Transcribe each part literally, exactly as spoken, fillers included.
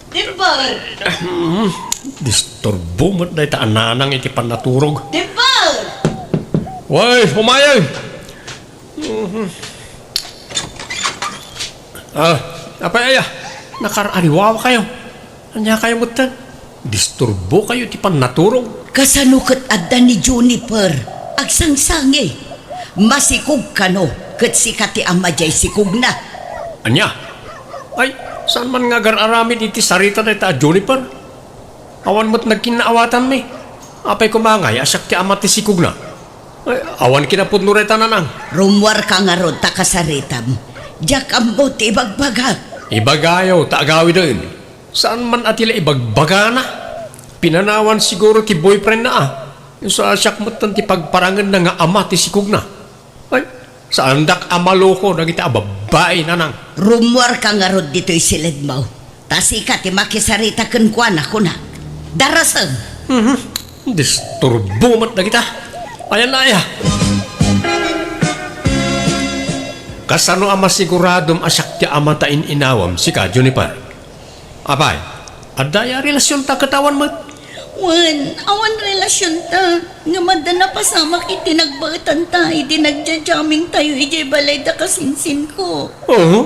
Dimple! Hmm, disturbo met dayta a nanang iti pannaturog. Dimple! Way, umayay! Mhm. Ah, apay aya? Nakar-ariwawakayo. Ania kayo metten? Disturbo kayo ti pannaturog. Kasano ket adda ni Juniper? Agsangsangi. Masikog kano ket sika ti ama jay sikogna. Ania? Ay, saan man nga agar-aramid iti sarita dayta a Juniper? Awan met nagkinnaawatanmi. Apay koma ngay a siak ti ama ti sikogna? Ay, awan kinapudno dayta, nanang. Rummuarka ngarud ta kasaritam. Diak ammo ti ibagbagak. Ibagayo ta agawiden. Saan man a ti la ibagbagana? Pinanawan siguro ti boyfriendna, a. Isu a siak metten ti pagparangenna nga ama ti sikogna. Ay, saandak a maloko dagiti a babbai, nanang. Rummuarka ngarud ditoy siledmo. Ta sika ti makisarita kenkuana, kunak. Darasem! Mhm. Disturbo met dagita. Ayan na aya. Kasano a masiguradom a siak ti ama ta in-inawam, sika, Juniper? Apay, adda aya relasionta ket awan met? Wen, awan relasionta. Ngem adda napasamak iti nagbaetanta idi nagja-jammingtayo idiay balay da kasinsinko. Oo,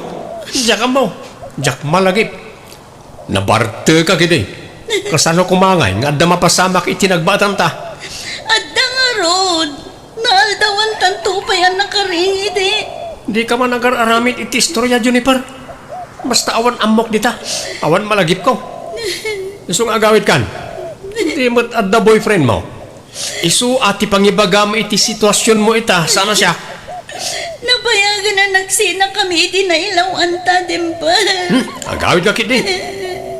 diak ammo. Diak malagip. Nabartekak idi. Kasano koma ngay nga adda mapasamak iti nagbaetanta? Adda ngarud. Naaldawantanto pay a nakaring idi. Dika man agar-aramid iti istoria, Juniper. Basta awan ammok dita. Awan malagipko. Isu nga agawidkan. Di met adda boyfriendmo. Isu a ti pangibagam iti situasionmo ita, saan a siak? Nabayagen a nagsinakami iti nailaw-anta, Dimple. Hmm, agawidka ketdi.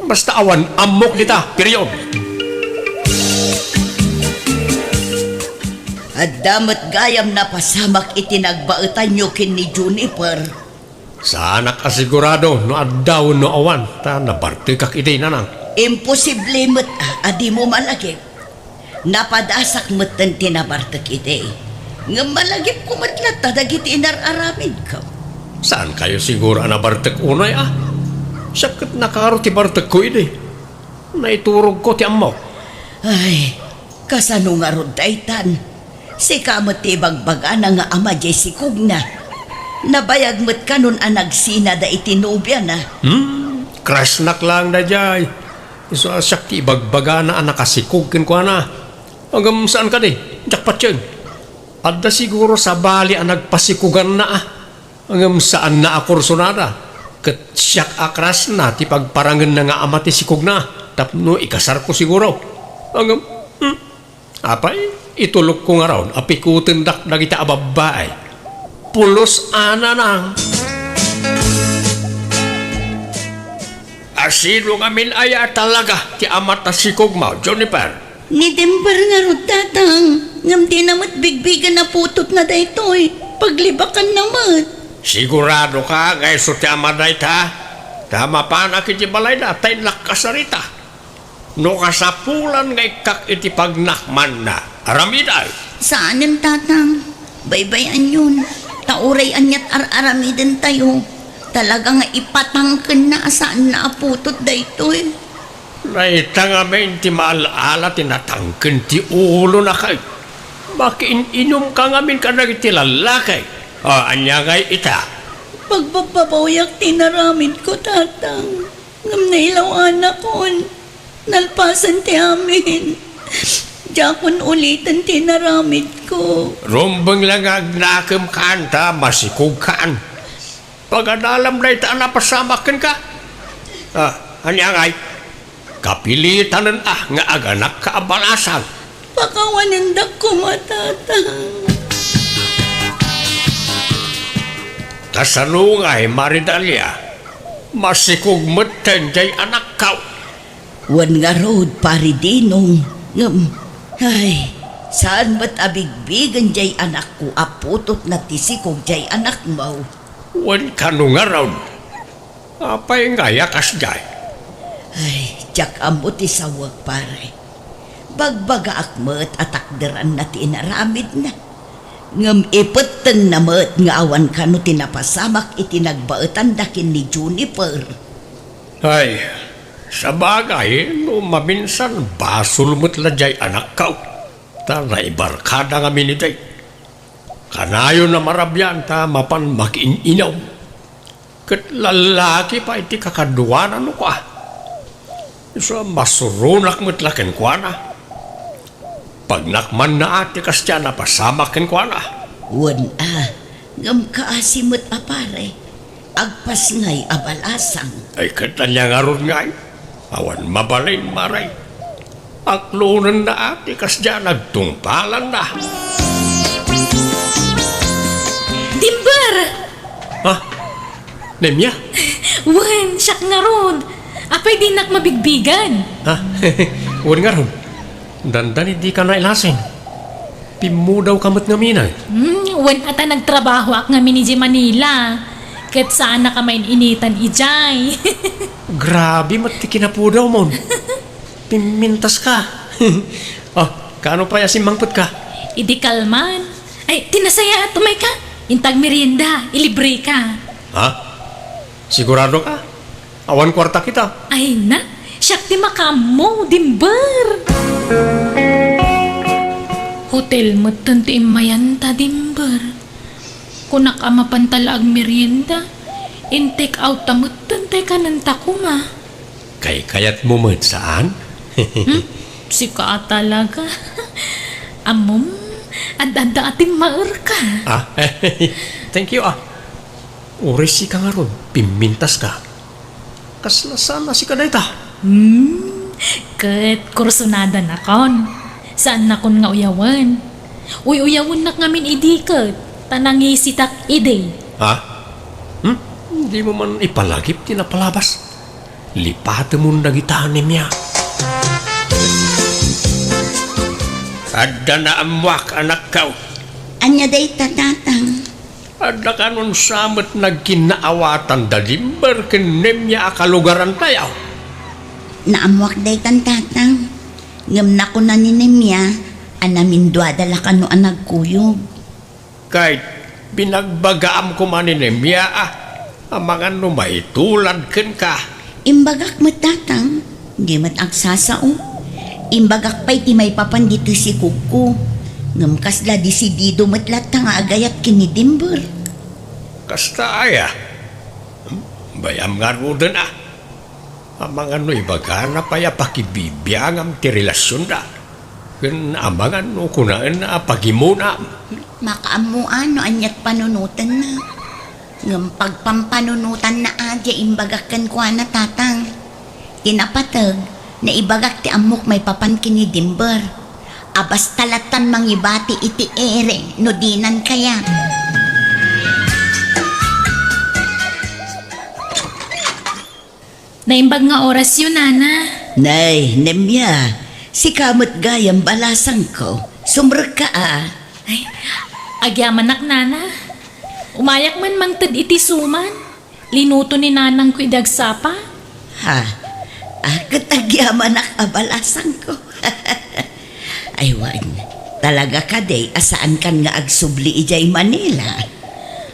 Basta awan ammok dita, period. Adda met gayam napasamak iti nagbaetanyo ken ni Juniper. Saanak a sigurado no adda wenno awan, ta nabartekak idi, nanang. Imposible met a, a dimo malagip. Napadasak metten ti nabartek idi. Ngem malagipko met latta dagiti inar-aramidko. Saankayo siguro a nabartek unay, a? Siak ket nakaro ti bartekko idi. Naiturogko ti ammok. Ay, kasano ngarud daytan? Sika met ti ibagbagana nga ama jay sikogna. Nabayag met kanon a nagsinada iti nobiana. Hmm, crushnak laeng daydiay. Isu a siak ti ibagbagana a nakasikog kenkuana. Ngem saan kadi, diak patien. Adda siguro sabali a nagpasikuganna, a. Ngem saanna a kursunada, ket siak a crushna ti pagparangenna nga ama ti sikogna tapno ikasarko siguro. Ngem, hmm, apay, itulokko ngarud a pikutendak dagita a babbai. Pulos a nanang. A sino ngamin aya talaga ti ama ta sikogmo, Juniper? Ni Dimple ngarud, Tatang, ngem dina met bigbigen a putotna daytoy. Paglibakanna met. Siguradoka nga isu ti ama dayta? Ta mapanak iti balayda ta innak kasarita. No kasapulan nga ikkak iti pagnakmanna, aramidem. Saanen, Tatang. Baybay-anyon. Ta uray aniat ar-aramidentayo, talaga nga ipatangkenna a saanna a putot daytoy. Dayta ngamin ti maal-ala ti natangken ti ulona kay makiin-inumka ngamin kadagiti lallaki. O, ania ngay ita? Pagbabbabawiak ti inaramidko, Tatang. Ngem nailaw-anakon. Nalpasen ti amin. Diakon uliten ti inaramidko. Rumbeng la nga agnakem kanta, masikogkan. Pagadalam dayta a napasamak kenka. Ah, ania ngay? Kapilitanen a nga aganakka a balasang. Pakawanendak koma, Tatang. Kasano ngay, Maridalia? Masikog metten jay anakko. Wen ngarud, Pari Dinong, ngem, ay, saan met a bigbigen jay anakko a putotna ti sikog jay anakmo. Wen kano ngarud? Apay ngay a kasdiay? Ay, diak ammo ti sawek, pare. Bagbagaak met a takderanna ti inaramidna. Ngem ipettengna met nga awan kano ti napasamak iti nagbaetanda ken ni Juniper. Ay, sabagay, no maminsan, basol met la diay anakkaw. Ta naibarkada ngamin idi. Kanayon a marabian ta mapan makiin-inom. Ket lallaki pay ti kakaduana no kua. Isu a masuronak met la kenkuana. Pagnak man a ti kasdiay a napasamak kenkuana. Wen a, ngem kaasi met a pare, agpasngay a balasang. Ay, ket ania ngarud ngay? Awan mabalin, mare. Aklonenna a ti kasdiay a nagtungpalanna. Dimber! Ha? Nemia? Wen, siak ngarud. Apay dinak mabigbigan? Ha? Wen ngarud. Dandani dika nailasin. Pimmudawka met ngamin. Hmm, wen a ta nagtrabahoak ngamin idiay Manila. Ket saannak a main-initan idiay. Grabe met ti kinapudawmon. Pimmintaska. Oh, kaano pay a simmangpetka? Idi kalman. Ay, ti nasayaat, umayka. Inta agmerienda, ilibreka. Ha? Siguradoka? Awan kuartak ita. Ay na, siak ti makaammo, Dimber. Hotel metten ti immayanta, Dimber. Kunak a mapanta la agmerienda, in-take out ta metten tay kanenta koma. Kaykayatmo met, saan? Hmm? Sika a talaga. Ammom, ad-adda a timmaerka. Ah, thank you, ah. Uray sika ngarud, pimmintaska. Kasla saan a sika dayta? Hmm, ket kursunada nakon. Saannakon nga uyawen. Uy-uyawennak ngamin idi ket, ta nangisitak idi. Ha? Hmm? Dimo man ipalagip ti napalabas? Lipatemon dagita, Nemia. Adda naammoak, anakko. Ania dayta, tatang? Adda kanon sa met nagkinnaawatan da Dimber ken Nemia a kalugarantayo? Naammoak daytan, tatang. Ngem nakuna ni Nemia a naminduada la kano a nagkuyog. Ket binagbagaam koma ni Nemia a, amangan no maitulad kenka. Imbagak met, tatang, di met agsasao. Imbagak pay ti maipapan ditoy sikogko. Ngem kasla desidido met latta nga agayat ken ni Dimber. Kasta aya? Hmm? Bay-am ngaruden a. Amangan no ibagana pay a pakibibiangam ti relasionda, ken amangan no kunaenna a pagimunam. Makaammoan no aniat panunotenna. Ngem pagpampanunotanna a diay imbagak kenkuana, tatang. Ti napateg, naibagak ti ammok maipapan ken ni Dimber. A basta lattan mangibati iti ere no dinan kayat. Naimbag nga orasyo, nana. Nay, Nemia, sika met gayam, balasangko. Sumrekka a. Ay, agyamanak, nana. Umayak man mangted iti suman. Linuto ni nanangko idi agsapa. Ha? Ah, ket agyamanak a balasangko. Ay, wen, talaga kadi a saankan nga agsubli idiay Manila?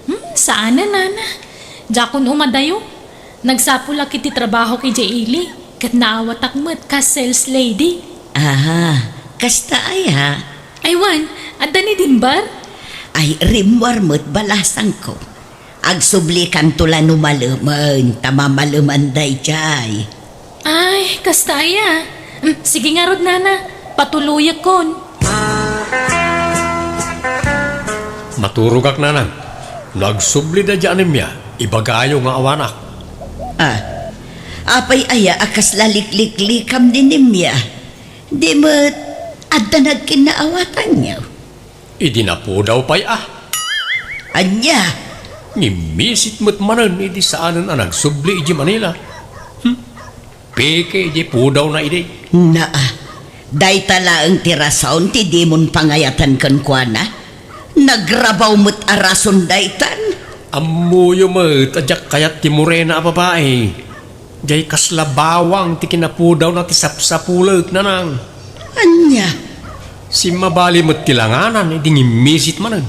Hmm, saanen, nana. Diakon umadayo. Nagsapulak iti trabahok idiay ili, ket naawatak met kas sales lady. Aha, kasta aya? Ay, wen, adda ni Dimber? Ay, rimmuar met, balasangko. Agsublikanto la no malemen, ta mamaleman daydiay. Ay, kasta aya. Mm, sige ngarud, nana. Patuloyekkon. Maturogak, nanang. No agsubli daydiay a Nemia, ibagayo nga awanak. Ah, apay aya a kasla likliklikam ni Nemia? Di met adda nagkinnaawatanyo? Idi napudaw pay a. Ania? Ngimmisit met manen idi saanen a nagsubli idiay Manila. Hmm? Peke idiay pudawna idi. Naa, dayta laeng ti rason ti dimon pangayatan kenkuana. Nagrabaw met a rason daytan. Ammoyo met a diak kayat ti morena a babai. Diay kasla bawang ti kinapudawna ti sapsapulek, nanang. Ania? Simmabali met ti langanan idi ngimmisit manen.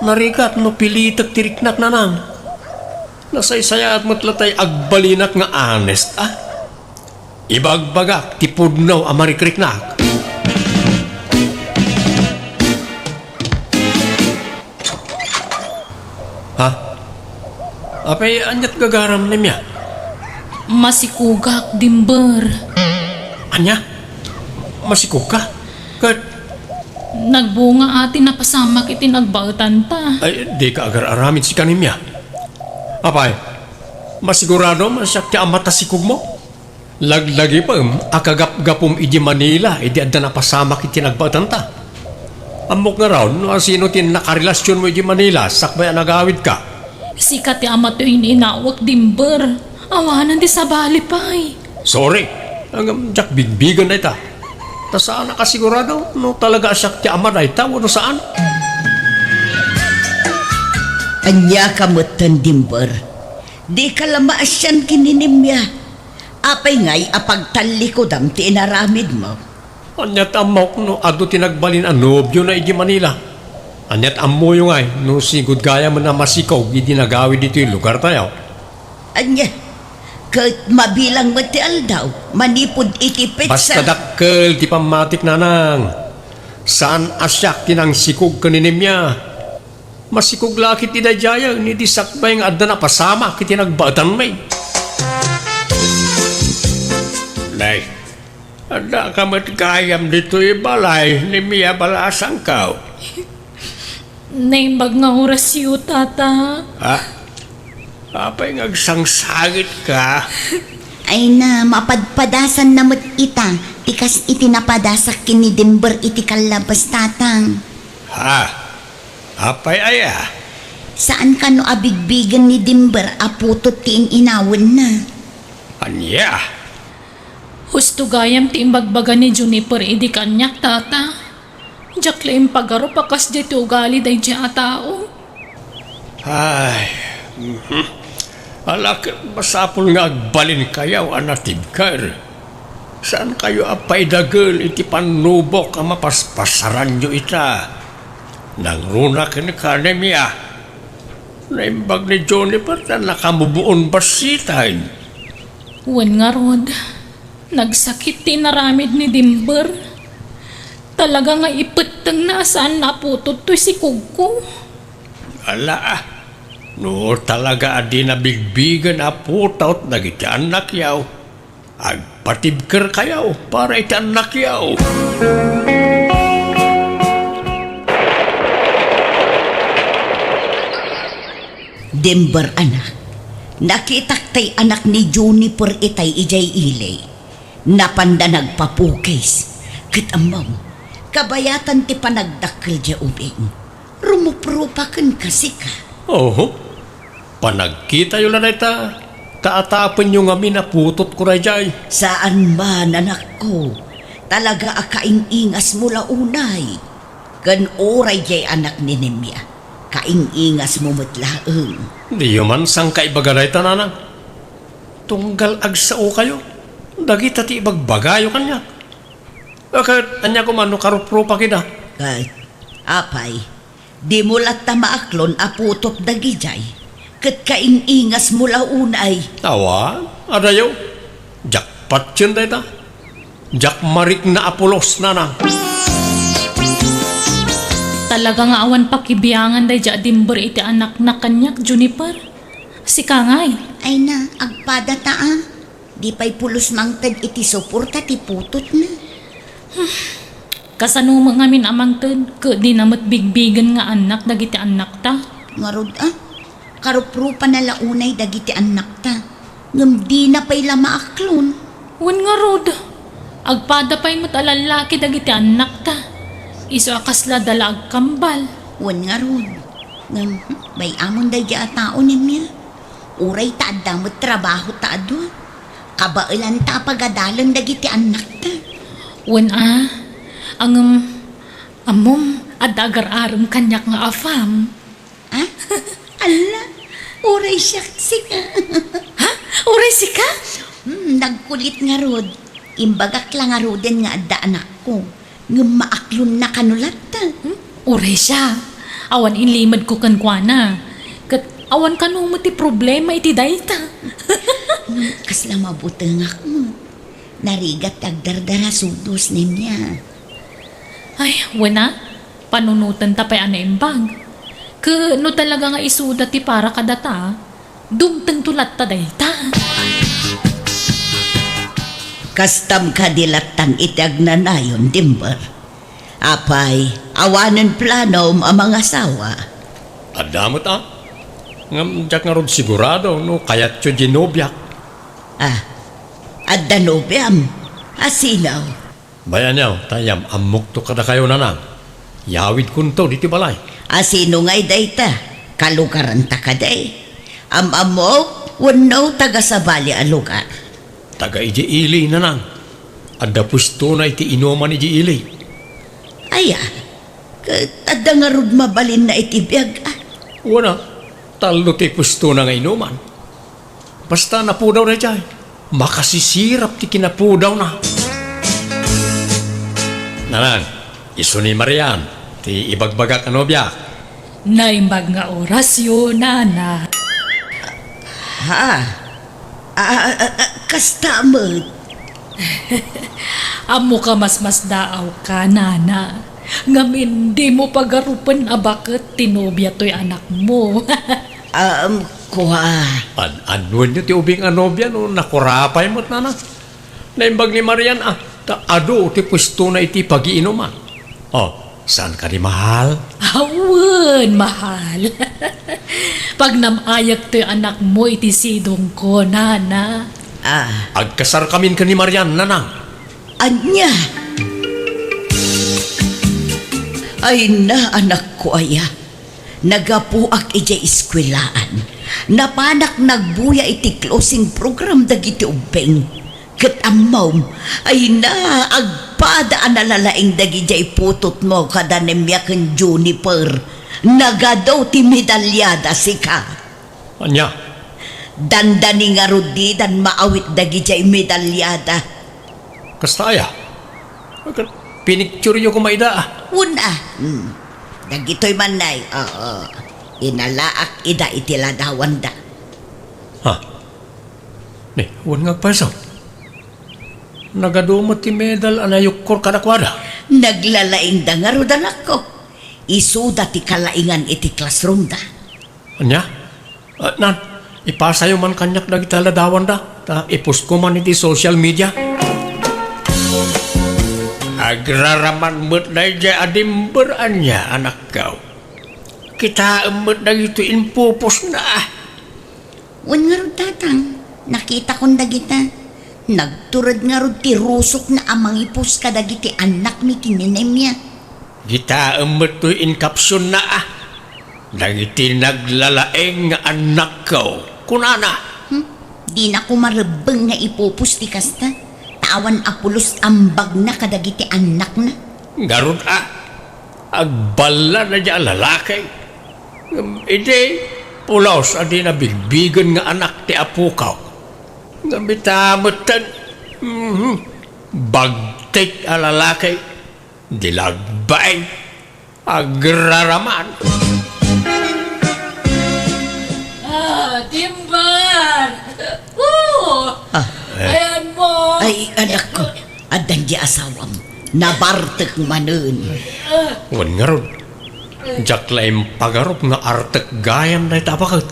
Narigat no pilitek ti riknak, nanang. Nasaysayaat met latay agbalinak nga honest, a. Ibagbagak ti pudno a marikriknak. Ha? Apay, aniat gagaram, Nemia? Masikogak, Dimber. Ania? Masikogka? Ket nagbunga a ti napasamak iti nagbaetanta. Ay, dika agar-aramid sika, Nemia. Apay, masiguradom a siak ti ama ta sikogmo? Laglagipem a kagapgapum idi Manila idi adda napasamak iti nagbaetanta. Ammok ngarud no asino ti nakarelasionmo idi Manila sakbay a nagawidka. Sika ti ama ti in-inawek, Dimber. Awanen ti sabali pay. Sorry. Ngem diak bigbigen dayta. Ta saanak a sigurado no talaga a siak ti ama dayta wenno saan. Ania ka metten, Dimber? Dika la maasian ken ni Nemia. Apay ngay a pagtallikudam ti inaramidmo? Aniat ammok no adu ti nagbalin a nobiona idi Manila? Aniat ammoyo ngay no sigud gayamen a masikog idi nagawid ditoy lugartayo? Ania? Ket mabilang met ti aldaw manipud iti petsa. Basta dakkel ti pammatik, nanang. Saan a siak ti nangsikog ken ni Nemia. Masikog la ketdi daydiayen idi sakbay nga adda napasamak iti nagbaetanmi. Nay, adda ka met gayam ditoy balay ni Mia Balasangko? Naimbag nga orasyo, Tata. Ha? Apay nga agsangsangitka? Ay na, mapadpadasanna met ita, ti kas iti napadasak ken ni Dimber iti kallabas, Tatang. Ha? Apay aya? Saan kano a bigbigen ni Dimber a putot ti in-inawenna. Ania? Husto gayam ti imbagbaga ni Juniper idi kaniak, Tata. Diak la impagarup a kasdiay ti ugali daydiay a tao. Ay, mhm. Ala ket masapul nga agbalinkayo a natibker. Saankayo a paidagel iti pannubok a mapaspasaranyo ita. Nangruna kenka, Nemia. Naimbag ni Juniper ta nakamubuon bassiten. Wen ngarud, nagsakit ti inaramid ni Dimber. Talaga nga ipettengna a saanna a putot toy sikogko. Ala, a, no talaga a dina bigbigen a putot dagiti annakyo, agpatibkerkayo para iti annakyo. Dimber, anak, nakitak tay anak ni Juniper itay idiay ili. Napanda nagpapukis. Ket ammom, kabayatan ti panagdakkel diay ubing. Rumuprupa kenka, sika. Oho. Panagkitayo la dayta, ta atapenyo ngamin a putotko daydiay. Saan man, anakko. Talaga a kaing-ingasmo la unay. Ken uray diay anak ni Nemia, kaing-ingasmo met laeng. Diyo man sangkaibaga dayta, nanang. Tunggal agsaokayo, dagita ti ibagbagayo kaniak. Ket ania koma no karuprupakida? Ket, apay, dimo latta maaklon a putot dagidiay, ket kaing-ingasmo la unay. Awan, adayo. Diak patien dayta. Diak marikna a pulos, nanang. Talaga nga awan pakibiangan daydiay a Dimber iti anakna kaniak, Juniper. Sika ngay? Ay na, agpada ta a. Di pay pulos mangted iti suporta ti putotna. Kasano met ngamin a mangted ket dina met bigbigen nga annak dagiti annakta? Ngarud a, karuprupana la unay dagiti annakta, ngem dina pay la maaklon. Wen ngarud, agpada pay met a lallaki dagiti annakta, isu a kasla da la agkambal. Wen ngarud, ngem, hmm, bay-amon daydiay a tao, Nemia. Uray ta adda met trabaho ta a dua, kabaelanta a pagadalen dagiti annakta. Wen a, ngem, ammom, adda agar-arem kaniak nga afam. Ha? Alla, uray siak, sika. Ha? Uray sika? Hmm, nagkulit ngarud. Imbagak la ngaruden nga adda anakko. Ngem maaklonna kano latta. Hmm? Uray siak. Awan inlimedko kenkuana. Ket Awan kano met ti problema iti dayta. Ngem kasla mabutengak met. Narigat ti agdardarasudos, Nenia. Ay, wen a, panunotenta pay a naimbag. Ket no talaga nga isuda ti para kadata, dumtengto latta dayta. Kastam kadi lattan iti agnanayon, Dimber? Apay, awanen planom a mangasawa? Adda met a. Ngem diak ngarud sigurado no kayatyo diay nobiak. Ah, adda nobiam? A sino? Bay-anyo, ta yam-ammokto kadakayo, Nanang. Yawidkonto ditoy balay. A sino ngay dayta? Kalugaranta kadi? Am-ammok wenno taga-sabali a lugar? Taga idiay ili, Nanang. Adda puestona iti inuman idiay ili. Aya, ket adda ngarud mabalinna iti biag a? Wen a, tallo ti puestona nga inuman. Basta napudaw daydiay, makasisirap ti kinapudawna. Nanang, isu ni Marian ti ibagbagak a nobiak. Naimbag nga orasyo, Nana. Ha? Ah, ah, ah, ah, kasta met. Ammok a masmasdaawka, Nana. Ngem dimo pagarupen a baket ti nobia toy anakmo. Um, kua. An-, annuenyo ti ubing a nobia no nakurapay met, Nana? Naimbag ni Marian a ta adu ti puestona iti pagiinuman. Oh, saan kadi, mahal? Awen, mahal. Pagnam-ayak toy anakmo iti sidongko, Nana. Ah. Agkasarkamin ken ni Marian, Nanang. Ania? Ay na, anakko aya. Nagapuak idiay eskuelaan. Napanak nagbuya iti closing program dagiti ubbing. Ket ammom, ay na, agpada a nalalaing dagidiay putotmo kada Nemia ken Juniper. Nagadu ti medalyada sika. Ania? Dandani ngarud didan maawit dagidiay medalyada. Kasta aya? Pinictureyo koma ida, ah. Wen a. Hmm. Dagitoy man nay, oo. Inalaak ida iti ladawanda. Ha? Ni, wen nga agpayso. Nagadu met ti medal a nayukkor kadakuada. Naglalaingda ngarud, anakko. Isuda ti kalaingan iti classroomda. Ania? Ah, Nan, ipasayo man kaniak dagiti ladawanda, ta ipostko man iti social media. Agraraman met daydiay a Dimber ania, anakko. Kitaem met dagitoy impupusna. Wen ngarud, Tatang, nakitakon dagita. Nagtured ngarud ti rusokna a mangipus kadagiti annakmi ken ni Nemia. Kitaem met toy incaption-na, a. Dagiti naglalaing nga annakko, kunana. Hmm? Dina koma rebbeng nga ipupus ti kasta, ta awan a pulos ambagna kadagiti annakna. Ngarud, a, agballa daydiay a lalaki. Ngem idi pulos a dina bigbigen nga anak ti apokaw. Ngem ita metten, mhm, bagtik a lalaki, di lagbain, agraraman. Ah, Dimber! Oo! Ah. Ayan mo! Ay, anakko, addan di asawam. Nabartek manen. Wen ngarud, diak la impagarup nga artek gayam dayta a baket.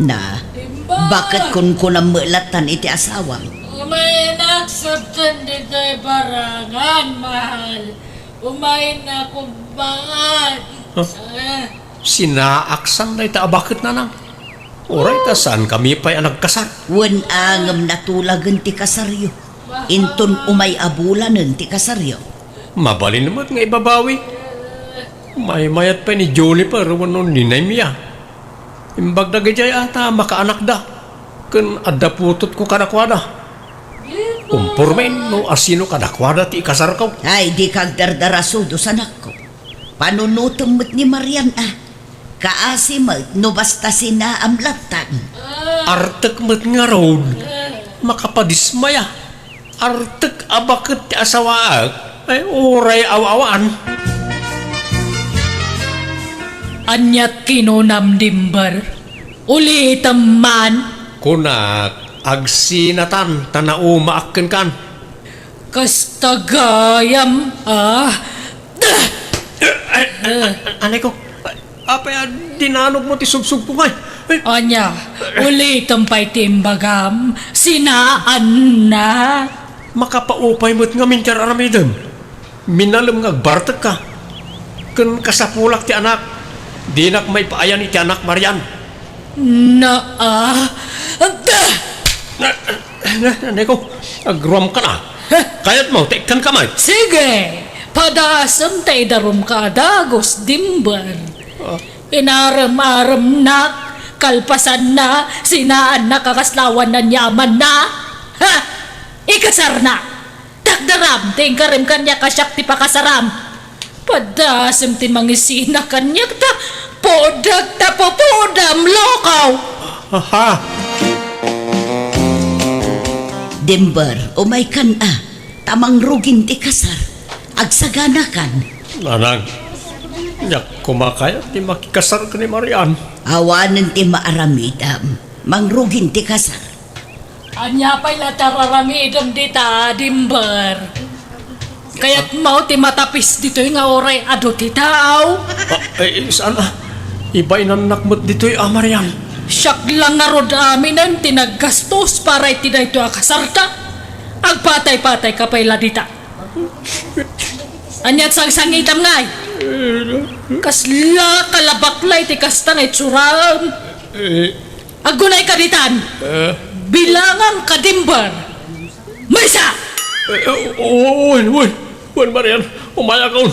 Na, baket kunkunam met lattan iti asawam? Umaynak, sabten ditoy barangan, mahal. Umaynak, umay. Huh? Ah. Sinaaksan dayta a baket, Nanang. Uray ta saankami pay a nagkasar. Wen a, ngem natulagen ti kasaryo. Inton umay a bulanen ti kasaryo. Mabalin met nga ibabawi. Maymayat pay ni Juniper wenno ni Nemia. Imbag dagidiay a ta makaanakda. Ken adda putotko kadakuada. Kumpormen no asino kadakuada ti ikasarko. Ay, dika agdardarasudos, anakko. Panunotem met ni Marian a. Kaasi met no basta sinaam lattan. Artek met ngarud. Makapadismaya. Artek a baket ti asawaek. Ay, uray aw-awan. Aniat kinunam, Dimber? Ulitem man. Kunak, agsinatan ta naumaak kenkan. Kasta gayam, ah. Aneko, apay a dinanogmo ti subsubko ngay? Ania, ulitem pay ti imbagam, sinaannak. Makapaupay met ngamin ti ar-aramidem. Minalem nga agbartekka. Ken kasapulak ti anak. Dinak maipaayan iti anak, Marian. Naa. Neko, agruamkan a. Kayatmo, tekkan ka met. Sige, padasem ta idarumka a dagus, Dimber. Ah. Inarem-aremnak, kalpasanna, sinaannak a kasla awan aniamanna. Ha? Ikasarna. Takderam ti inkarem kaniak a siak ti pakasaram. Padasem ti mangisina kaniak ta pudak ta pupudam, lokaw! Aha! Dimber, umaykan a, ta mangrugin ti kasar. Agsaganakan. Nanang, diak koma kayat ti makikasar ken ni Marian. Awanen ti maaramidam. Mangrugin ti kasar. Ania pay la ti ar-aramidem dita, Dimber? Kayatmo ti matapis ditoy nga uray adu ti tao? Ah, eh, saan a? Ibainannak met ditoy a, Marian. Siak la ngarud aminen ti naggastos para iti daytoy a kasarta. Agpatay-patayka pay la dita. Ania ti sangsangitam ngay? Kasla kalabakla iti kasta nga itsuraan. Eh, Aggunayka ditan! Eh? Bilanganka, Dimber! Maysa! Eh, eh, wen, wen, wen, Marian, umayakon.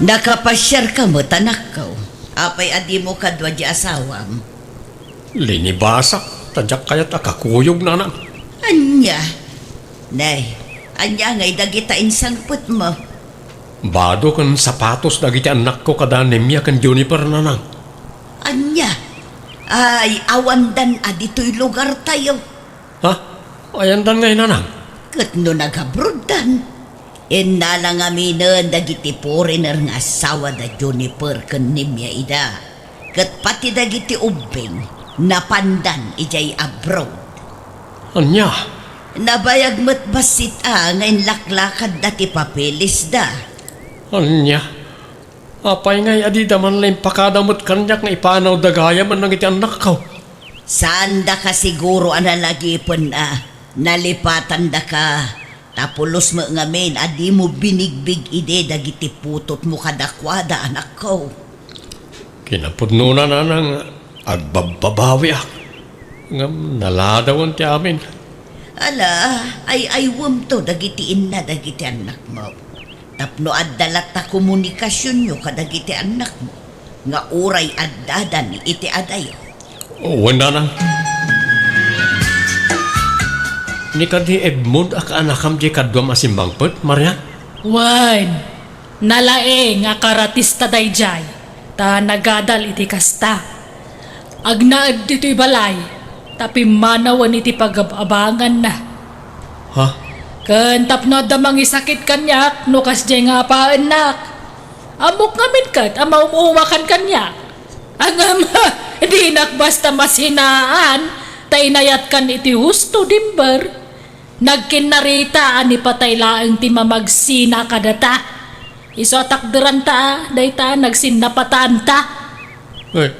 Nakapasiarka met, anakko. Apay a dimo kadua di asawam? Linibasak, ta diak kayat a kakuyog, nanang. Ania? Nay, ania ngay dagita insangpetmo? Bado ken sapatos dagiti annakko kada Nemia ken Juniper, nanang. Ania? Ay, awandan a ditoy lugartayo. Ha? Ayandan ngay, nanang? Ket no nagabroddan, innala ngaminen dagiti foreigner nga asawa da Juniper ken Nemia ida. Ket pati dagiti ubbing, napandan idiay abroad. Ania? Nabayag met bassit a nga inlaklakadda ti papelisda. Ania? Apay ngay a dida man la impakada met kaniak nga ipanawda gayam dagiti annakko? Saandaka siguro a nalagipen a nalipatandaka, ta pulos met ngamin a dimo binigbig idi dagiti putotmo kadakuada, anakko. Kinapudnona, nanang, agbabbabawiak. Ngem naladawen ti amin. Ala, ay-aywemto dagiti inna dagiti annakmo. Tapno adda latta komunikasionyo kadagiti annakmo nga uray addadan iti adayo. Wen, nanang. Ni kadi Edmond a kaanakam diay kaduam a simmangpet, Marian? Wen, nalaing a karatista daydiay, ta nagadal iti kasta. Agnaed ditoy balay, ta pimmanawen iti pagab-abanganna. Ha? Ken tapno adda mangisakit kaniak no kasdiay nga apaennak. Ammok ngamin ket a maum-uwakan kaniak. Ngem, dinak basta masinaan, ta inayatkan iti husto, Dimber. Nagkinnarita a ni patay laeng ti mamagsina kadata. Isu a takderanta a dayta nagsinnapataanta. Eh,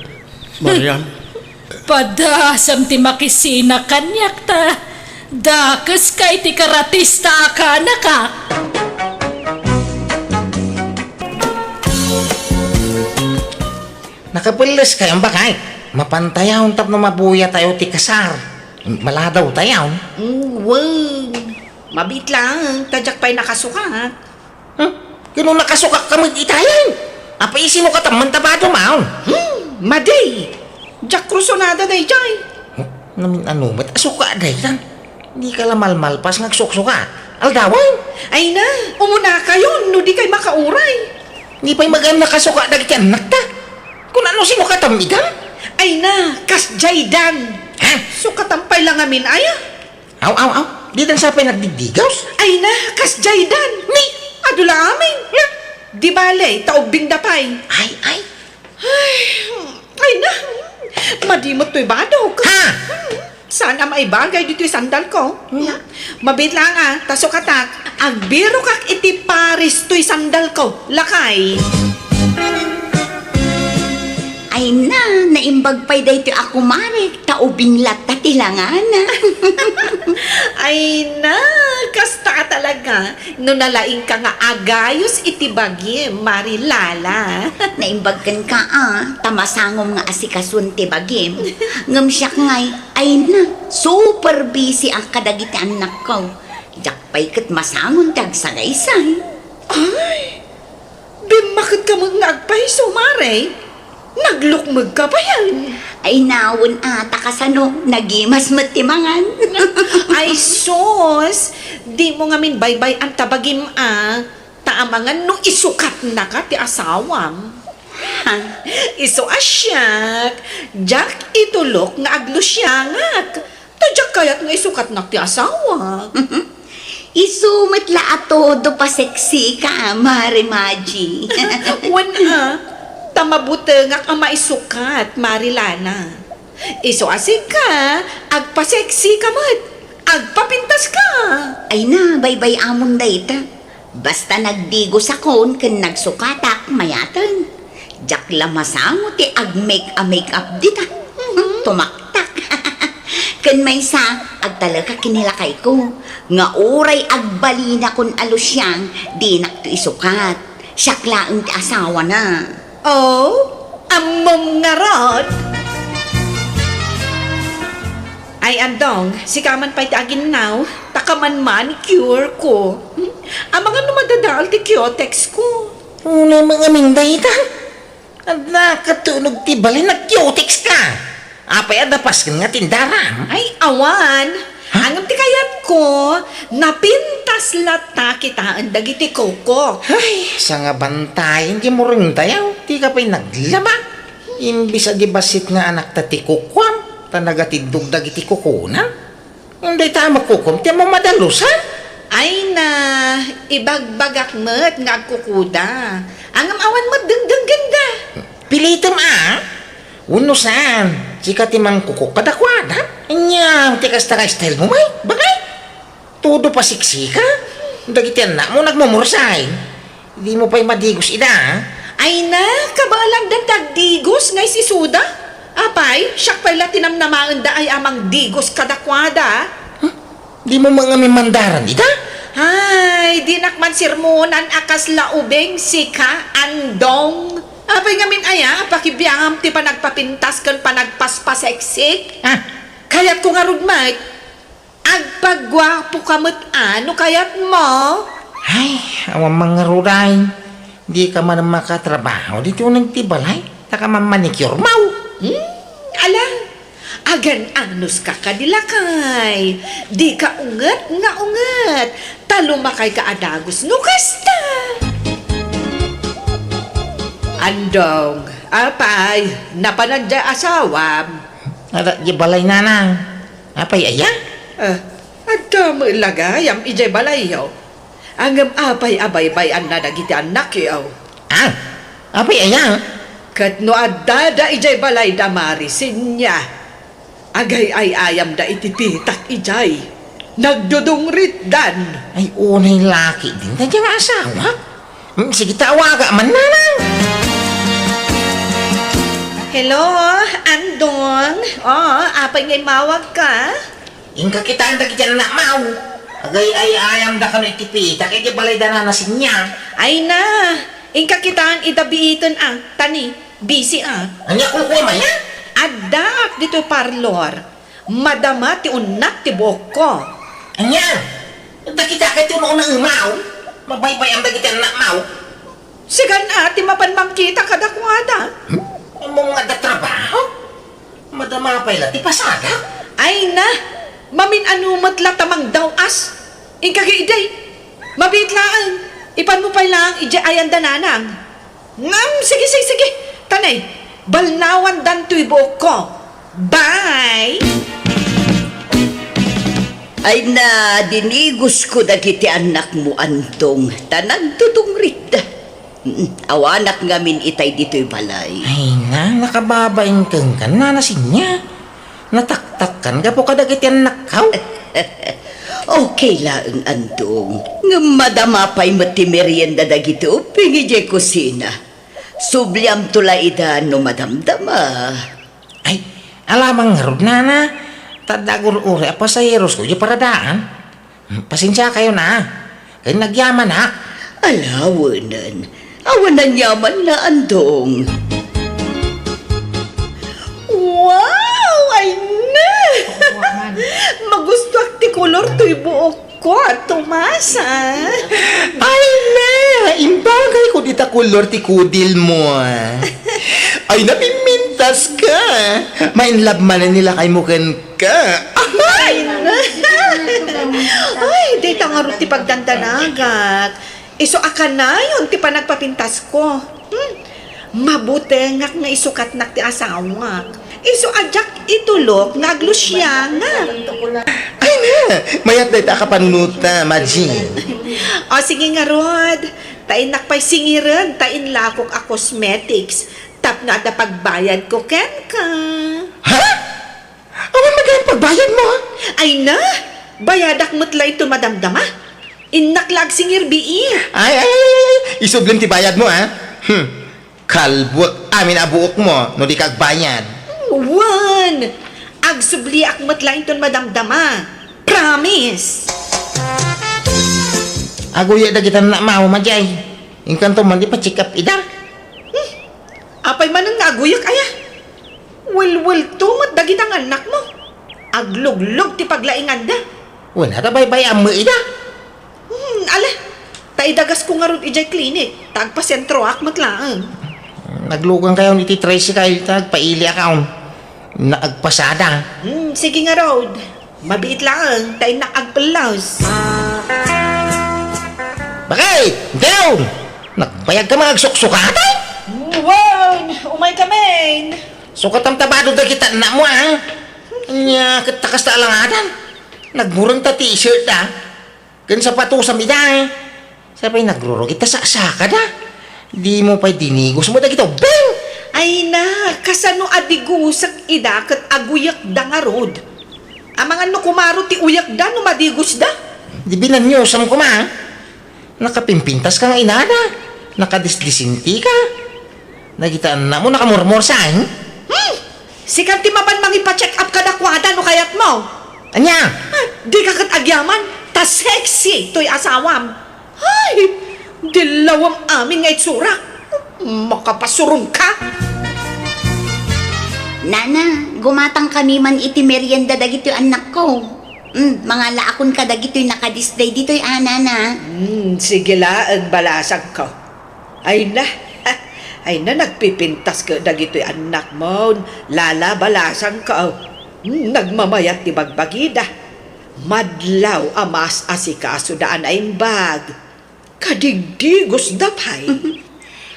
Marian. Padasem ti makisina kaniak ta dakeska iti karatista a kaanaka. Nakapelles kayo, bakay? Mapantayaw tapno mabuyatayo ti kasar. Maladawtayo. Mm, wen. Mabiit laeng, ta diak pay nakasukat. Hmm? Kano nakasukak ka met itayen? Apay, sino ka tamman ta bado maon? Hmm, madi! Diak krusonada daydiay. Hmm? Namin ano met, asuka daytan? Di ka la malmalpas nga agsuksuka. Aldawen? Ay na, umunakayon no di kay makauray. Di pay magan nakasuka dagiti annakta. Kun ano, sino ka tammidan? Ay na, kasdiay dan. Ha? Sukatan pay la ngamin aya. Aw, aw, aw. Didan sa pay nagdigdigos? Ay na, kasdiay dan. Ni? Adu la amin. Ni? Di bale, ta ubbing da pay. Ay, ay. Ay, ay na. Madimot toy badok. Ha? Saan a maibagay ditoy sandal ko? Hmm. Mabiit lang, ah, ta sukatak. Agbirokak iti pares toy sandal ko. Lakay. Ay na, naimbag pay daytoy a kumare, ta ubing latta ti langana. Ay na, kasta ka talaga. No nalaingka nga agayos iti bagim, Mari Lala. Naimbag kenka, ah, ta masangom nga asikasuen ti bagim. Ngem siak ngay, ay na, super busy ak kadagiti annakko. Diak pay ket masangon ti agsagaysay. Ay, bimmaketka met nga agpayso, Mare. Naglukmegka payen. Ay, nawen, ah, ta kasano, nagimas met ti mangan. Ay, sus! Dimo ngamin baybay-an ta bagim, ah. Ta amangan no isukatnaka ti asawam. Ha? Isu a siak, diak itulok nga aglusiangak. Ta diak kayat nga isukatnak ti asawak. Isu met la a todo paseksika, Mare Maji. Wen a, ta mabutengak a maisukat, Mare Lana. Isu a sika, agpaseksika met, agpapintaska. Ay na, baybay-amon dayta. Basta nagdigosakon ken nagsukatak, mayaten. Diak la masango ti agmake-a-make up dita. Mhm. Tumaktak. Ken maysa, agtalekak ken ni lakayko, nga uray agbalinakon a lusiang, dinakto isukat. Siak laeng ti asawana. Oh, ammom ngarud? Ay, Andong, sika man pay ti aginnaw, ta kaman manicure ko. Hmm? Amangan no madadael ti cutex ko. Unay mangamin dayta. Adda katunog ti balay, nag-cutex ka. Apay, adda pasken nga tindaram? Ay, awan. Ha? Ngem ti kayatko, napintas latta kitaen dagiti kuko. Ay, sangabantayen ti murengtayo, dika pay naglaba. Imbis a di bassit nga anakta ti kukuam, ta nagatiddog dagiti kukona. Dayta a makukom ti ammom a dalusan? Ay na, ibagbagak met nga agkukuda. Ngem awan met dengdenggenda. Pilitem a? Wenno saan, sika ti mangkukok kadakuada? Ania ti kasta nga style mo, may? Bagay? Todo pasiksika? Dagiti annakmo nagmumursay. Dimo pay madigos ida, a? Ay na, kabaelandan ti agdigos nga isisuda. Apay, siak pay la ti namnamaenda ay a mangdigos kadakuada. Huh? Dimo mangamin mandaran ida? Ay, dinak man sermonan a kasla ubing, sika, Andong. Apay ngamin aya a pakibiangam ti panagpapintas ken panagpaspaseksik? Ah. Kayatko ngarud met, agpaguapoka met a no kayatmo. Ay, awan man ngarud ay. Dika man makatrabaho ditoy uneg ti balay, ta ka man manicure mo. Hmm? Ala, agan-anuska kadi lakay. Dika unget nga unget, ta lumakayka a dagus no kasta. Andong, apay, napanan diay asawam? Adda diay balay, nanang. Apay aya? Ah, adda met la gayam idiay balayyo. Ngem apay a baybay-anna dagiti annakyo? Ah, apay aya? Ket no addada idiay balayda, Mari, sinia, agay-ay-ayamda iti pitak idiay. Nagdudungritdan. Ay, unay laki din ta diay nga asawa. Hmm, sige, tawaga man, nanang. Hello, Andong. Oh, apay nga immawagka? Inka kitaen dagiti annakmo. Agay-ay-ayamda kano iti pitak idiay balayda, nana, sinia. Ay na, inka kitaen ida biiten a, ta ni, busy a. Ania, kukuam aya? Addaak ditoy parlor. Madama ti unnak ti buokko. Ania? Dagita kay ti uno-unaemaw? Mabaybay-am dagiti annakmo? Sika a ti mapan mangkita kadakuada. Hmm? Ammom nga adda trabaho? Madama pay la ti pasadak? Ay na! Mamin-ano met la ta mangdaw-as. Inka idiay. Mabiit laeng. Ipanmo pay laeng idiay ayanda, nanang. Ngem, sige, sige, sige. Tanay, balnawandan toy buokko. Bye! Ay na, dinigosko dagiti annakmo, Andong, ta nagtutungritda. Mm, awanak ngamin itay ditoy balay. Ay na, nakababain kenka, Nana Sinya. Nataktakkan gapu kadagiti annakko. Okay laeng, Andong. Ngem madama pay met ti merienda dagiti ubbing idiay kusina. Subliamto la ida no madamdama. Ay, alamang ngarud, Nana. Ta adda agur-uri a pasaherosko idiay paradaan. Pasensiakayo, Nana. Ken nagyamanak. Ala, wenen. Awan a yamanna, Andong. Wow! Ay na! Magustuak ti kolor toy buokko, Tomasa. Ay na! Imbagayko dita kolor ti kudilmo. Ay na, pimpintaska. Ma-in love manen ni lakaymo kenka. Ay na! Ay, dayta ngarud ti pagdandanagak. Isu a kanayon ti panagpapintasko. Hmm. Mabutengak nga isukatnak ti asawak. Isu a diak itulok nga aglusiangak. Ay na, mayat dayta a kapanunota, Madjing. O, sige ngarud. Ta innak pay singiren ta inlakok a cosmetics tapno adda pagbayadko kenka. Ha? Awan met gayam pagbayadmo, ha? Ay na, bayadak met la inton madamdama. Innak la agsingir bii. Ay, ay, ay, ay, ay. Isublem ti bayadmo, ha? Hmm. Kalbuek amin a buokmo no di ka agbayad. Wen, agsubliak met la inton madamdama. Promise! Aguyak dagiti annakmo, Madjing. Inkanto man ipa-check up ida. Hmm. Apay manen nga aguyak, aya? Welwelto met dagita nga annakmo. Agluglog ti paglainganda. Wen, ata baybay-am met ida. Hmm, ala, ta idagasko ngarud idiay klinik, ta agpasentroak met laeng. Naglugankayon iti tricycle, ta agpailiakayon. Na agpasada. Hmm, sige ngarud. Mabiit laeng, ta innak agpellos. Bakit? Down! Nagbayagka nga agsuksukatan? Wen, umaykamin. Sukatam ta bado dagita annakmo, a. Ania, ket ta kasta alangadan. Nagmureng ta t-shirt, a. Ken sapatos a mida, a. Sa pay nagrurugit ta saksakada. Dimo pay dinigosmo dagiti ubbing. Ay na, kasano a digusek ida ket aguyekda ngarud? Amangan no kumaro ti uyekda no madigosda? Di binaniosam koma. Nakapimpintaska nga inada. Nakadisdisintika. Dagiti annakmo nakamurmursa, eh? Hmm! Sika ti mapan mangipa-check up kadakuada no kayatmo. Ania? Ah, dika ket agyaman, ta sexy toy asawam. Ay, dillawem amin nga itsurak. Makapasurongka. Nana, gumatangkami man iti merienda dagitoy annakko. Hmm, mangalaakon kadagitoy nakadisplay ditoy, a, Nana. Hmm, sige laeng, balasangko. Ay na, ay na, nagpipintas ket dagitoy annakmo, lala, balasangko. Hmm, nagmamayat ti bagbagida. Madlaw a maas-asikasoda a naimbag. Kadigdigosda pay.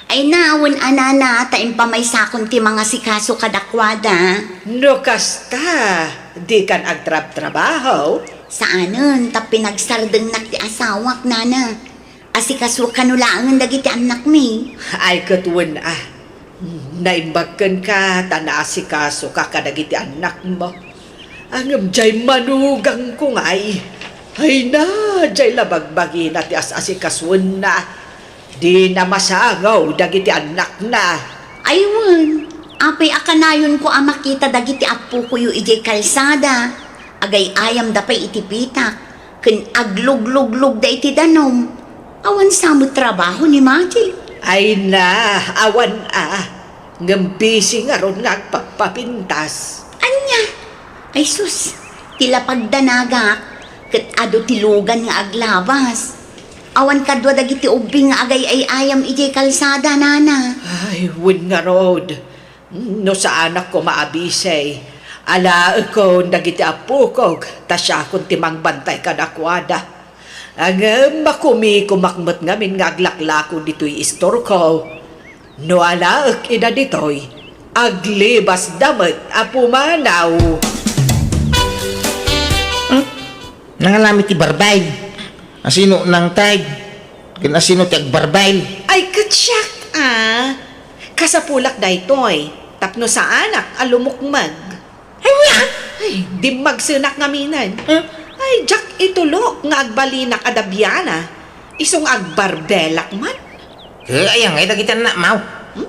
Ay na, wen a, Nana, ta impamaysakon ti mangasikaso kadakuada. No kasta, dikan agtrabtrabaho? Saanen, ta pinagsardengnak ti asawak, Nana. Asikasoka kano laengen dagiti annakmi. Ay, ket wen a. Naimbag kenka ta naasikasoka kadagiti annakmo. Ngem diay manugangko ngay. Ay na, diay la bagbagina ti as-asikasoenna. Dina masangaw dagiti annakna. Ay wen, apay a kanayonko a makita dagiti appokoyo idiay kalsada, agay-ayamda pay iti pitak, ken agluglugluglugda iti danum. Awan sa met trabaho ni Maji. Ay na, awan a. Ngem busy ngarud nga agpagpapintas. Ania? Ay sus, ti lapagdanagak, ket adu ti lugan nga aglabas. Awan kadua dagiti ubbing nga agay-ay-ayam idiay kalsada, Nana. Ay, wen ngarud. No saanak koma a busy, alaekon dagiti appokok, ta siakon ti mangbantay kadakuada. Ngem makumikomak met ngamin nga aglaklako ditoy istorko. No alaek ida ditoy, Aglibasda met a pumanaw. Hmm? Nangalami ti barbel. Asino nangted? Ken asino ti agbarbel? Ay, ket siak, a. Kasapulak daytoy, tapno saanak a lumukmeg. Ania? Ay, dimmagsenak ngamin. Hmm? Ay, diak itulok nga agbalinak a dabiana. Isu nga agbarbelak man. Eh, aya ngay dagiti annakmo? Hmm?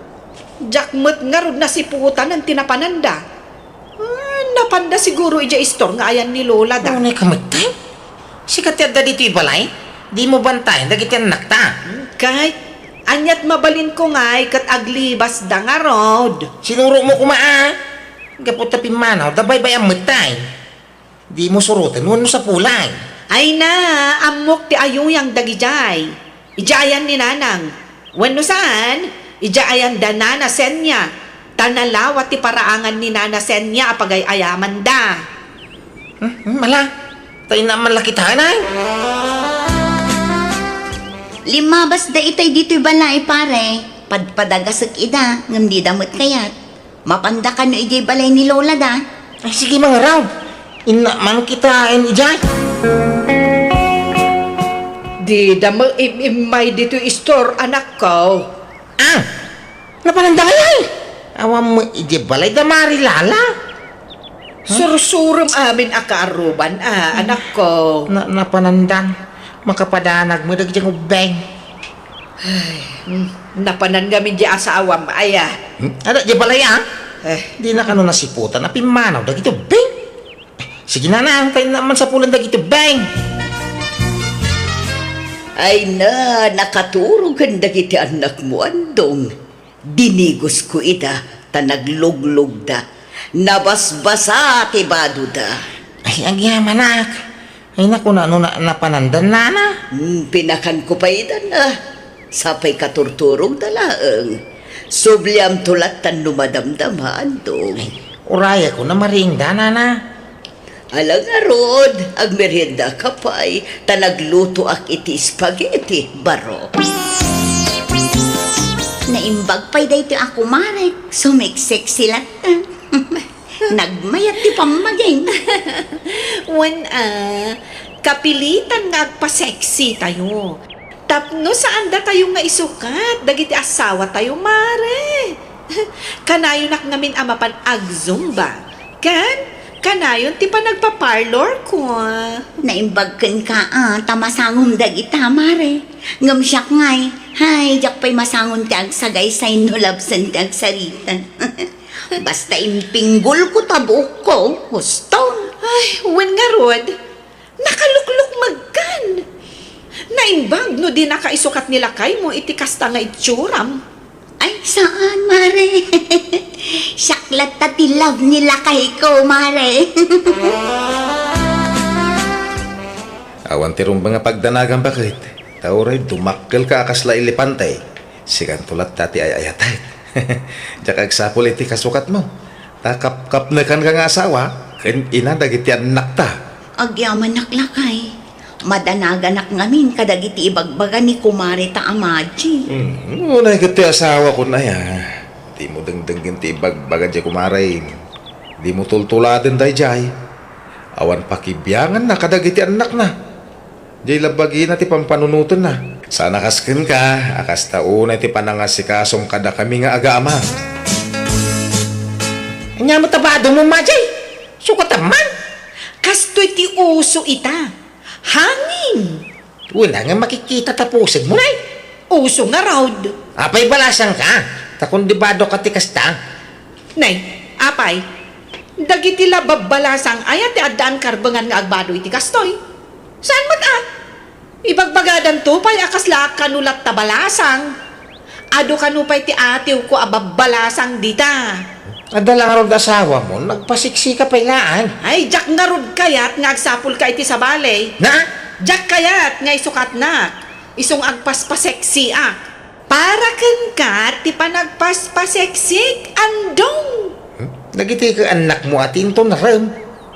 Diak met ngarud nasiputanen ti napananda. Ah, napanda siguro idiay istor nga ayan ni Lola da. Unay ka met, tay? Sika ti adda ditoy balay? Dimo bantayan dagiti annakta. Hmm, kay, aniat mabalinko ngay ket aglibasda ngarud. Sinurotmo koma, a. Gapu ta pimmanawda, baybay-am met, tay. Dimo suroten wenno sapulak. Ay na, ammok ti ayuyang dagidiay. Idiay ayan ni Nanang. Wenno saan, idiay ayan da Nana Senia. Ta nalawa ti paraangan ni Nana Senia a pagay-ayamanda. Hmm, hmm, ala, ta inna man la kitaen, ay. Limmabasda itay ditoy balay, pare. Padpadagasek ida, ngem dida met kayat. Mapanda kano idiay balay ni Lola da? Ay, sige, mangaraw. Inna man kitaen idiay. Dida met im-immay ditoy istor, anakko. Ah, napananda ngay, ay? Awan met idiay balay da Mari Lala. Sursurem amin a kaaruban, a, anakko. Na, napanandan. Makapadanag met dagiti ubbing. Ay, hmm, napanan ngamin di asawam, aya. Hmm? Ada di balay, a? Eh. Dina kano nasiputan a pimmanaw dagiti ubbing? Sige, Nana, tay naman sapulan dagiti ubbing. Ay na, nakaturog ken dagiti annakmo, Andong. Dinigosko ida, ta nagluglugda. Nabasbasa ti badoda. Ay, agyamanak. Ay, naku, no, no, na, napanandan, Nana. Hmm, pinakanko pay ida, a. Sapay katurturogda laeng. Subliamto lattan no madamdama, Andong. Ay, urayakon a mariingda, Nana. Ala ngarud, agmeriendaka pay, ta naglutoak iti spaghetti, baro. Naimbag pay daytoy a kumarek, sumeksexy latta. Nagmayat ti pammaging. Wen, a, kapilitan nga agpa-sexy tayo. Tapno saandatayo nga isukat dagiti asawatayo, Mare. Kanayonak ngamin a mapan agzumba. Ken kanayon ti panagpa-parlor ko. Naimbag kenka, a, ta masangon dagita, Mare. Ngem siak ngay, hay, diak pay masangon ti agsagaysay no labsen ti agsarita. Basta impinggolko ta buokko, huston. Ay, wen ngarud. Nakaluklukmegkan! Naimbag no dinaka isukat ni lakaymo iti kasta nga itsuram. Ay, saan, Mare? Siak latta ti love ni lakayko, Mare. Awan ti rumbeng a pagdanagan, baket. Ta uray dumakkelka a kasla elepante, sikanto latta ti ay-ayatek. Diak agsapul iti kasukatmo. Ta kapkapnekanka nga asawa ken ina dagiti annakta. Agyamanak, lakay. Madanaganak ngamin kadagiti ibagbaga ni kumareta a Maji. Hmm, unay ket ti asawakon aya. Dimo dengdenggen ti ibagbaga diay kumarem. Dimo tultuladen daydiay. Awan pakibianganna kadagiti annakna. Diay la bagina ti pampanunotenna. Saan a kas kenka, a kasta unay ti panangasikasom kadakami nga agaama. Ania met a badom, Maji? Sukatam man. Kastoy ti uso ita. Hangin. Wala nga makikita ta pusegmo, nay. Uso ngarud. Apay balasangka? Ta kundi badoka ti kasta. Nay, apay, dagiti la babbalasang aya ti addaan karbengan nga agbado iti kastoy? Saan met a? Ibagbagadanto pay a kasla kano latta balasang. Adu kano pay ti atiwko a babbalasang dita. Adda la ngarud asawamo, nagpaseksika pay laeng. Ay, diak ngarud kayat nga agsapulka iti sabali. Na? Diak kayat nga isukatnak. Isu nga agpaspaseksiak. Para kenka ti panagpaspaseksik, Andong. Hmm? Dagiti ket annakmo a ti inton rem,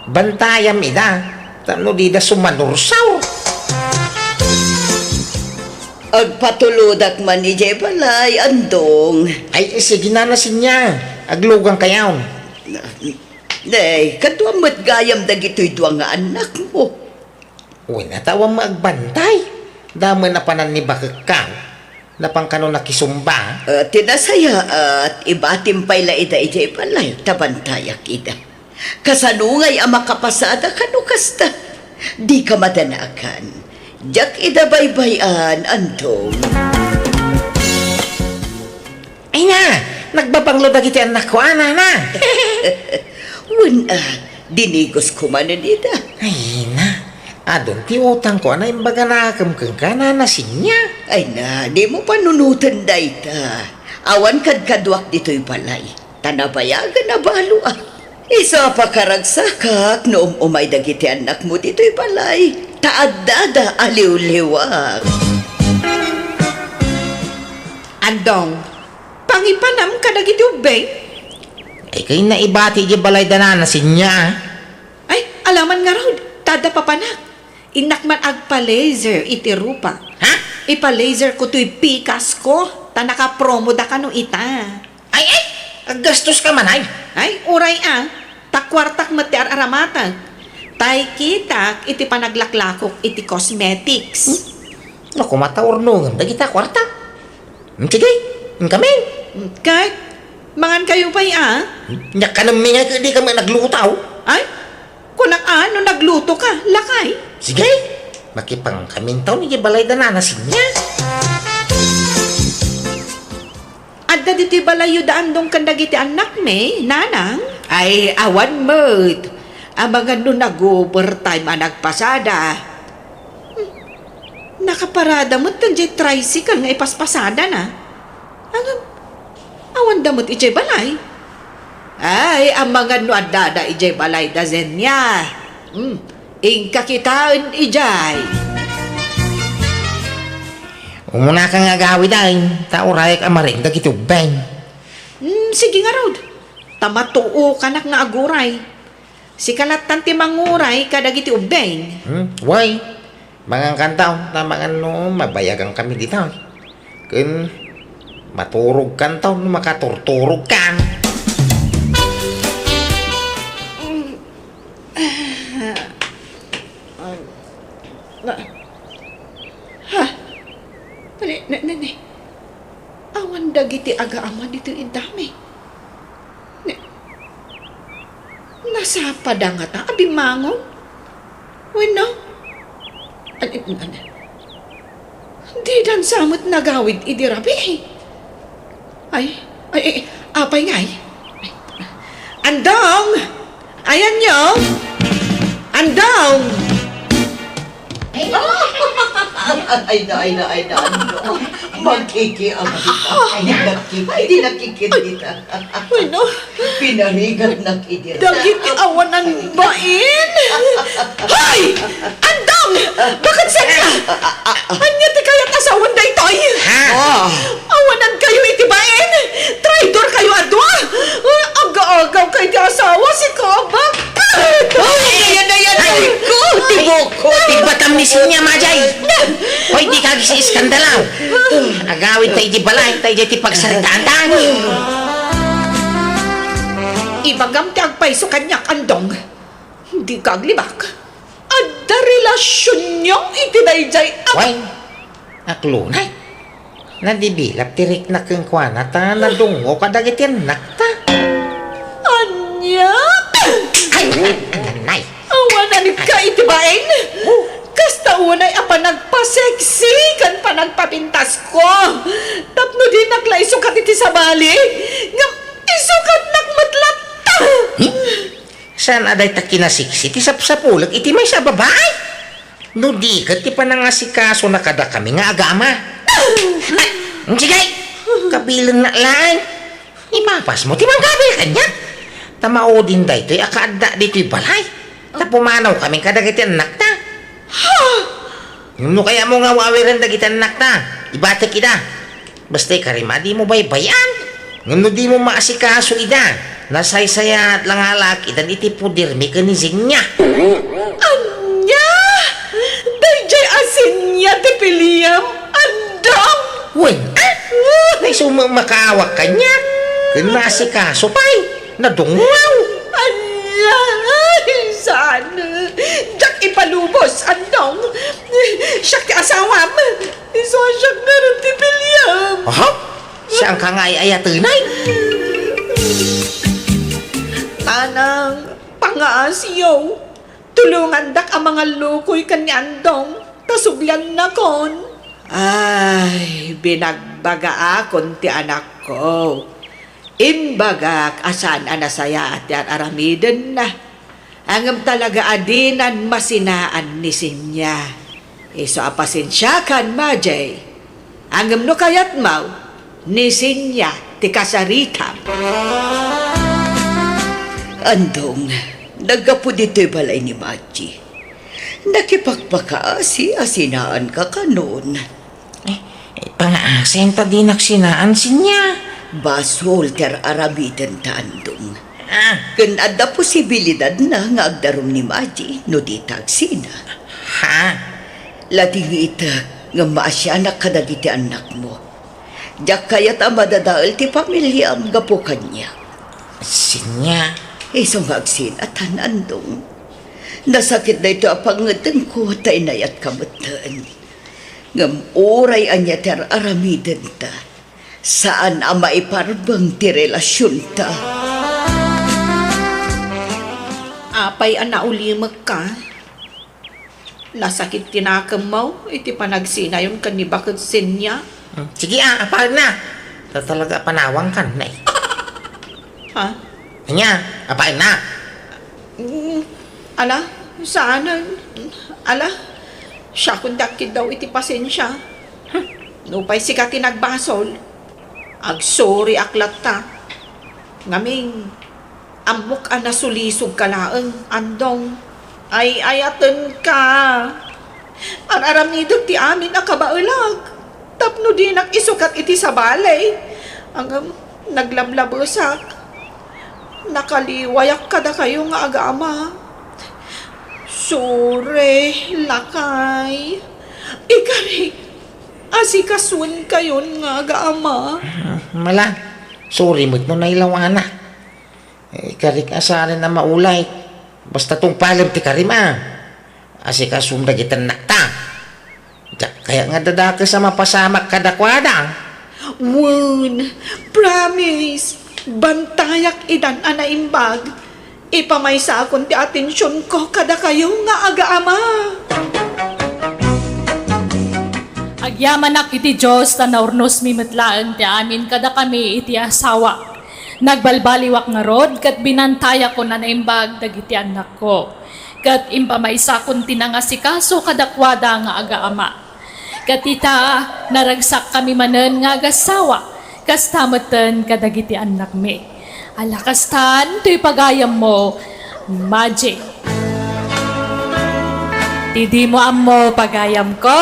bantayam ida, tapno dida sumanursaur. Agpatulodak man idiay balay, Andong. Ay, sige, Nana Senia. Aglugang kayaw. Nay, kaduam met gayam dagitoy dua nga annakmo. Wen, ta awan met agbantay. Damo a panannibakekkaw. Napan kano nakisumba. Ah, ti nasayaat, ibatim pay la ida idiay balay, ta bantayak ida. Kasano ngay a makapasada kano kasta? Dika madanagan. Diak ida baybay-an, Andong. Ay na, nagbabanglo dagiti annakko, a, nana. Wen, a, dinigos ko manen ida. Ay na, adun ti utangko a naimbaganakem kenka, Nana Sinya. Ay na, dimo panunoten dayta. Awan kadkaduak ditoy balay. Ta nabayagen a balo, a. Isu a pakaragsakak no um-umay dagiti annakmo ditoy balay, ta addada a liwliwak. Andong, pangipanam kadagiti ubbing? Ay, kayna ibati iti balay da Nana Sinya. Ay, alaman ngarud, ta adda papanak. Innak man agpa-laser iti rupa. Ha? Ipa-laser ko toy pikas ko, ta nakapromo da kano ita. Ay, ay! Aggastos ka man, ay! Ay, uray a, ta kuartak met ti ar-aramatek. Tay kitak iti panaglaklakok iti cosmetics. Hmm? Naku, mataurnongem dagita kuarta. Hmm, sige, inkamin. Hmm, ket, mangan kayo pay, a? Hmm? Nya kanemmi nga, di kami nagluto. Ay, kunak a, no nagluto ka, lakay. Sige, makipangkamintaw ni balay da Nana Sinya. Adda ditoy balayyo da Andong ken dagiti annakmi, nanang? Ay, awan met. Amangan no nag-overtime a nagpasada. Hmm. Nakaparada met diay tricycle nga ipaspasadana. Ngem, awanda met idiay balay. Ay, amangan no addada idiay balay da Zenia. Hmm. Inka kitaen idiay. Umunaka nga agawid, ay, ta urayek a maring dagiti ubbing. Hmm, sige ngarud. Ta matuokanak nga aguray. Sika lattan ti manguray kadagiti ubbing. Hmm, way. Mangankantaw, ta mangan no mabayagan kami dita. Ken maturogkantaw no makaturturogkan. Mm. Ah, ah, na, ha? Ne, ne, ne, ne. Awan dagiti agaama ditoy iddami. Ne, nasapada ngata a bimmangon? Wenno? An-, an-, an-, didan sa met nagawid idi rabii. Ay, ay, ay, apay ngay? Andong! Ayanyo! Andong! Ay, na, ay, na, ay, na, ano? Magkikiam kita. Ay, nakiki-, di nakikita. Ano? Pinarigat na kidira. Dagiti awanan bain. Hoy! Andong! Bakit saan ka? Anya ti kayat asawan daytoy? Ha? Oh. Awanan kayo iti bain! Traidor kayo a dua! Aga-agaw kayo ti asawa, si Kabak! Hoy! Ayan, ayan, ayan! Ay! Ko, tibok! Ko, tigbatam ni Sinya, Majay! Hoy, di ka agis-iskandalaw! Agawid tayo di balay, tayo di pagsaritaan tayo! Ibagam ti agpayso kaniak, Andong. Di ka aglibak. Adda relasionyo iti daydiay a- Wen, aklunay. Nadibilap ti rikna kenkuana ta nadungngo kadagiti annakta. Ania? Ay, nay. Awanan ka iti bain. Kasta unay a panagpaseksi ken panagpapintasko. Tapno dinak la isukat iti sabali, ngem isukatnak met latta. Hmm? Saan a dayta kinaseksi ti sapsapulek iti maysa a babai? No di ket ti panangasikasona kadakami nga agama. Ay, sige! Kabilenna laeng. Ipapasmo ti mangkabil kaniak. Ta maudin daytoy a kaadda ditoy balay. Ta pumanawkami kadagiti annakta. Ha? No kayatmo nga awawiren dagiti annakta, ibatek ida. Basta ikarima, dimo baybay-an. Ngem no dimo maasikaso ida, nasaysayaat la nga alakidan iti podermi ken ni Zenia. Ania? Daydiay a Zenia ti piliem, Andong? Wen, a? Ay, sumamakaawak kaniak. Ken naasikaso pay, nadungngaw. Ala, saan? Diak ipalubos, Andong. Siak ti asawam. Isu a siak ngarud ti piliem. Aha? Siak nga ay-ayatenay? Manang, pangaasiyo. Tulongandak a mangallukoy ken ni Andong, ta subliannakon. Ay, binagbagaakon ti anakko. Imbagak a saan a nasayaat ti ar-aramidenna. Ngem talaga a dinan masinaan ni Sinya. Isu a pasensiakan, Majay. Ngem no kayatmo, ni Sinya ti kasaritam. Andong, naggapu ditoy balay ni Maji. Nakipakpakaasi a sinaanka kanon. Eh, eh, pangaasim ta dinak sinaan, Sinya. Basol ti ar-aramidenta, Andong. Ah. Ken adda posibilidadna nga agdarum ni Maji no dita agsina. Ha? Ladingitek ngem maasianak kadagiti annakmo. Diak kayat a madadael ti familiam gapu kaniak. Sinya. Isu nga agsinatan, Andong. Nasakit daytoy a pangngetenko ta inayatka metten. Ngem uray ania ti ar-aramidenta, saan a maiparbeng ti relasionta. Apay a naulimekka? Nasakit ti nakemmo iti panagsinayon ken ni Baket Sinya? Hmm, sige, a, apaenna. Ta talaga a panawangkan, nay. Ha? Ania, apaenna? Mm, ala, saanen. Ala, siakon ti agkiddaw iti pasensia. Hmm. Nupay sika ti nagbasol, agsoriak latta. Ngamin, ammok a nasulisogka laeng, Andong. Ay-ayatenka. Ar-aramidek ti amin a kabaelak tapno dinak isukat iti sabali. Ngem naglablabesak. Nakaliwayak kadakayo nga aga-ama. Sorry, lakay. Ikarik, asikasuenkayon nga aga-ama. Mala, sorry met no nailawanak. Eh, karik a saan a maulay. Basta tungpalem ti karim a. Asikasom dagiti annakta. Diak kayat nga dadakes a mapasamak kadakuada. Wen, promise, bantayak idan a naimbag. Ipamaysakon ti atensionko kadakayo nga aga-ama. Agyamanak iti Dios ta naurnosmi met laeng ti amin kadakami iti asawa. Nagbalbaliwak ngarud ket binantayakon a naimbag dagiti annakko, ket impamaysakon ti nangasikaso kadakuada nga aga-ama. Ket ita, naragsakkami manen nga agasawa, kasta metten kadagiti annakmi. Ala kastan toy pagayammo, Maji. Ti dimo ammo, pagayamko,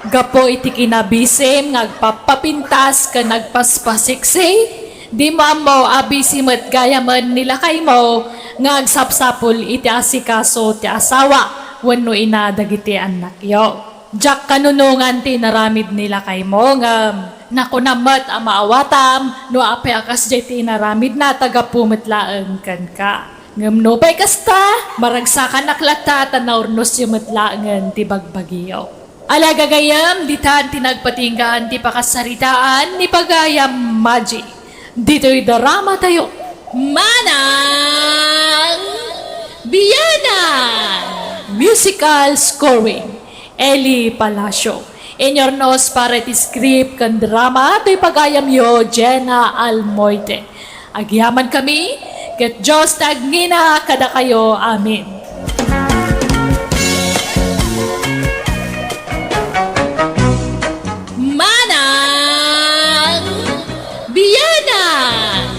gapu iti kinabisim nga agpappapintas ken agpaspasiksi, dimo ammo a bisi met gayamen ni lakaymo nga agsapsapul iti asikaso ti asawa wenno ina dagiti annakyo. Diak kanunongan ti inaramid ni lakaymo, ngem nakunam met a maawatam no apay a kasdiay ti inaramidna ta gapu met laeng kenka. Ngem nupay kasta, maragsakanak latta ta naurnosyo met laengen ti bagbagiyo. Ala gagayyem, ditan ti nagpatinggaan ti pakasaritaan ni pagayam Maji. Ditoy drama tayo, Manang Bianang! Musical scoring, Eli Palacio. Inyurnos para iti script ken drama toy pagayamyo, Jenna Almoite. Agyamankami, ket Dios ti agngina kadakayo. Amen. Manang Bianang!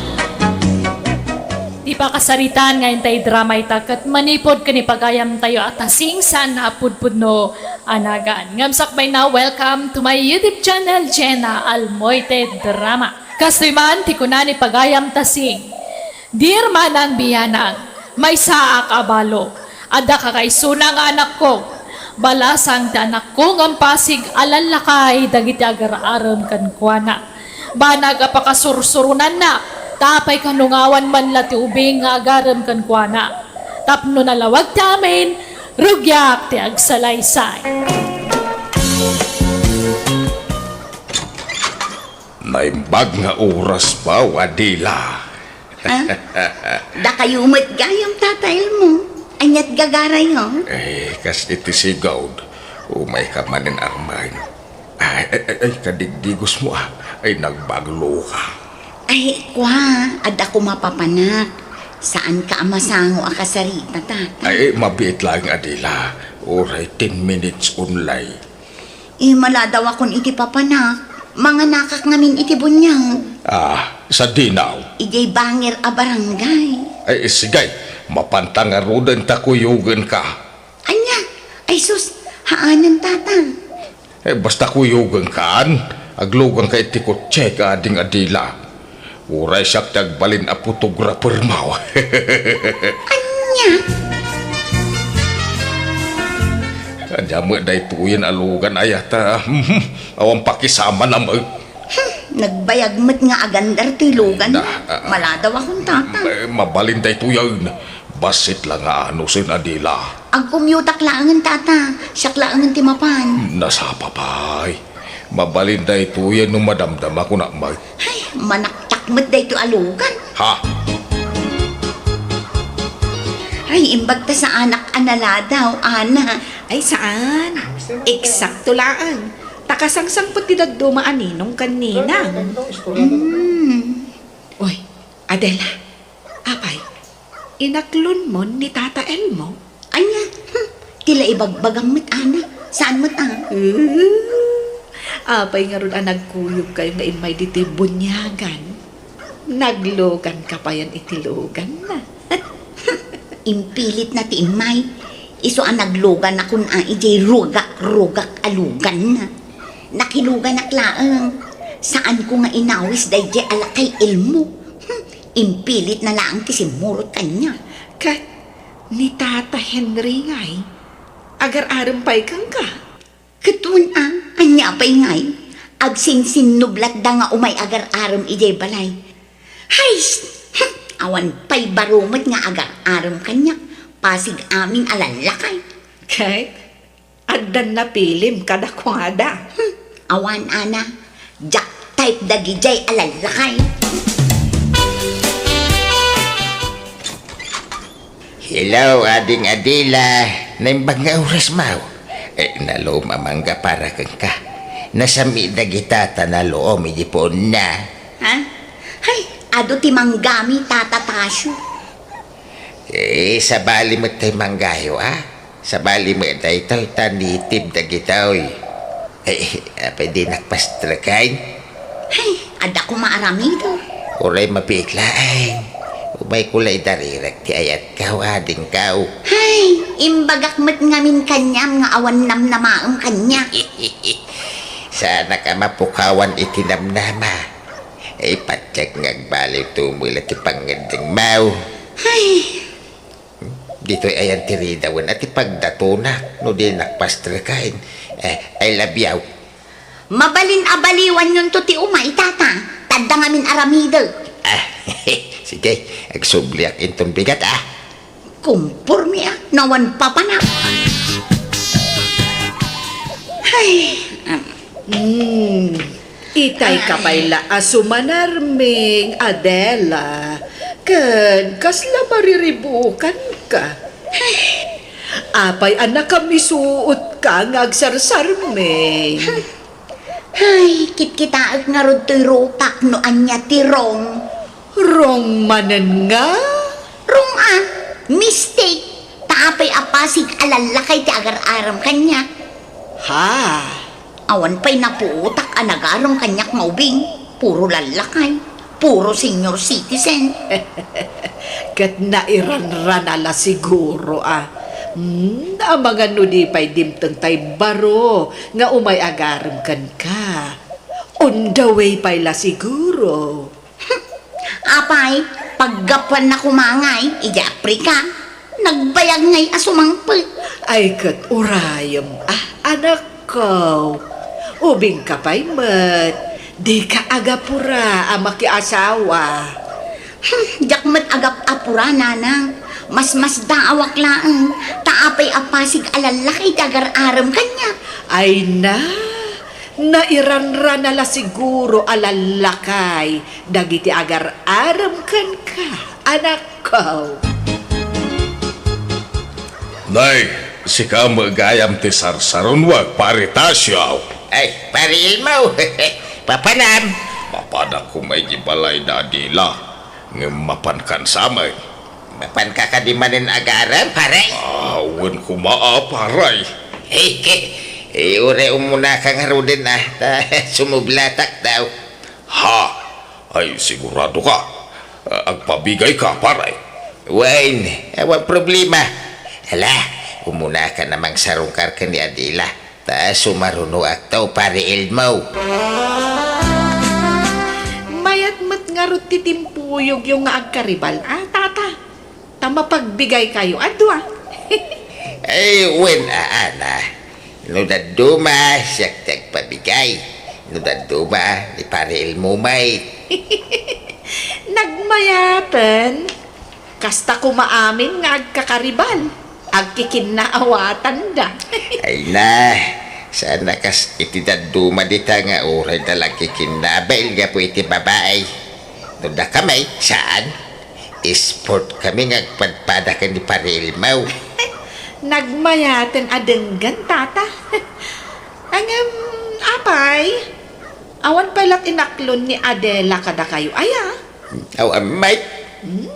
Ti pakasaritaan nga intay drama ita ket manipud ken ipagayamtayo a tasing saan a pudpudno a nagan. Ngem sakbayna, welcome to my YouTube channel, Jenna Almoite Drama. Kastoy man ti kuna ni pagayam tasing, Dear Manang Bianang, maysaak a balo. Adda kakaisuna nga anakko. Balasang ti anakko ngem pasig a lallakay dagiti agar-arem kenkuana. Banag a pakasursuronanna, Ta apay kano nga awan man la ti ubing nga agarem kenkuana? Tapno nalawag ti amin, rugiak ti agsalaysay. Naimbag nga oras ba, Adela? Ah? Dakayo met gayam, Tata Elmo. Aniat gagarayo? Eh, kas iti sigud, umayka manen armen. Ay, ay, ay, ay, kadigdigos mo, ah. Ay, nagbaglo ka. Ay, kwa, adda ko mapapanak. Saan ka a masango a kasarita, Tata? Ay, mabiit laeng, Adela. Uray ten minutes only. Eh, maladaw akon iti papanak. Manganakak ngamin iti buniag. Ah, sadino? Idiay bangir a barangay. Ay, sige. Mapanta ngaruden ta kuyogen ka. Ania? Ay sus, haanen, Tata. Eh, basta kuyogen kan, aglugan ka iti kotse ka, Ading Adela. Uray siak ti agbalin a photographer mo. Ania? Ania met daytoyen a lugan, ay, ta, awan pakisama na met. Hmm, nagbayag met nga agandar toy lugan. Da, ah, ah. Maladaw akon, Tata. Eh, mabalin daytoyen. Bassit la nga anusen, Adela. Agkumyutak laengen, Tata. Siak laengen ti mapan. Nasapa pay. Mabalin daytoyen no madamdama ko na met. Ay, manaktak met daytoy a lugan. Ha? Ay, imbag ta saanak a naladaw, Ana. Ay, saan. Eksakto laeng. Ta kasangsangpet ti dadduma a ninong ken ninang. Mm. Uy, Adela, apay, inaklonmon ni Tata Elmo? Ania? Hmm, ti la ibagbagam met, Ana. Saan met, ah? Uh, apay ngarud a nagkuyogkayo nga immay ditoy buniagan? Nagluganka payen iti luganna. Impilitna ti immay. Isu a nagluganakon a idiay rugak-rugak a luganna. Nakiluganak laeng. Saanko nga inawis daydiay a lakay Elmo. Hmm, impilitna laeng ti simmurot kaniak. Ket ni Tata Henry ngay, agar-arem pay kenka? Ket wen a, ania pay ngay? Agsinsinnublatda nga umay agar-arem idiay balay. Hay! Hmm, awan pay baro met nga agar-arem kaniak. Pasig amin a lallakay. Ket addan napilim kadakuada. Hmm, awan, Ana. Diak type dagidiay a lallakay. Hello, Ading Adela. Naimbag nga oras mo. Eh, nalom a mangga para kenka. Nasam-it dagita ta nalom iti puonna. Ha? Hay, adu ti manggami, Tata Tasio. Eh, sabali met tay manggayo, a? Sabali met daytoy ta native dagitoy. Eh, apay dinak pastreken? Hay, adda koma aramidek. Uray mabiit laeng. Umayko la idarirek ti ayatko, adingko. Hay, imbagak met ngamin kaniam nga awan namnamaem kaniak. Saanak a mapukawan iti namnama. Ay, patiek nga agbaliwto met la ti pangngeddengmo. Hay. Ditoy ayan ti ridawen a ti pagdatona no dinak pastreken. Eh, I love you. Mabalin a baliwanyonto ti umay, Tata. Tadda ngamin aramidek. Ah, sige, agsubliak inton bigat, a. Kumporme, a, no awan papanak. Hay, am. Hmm, itay ka pay la a sumanarming, Adela. Ken kasla mariribukanka. Apay a nakamisuotka nga agsarsarming? Hay, kitkitaek ngarud toy rupak no ania ti wrong. Wrong manen nga? Wrong a, mistake. Ta apay a pasig a lallakay ti agar-arem kaniak? Ha? Awan pay napuotak a nagarem kaniak nga ubing. Puro lallakay. Puro senior citizen. Ket nairanrana la siguro a. Hmm, amangan no di pay dimteng tay baro nga umay agarem kenka. On the way pay la siguro. Apay, paggapuanna koma ngay idiay Africa, nagbayag ngay a sumangpet. Ay, ket urayem, a, anakko. Ubingka pay met, dika agapura a makiasawa. Diak met agap-apura, nanang. Masmasdaawak laeng, ta apay a pasig a lallakay ti agar-arem kaniak. Ay na, nairanrana la siguro a lallakay dagiti agar-arem kenka, anakko. Nay, sika met gayam ti sarsarunuek, Pare Tasio. Ay, Pare Elmo, papanam? Mapanak koma idiay balay da Adela, ngem mapankan sa met. Mapanka kadi manen agarem, pare? Ah, wen koma, a, pare. Ay, ke, eh, uray umunaka ngaruden, a, ta sumublatak daw. Ha? Ay, siguradoka? Ah, agpabigayka, pare? Wen, awan problema. Hala, umunaka a mangsarungkar ken ni Adela, ta sumarunoakto, Pare Elmo. Mayat met ngarud ti timpuyogyo nga agkaribal, a, tata? Ta mapagbigaykayo a dua. Ay, wen, a, Ana. No dadduma, siak ti agpabigay. No dadduma, ni Pare Elmo met. Nagmayaten. Kasta koma amin nga agkakaribal, agkikinnaawatanda. Ay na, saan a kas iti dadduma dita nga uray da la agkikinnabail gapu iti babai. No dakami, saan? Sport kami nga agpadpada ken ni Pare Elmo. Nagmayaten a denggen, tata. Ngem, apay, awan pay la ti inaklon ni Adela kadakayo aya? Aw, amay. Hmm?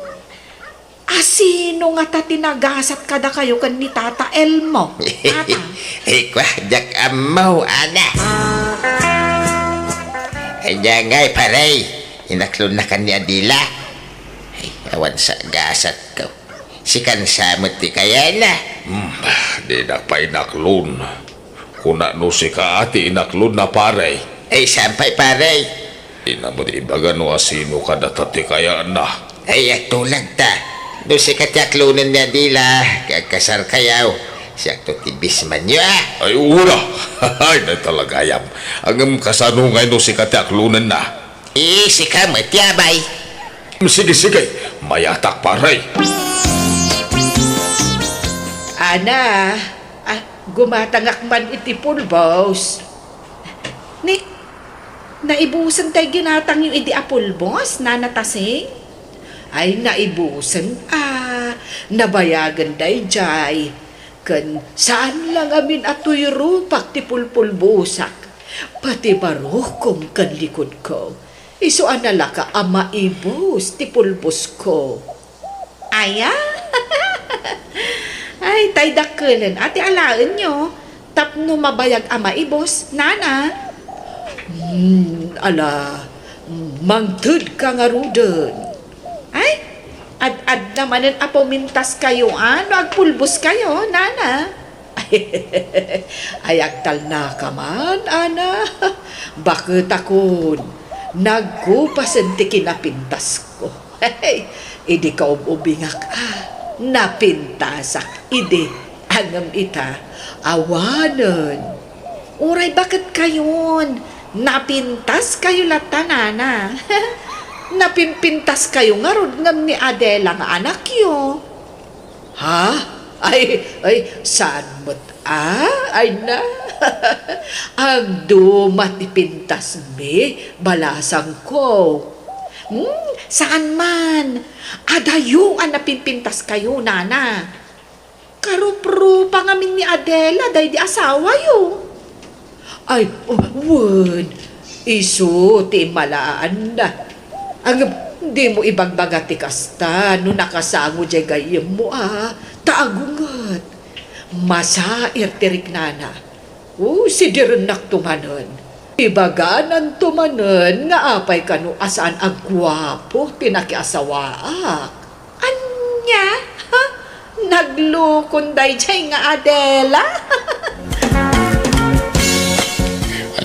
A sino ngata ti nagasat kadakayo ken ni Tata Elmo, tata? Ay, kua, diak ammo, Ana. Ania ngay, pare, inaklonnakan ni Adela? Ay, awan sa gasatko. Sikan sa met ti kayana. Hmm, dinak pay inaklon. Kuna no sika ti inaklonna, pare. Ay, saan pay, pare? Dina met ibaga no asino kadata ti kayaanna. Ay, agtulag ta. No sika ti aklonen ni Adela, ket agkasarkayo, siakto ti bismanyo, a. Ay, ura! Ay, nay talagayam. Ngem kasano ngay no sika ti aklonenna? Eh, sika met ti abay. Sige, sige. Mayatak, pare. Ana, ah, gumatangak man iti pulbos. Ni, naibusen tay ginatangyo idi a pulbos, Nana Tasing? Ay, naibusen, a. Nabayagen daydiay. Ken saan la ngamin a tuyrupak ti pulpulbosak. Pati barukom ken likudko, isu a nalaka a maibus ti pulbosko. Aya? Ay, tay dakkelen a ti alaenyo tapno mabayag a maibus, nana? Hmm, ala, mangtedka ngaruden. Ay, ad-adda manen a pumintaskayo, a, no agpulboskayo, nana? Ay, agtalnaka man, Ana. Baketakon, nagkupasen ti kinapintasko. Idi kaub-ubingak, a, napintasak idi. Ngem ita, awanen. Uray baketkayon, napintaskayo latta, nana. Napimpintaskayo ngarud ngem ni Adela nga anakyo. Ha? Ay, ay, saan met, a? Ay na. Agduma ti pintasmi, balasangko. Hmm, saan man. Adayo a napimpintaskayo, nana. Karuprupa ngamin ni Adela daydi asawayo. Ay, o, wen, isu ti immalaanna. Ngem, dimo ibagbaga ti kasta no nakasango diay gayyemmo, a, ta agunget. Masair ti riknana. O, sidirennakto manen. Ibagananto manen nga apay kano a saan a guapo ti nakiasawaak. Ania? Ha? Naglukon daydiay nga Adela?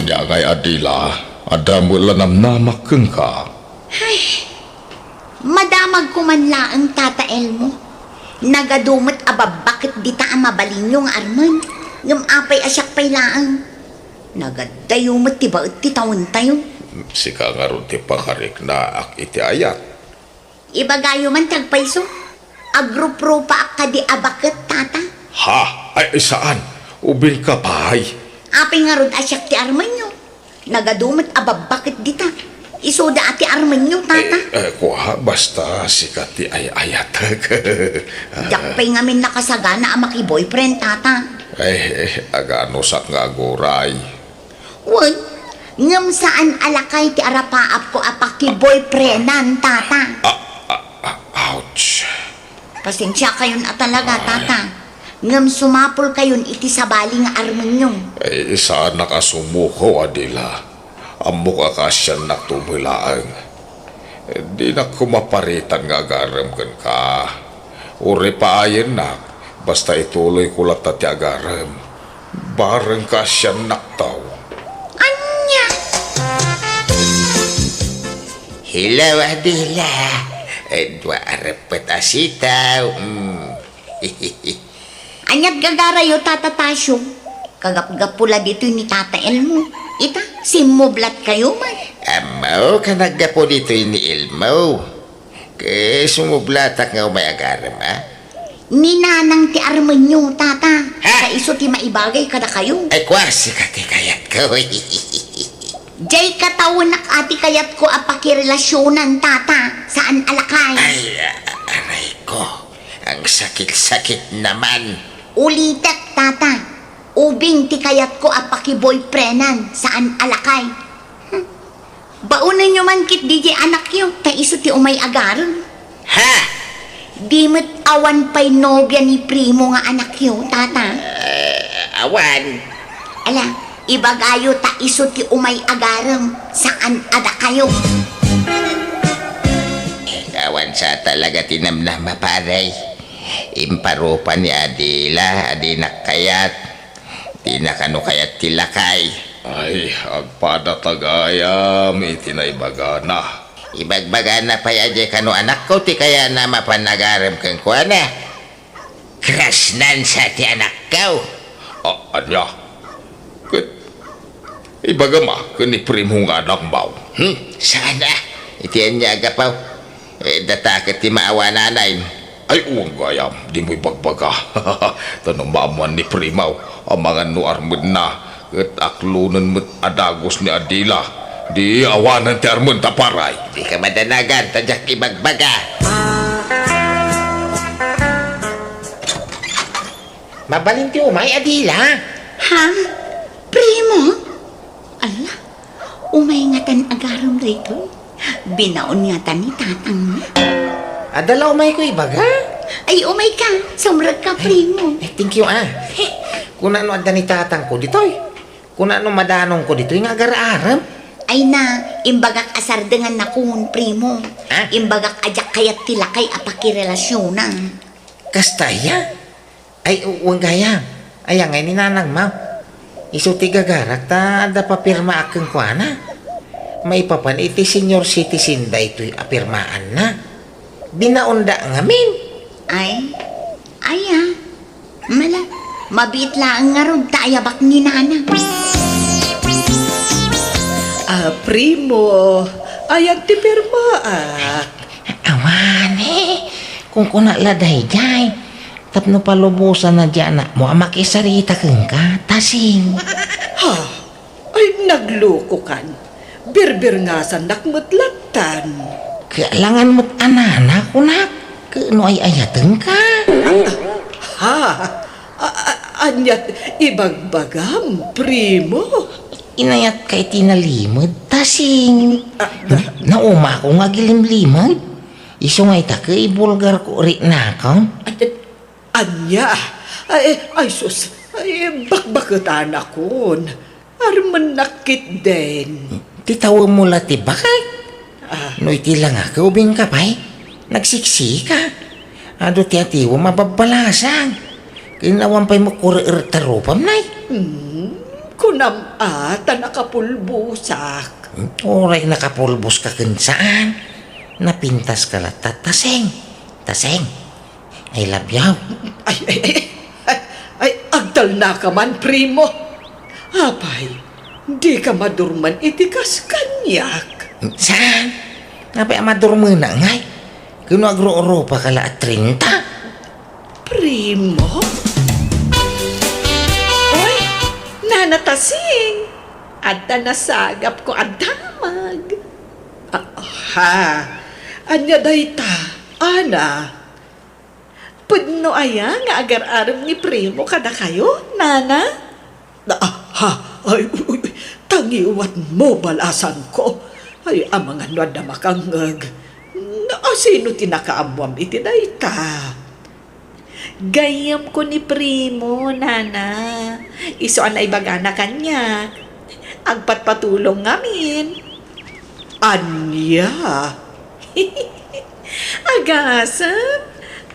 Ania ngay, Adela? Adda met la namnamak kenka. Ay, madamagko man laeng, Tata Elmo. Nagadu met a babbaket dita a mabalinyo nga armen, ngem apay a siak pay laeng? Nagaddayo met ti baet ti tawentayo. Sika ngarud ti pakariknaak iti ayat. Ibagayo man ti agpayso. Agruprupaak kadi a baket, tata. Ha? Ay, saan. Ubingka pay. Apay ngarud a siak ti armenyo? Nagadu met a babbaket dita. Isuda a ti armenyo, tata. Eh, eh, kua, basta sika ti ay-ayatek. Diak pay ngamin nakasagana a maki-boyfriend, tata. Ay, eh, aganusak nga aguray. Wen, ngem saan a lakay ti arapaapko a paki-boyfriendan, tata. Ah, ah, ah, ouch. Pasensiakayon a talaga, tata. Ngem sumapulkayon iti sabali nga armenyo. Ay, saanak a sumuko, Adela. Ammok a kaasiannakto met laeng. Dinak koma paritan nga agarem kenka. Uray paayennak, basta ituloyko latta ti agarem. Bareng kaasiannakto. Ania? Hello, Adela. Dua a reppet a sitaw. Mm. Ania't gagarayo, Tata Tasyo? Kagapgapu la ditoy ni Tata Elmo. Ita, simmublatkayo man. Ammok a naggapu ditoy ni Elmo. Ket sumublatak nga umay agarem, a? Ni nanang ti armenyo, tata. Ha? Ta isu ti maibagay kadakayo. Ay, kua, sika ti kayatko. Diay katawenak a ti kayatko a pakirelasionan, tata. Saan a lakay. Ay, a-, aray ko. Ang sakit-sakit naman. Ulitek, tata. Ubing ti kayatko a pakiboyfriendan, saan a lakay. Hmm. Baonenyo man ketdi diay anakyo, ta isu ti umay agarem. Ha? Di met awan pay nobia ni Primo nga anakyo, tata? Eh, awan. Ala, ibagayo ta isu ti umay agarem, saan a dakayo. Eh, awan sa talaga ti namnama, pare. Imparupa ni Adela a dinak kayat. Dina kano kayat ti lakay. Ay, agpadata gayam iti naibagana. Ibagbagana pay a diay kano anakko ti kayatna a mapan agarem kenkuana. Crush-nan sa ti anakko. A-, ania? Ket ibagam a ken ni Primo nga anakmo? Hmm? Saan a? Iti ania a gapu? Eh, data ket ti maawananay. Ay, wen gayam, dimo ibagbaga. Ta no maammuan ni Primo, amangan no armenna, ket aklonen met a dagus ni Adela. Di awanen ti armenta, pare. Dika madanagan, ta diak ibagbaga. Mabalin ti umay, Adela? Ha? Primo? Ala, umay ngatan agarem daytoy. Binaon ngatan ni tatang. Adda la umayko ibaga? Ay, umayka. Sumrekka, Primo. Ay, thank you, a. Kuna no adda ni tatangko ditoy. Kuna no madanongko ditoy nga agar-arem. Ay na, imbagak a sardengannakon, Primo. Ha? Imbagak a diak kayat ti lakay a pakirelasionan. Kasta aya? Ay, wen gayam. Aya ngay ni nanangmo? Isu ti gagarak ta adda papirmaak kenkuana. Maipapan iti senior citizen daytoy a pirmaanna. Binaonda ngamin. Ay, aya. Mala, mabiit laeng ngarud ta ayabak ni nanang. A, Primo, ayan ti pirmaak. Awane, kunkuna la daydiay. Tapno palubosanna diay anakmo a makisarita kenka, Tasing. Ha? Ay, naglukokan. Birbirngasannak met lattan. Kailangan met a nana, kunak. Ket no ay-ayatenka. Ha? A-, a-, ania't ibagbagam, Primo? Inayatka iti nalimed, Tasing. A, na- Naumaak nga agilimlimed. Isu nga ita ket ibulgarko riknakon. At, Ania? Ay, ay, sus. Ay, bakbaketanakon. Armennak ketdin. Ti tawemmo la ti baket. A. No iti langak, ubingka pay. Nagsiksika. Adu ti atiwem a babbalasang. Ken awan pay makuri-, er-, tarupam, nay. Hmm, kunam a, ta nakapulbosak. Uray nakapulboska ken saan. Napintaska latta, Taseng. Taseng. I love you. Ay, ay, ay, ay, ay, agtalnaka man, Primo. Apay, dika madurman iti kas kaniak? Saan? Apay a madurmenak ngay? Kuno agrurupa ka la a treinta? Primo? Oy, Nana Tasing! Adda nasagapko a damag. Ah, ha? Ania dayta, Ana? Pudno aya nga agar-arem ni Primo kadakayo, Nana? Ah, ha? Ay, uy, uy, uy, tangiwatmo, balasangko. Ay, amangan no adda makangngeg. Asino ti nakaammoam iti dayta? Gayyemko ni Primo, Nana. Isu a naibagana kaniak. Agpatpatulong ngamin. Ania? Agasem,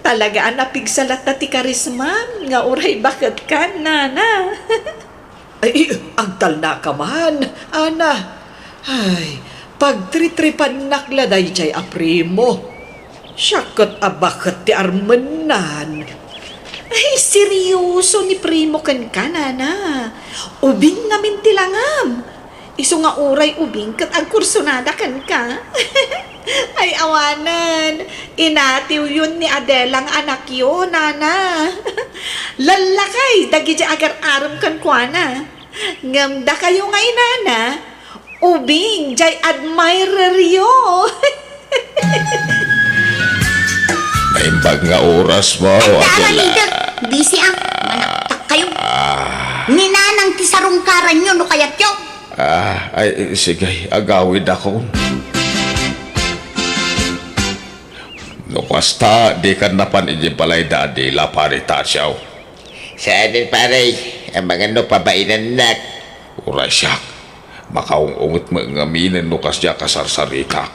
talaga a napigsa latta ti karismam nga uray baketkan, Nana. Ay, agtalnaka man, Ana. Ay, pagtritripannak la daydiay a Primo. Siak ket a baket ti armennan. Ay, serioso ni Primo kenka, Nana. Ubing ngamin ti langam. Isu nga uray ubing ket agkursunada kenka. Ay, awanen, inatiwyon ni Adela nga anakyo, Nana. Lallakay dagiti agar-arem kenkuana. Ngem dakayo nga inana, ubing jay admireryo. Naimbag nga oras mo, Adela. Busy, ah. Manaktak kayo. Ah. Ni Nanang ti sarungkaranyo no kayatyo. Ah, ay, sige, agawid ako. No kasta, di ka napan iti balay da Adela, Pare Tasyo. Saanen, pare, amangan no pabainannak. Uray siak, makaung-unget met ngaminen no kasdiak a sarsarita.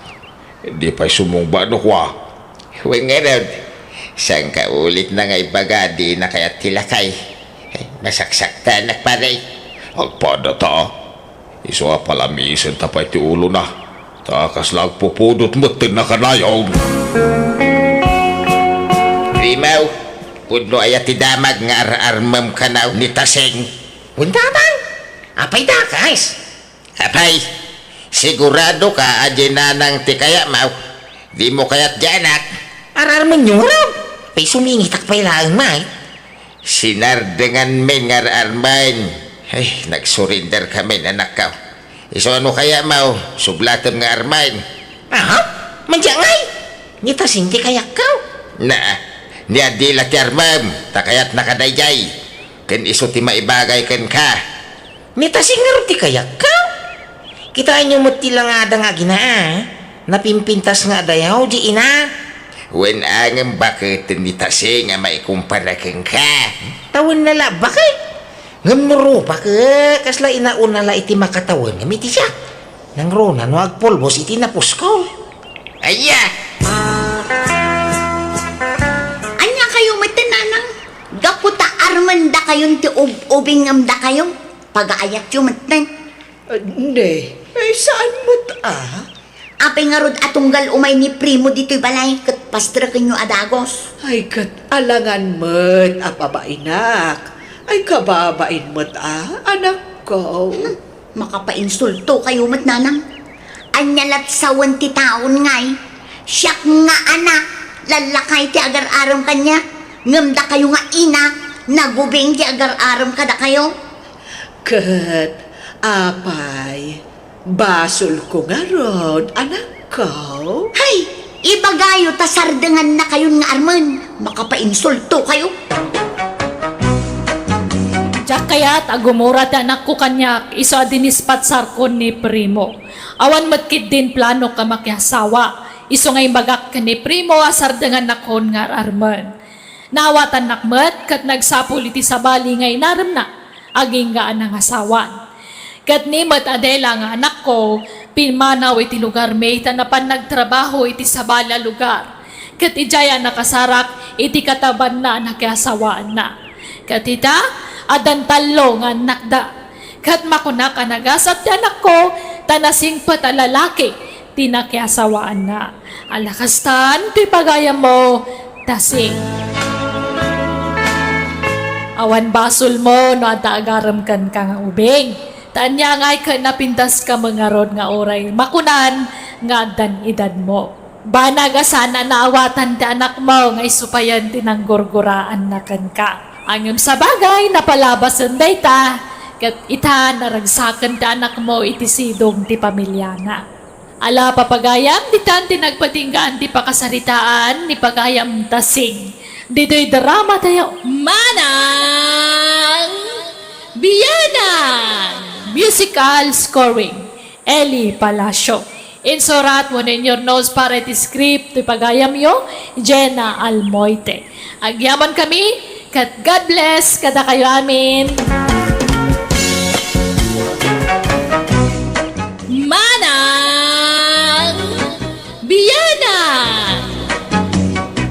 Di pay sumungba no kua. Wen ngarud, saan ka ulit na nga ibaga, di na kayat ti lakay. Ay, masaksaktanak, pare. Agpada ta. Isu a palamisen ta pay ti ulona. Ta kasla agpupudot met ti nakanayon. Rimaw, pudno aya ti damag nga ar-armem kanaw ni Tasing? Wen, Tatang, apay dakas? Apay, sigurado ka a di Nanang ti kayatmo? Dimo kayat di anak? Ar-armenyo ngarud. Pay sumingitak pay laeng, May. Sinardenganmin nga ar-armen. Ay, nagsurrender kamin, anakko. Isu a no kayatmo, sublatem nga armen. Aha? Madiay ngay? Ni Tasing ti kayatko? Naa, ni Adela ti armem, ta kayatna kadaydiay. Ken isu ti maibagay kenka. Ni Tasing ngarud ti kayatko? Kitaenyo met ti langada nga agina, a? Napimpintas nga adayaw, di ina. Wen, a ngem baketen ni Tasing a maikumpara kenka? Ta wen la baket. Ngem no rupak, kasla inauna la iti makatawen ngem iti siak. Nangruna no agpulbos iti napuskol. Aya! Ania kayo met, Nanang? Gapu ta armen dakayon ti ub-ubing ngem dakayo? Pagaayatyo metten. Andi, ay, saan met a? Apay ngarud a tunggal umay ni Primo ditoy balay ket pastrekenyo a dagus? Ay, ket alangan met a pabainak. Ay, kababain met a, anakko. Hmm, makapainsulto kayo met, Nanang. Ania lat sawen ti taon ngay? Siak nga anak, lallakay ti agar-arem kaniak, ngem dakayo nga ina, nagubing ti agar-arem kadakayo. Ket apay, basolko ngarud, anakko? Hay! Ibagayo ta sardengannakayon nga armen, makapainsulto kayo. Diak kayat a gumura ti anakko kaniak isu a dinispatsarkon ni Primo. Awan met ketdin planok a makiasawa, isu nga imbagak ken ni Primo a sardengannakon nga ar-armen. Naawatannak met ket nagsapul iti sabali nga inaremna, agingga a nangasawan. Ket ni met Adela nga anakko, pimmanaw iti lugarmi ta napan nagtrabaho iti sabali a lugar. Ket idiay a nakasarak iti katabanna a nakiasawaanna. Ket ita, addan tallo nga annakda. Ket makunak a nagasat ti anakko, ta nasingpet a lalaki ti nakiasawaanna. Ala kastan ti pagayammo, Tasing. Awan basolmo no adda agarem kenka nga ubing. Ta ania ngay ket napintaska met ngarud nga uray makunan nga addan edadmo. Banag a saan a naawatan ti anakmo nga isu payen ti nanggurguraanna kenka. Ngem sabagay, napalabasen dayta, ket ita, naragsaken ti anakmo iti sidong ti pamiliana. Ala, papagayam, ditan ti nagpatinggaan ti pakasaritaan ni Pagayam Tasing. Ditoy drama tayo, Manang Bianang! Musical scoring, Eli Palacio. Insurat wenno inyurnos para iti script ti pagayamyo, Jenna Almoite. Agyamankami, ket God bless kadakayo amin. Manang Bianang!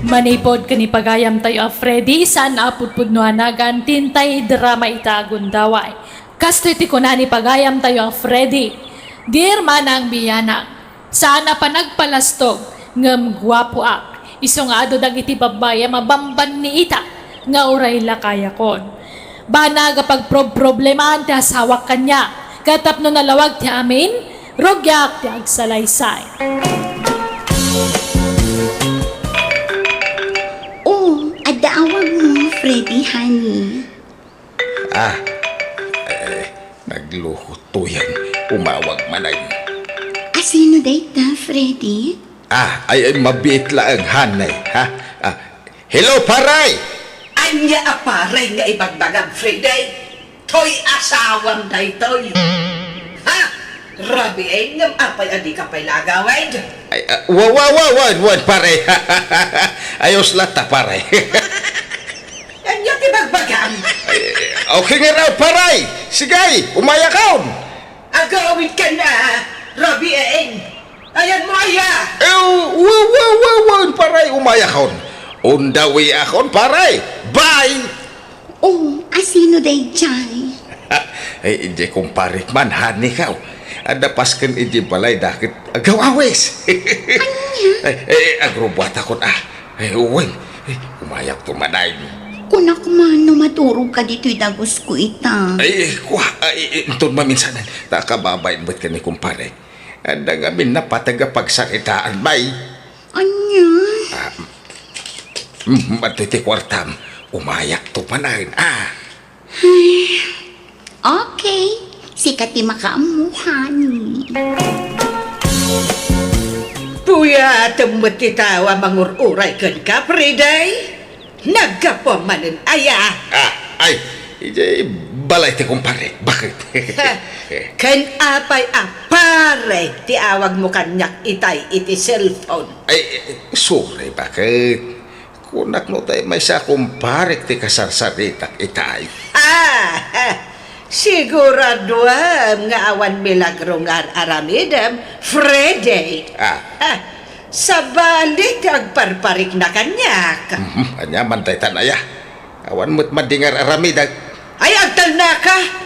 Manipud ken ni pagayamtayo a Freddy, saan a pudpudno a nagan ti intay drama ita a gundaway. Kastoy ti kuna ni pagayamtayo a Freddy, "Dear Manang Bianang, saan a panagpalastog, ngem guapoak. Isu nga adu dagiti babbai a mabambanniitak nga uray lakayakon. Banag a pagprobproblemaan ti asawak kaniak, ket tapno nalawag ti amin, rugiak ti agsalaysay." Oh, adda awagmo, Freddy, honey. Ah, eh, nagluko toyen. Umawag manen. Asino dayta, Freddy? Ah, ay, ay, mabiit laeng, honey, ha? Ah, hello, pare! Ania a pare nga ibagbagam, Freddy? Toy asawam daytoy. Ha? Rabiin, ngem apay a dika pay la agawid? Ay, ah, wa, wa, wa, wen, wen, pare. Ayos latta, pare. Ania ti bagbagam? Ay, okay nga raw, pare. Sige, umayakon. Agawid ka na, Rabiin. Ayanmo aya? Eh, wa, wa, wa, wa, pare, umayakon. On the way akon, pare. Bye. Oh, asino daydiay? Ay, idiay kumparek man, honey, kaw. Adda pasken idiay balay, dakit agaw-awis. Ania? Ay, ay, agrubuatakon, ah. Ay, uwing. Ay, umayakto manen. Kunak man no maturog ka ditoy dagusko ita. Ay, kua, ay, inton maminsan, ta kababain met ken ni kumparek. Adda ngamin napateg a pagsaritaan, bay. Ania? Ah, mm, mm, adtoy ti kuartam. Umayakto manen, ah. Ay, okay. Sika ti makaammo, honey. Puyatem met ti tao a mangur-uray kenka, Friday. Naggapuam manen aya? Ah, ay, idiay balay ti kumpare. Bakit? Ha, ken apay a pare ti awagmo kaniak itay iti cellphone? Ay, sorry, bakit? Kunak no tay maysa a kumparek ti kasarsaritak itay. Ah, siguraduem nga awan milagro nga ar-aramidem, Freddy. Ah. Ah, sabali ti agparparikna kaniak. Mhm, ania man daytan aya? Awan met madi nga ar-aramidek. Ay, agtalnaka!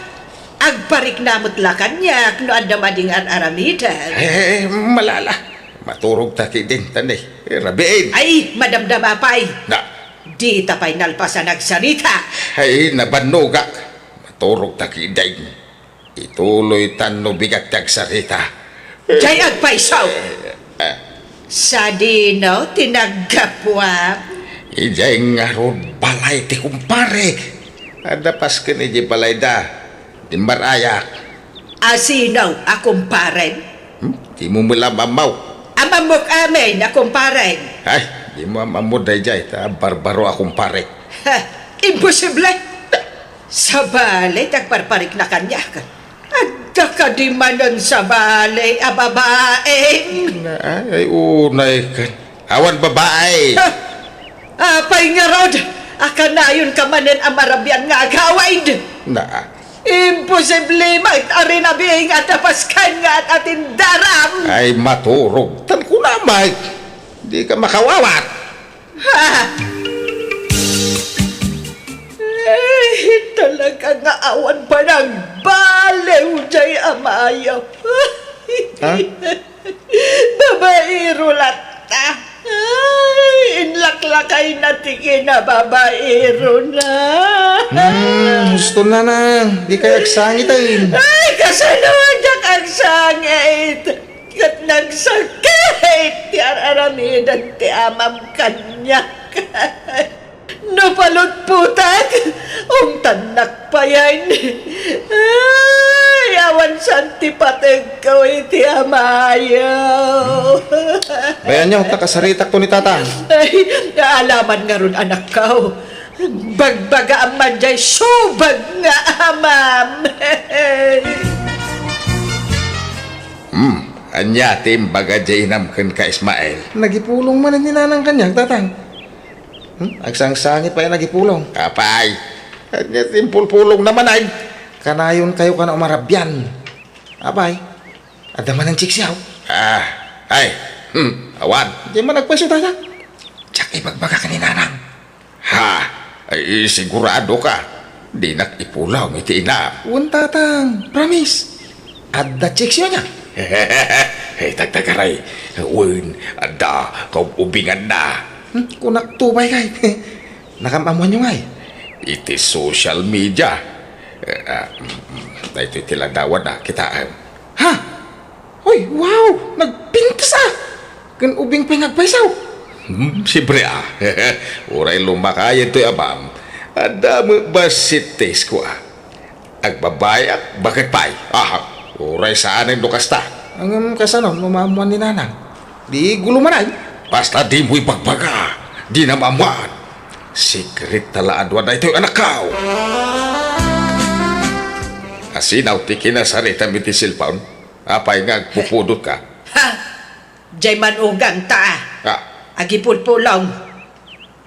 Agparikna met la kaniak no adda madi nga ar-aramidek. Eh, malala. Maturog ta ketdin, tan, eh, rabiin. Ay, madamdama pay. Na. Dita pay nalpas a nagsarita. Ay, nabannogak. Maturog ta ketdin. Ituloytan no bigat ti agsarita. Jay agpayso. Eh, eh. Sadino ti naggapuam? Idiay ngarud balay ti kumpare. Adda pasken idiay balayda. Dimmar-ayak. Asino a kumparen? Hmm? Dimo met la maammo. Amammok amin a kumparen. Ay, dimo maammo dayjay, ta barbaro a kumpare. Ha, imposible! Sabali ti agparparikna kaniak. Adda kadi manen sabali a babaem? Na, ay, ay, unay ken. Awan babae. Ha? Apay ngarud a kanayonka manen a marabian nga agawid? Na. Imposible met a rinabiing a tapaskan nga at-atindaram. Ay, maturog. Tan kunam, ay. Dika makawawat. Ha? Eh, talaga nga awan panagbaliw jay a maayo. Ha? Babaero latta. Ay, inlaklakayna ti kinababaerona. Hmm, husto, nanang. Dikay agsangiten. Ay, kasano diak agsangit? Ket nagsakit ti ar-aramiden ti amam kaniak. No palutputak, ungtannak payen. Ay, awan saan ti pategko iti amayo. Bayanyo, ta kasaritakto ni Tatang. Ay, alaman ngarud, anakko. Bagbagaam man jay subag nga amam. Hmm, ania ti imbaga jay inam kenka, Ismael? Nagipulong manen ni Nanang kaniak, Tatang. Hmm, agsangsangit pay a nagipulong. Apay, ania ti impulpulong na manen? Kanayon kayo kan umarabian. Apay, adda manen cheque siak? Ah, ay, hmm, awan. Di man agpayso, Tatang. Diak ibagbaga ken ni Nanang. Ha? Ay, sigurado ka? Dinak ipulong iti inam. Wen, Tatang. Promise. Adda cheque siak ania? Ay, tagtagaray. Wen, adda kaub-ubinganna. Hmm, kunak to pay kay. Nakam-ammoanyo ngay? Iti social media. Eh, ah, mm, mm, daytoy ti ladawanna, kitaem. Ha? Hoy, wow! Nagpintas a! Ken ubing pay nga agpayso. Hmm, siyempre a. Uray lumakayen toy amam, adda met bassit ti iskua. Agbabayak, baket pay. Aha, uray saanen no kasta. Ngem kasano no maammoan ni Nanang? Di gulo manen. Basta dimo ibagbaga. Dina maammoan. Secret ta la adua daytoy, anakko. Asinaw ti kinasaritam iti cellphone. Apay nga agpupudotka? Ha? Jay man-ugangta a. Ah. Agipulpulong.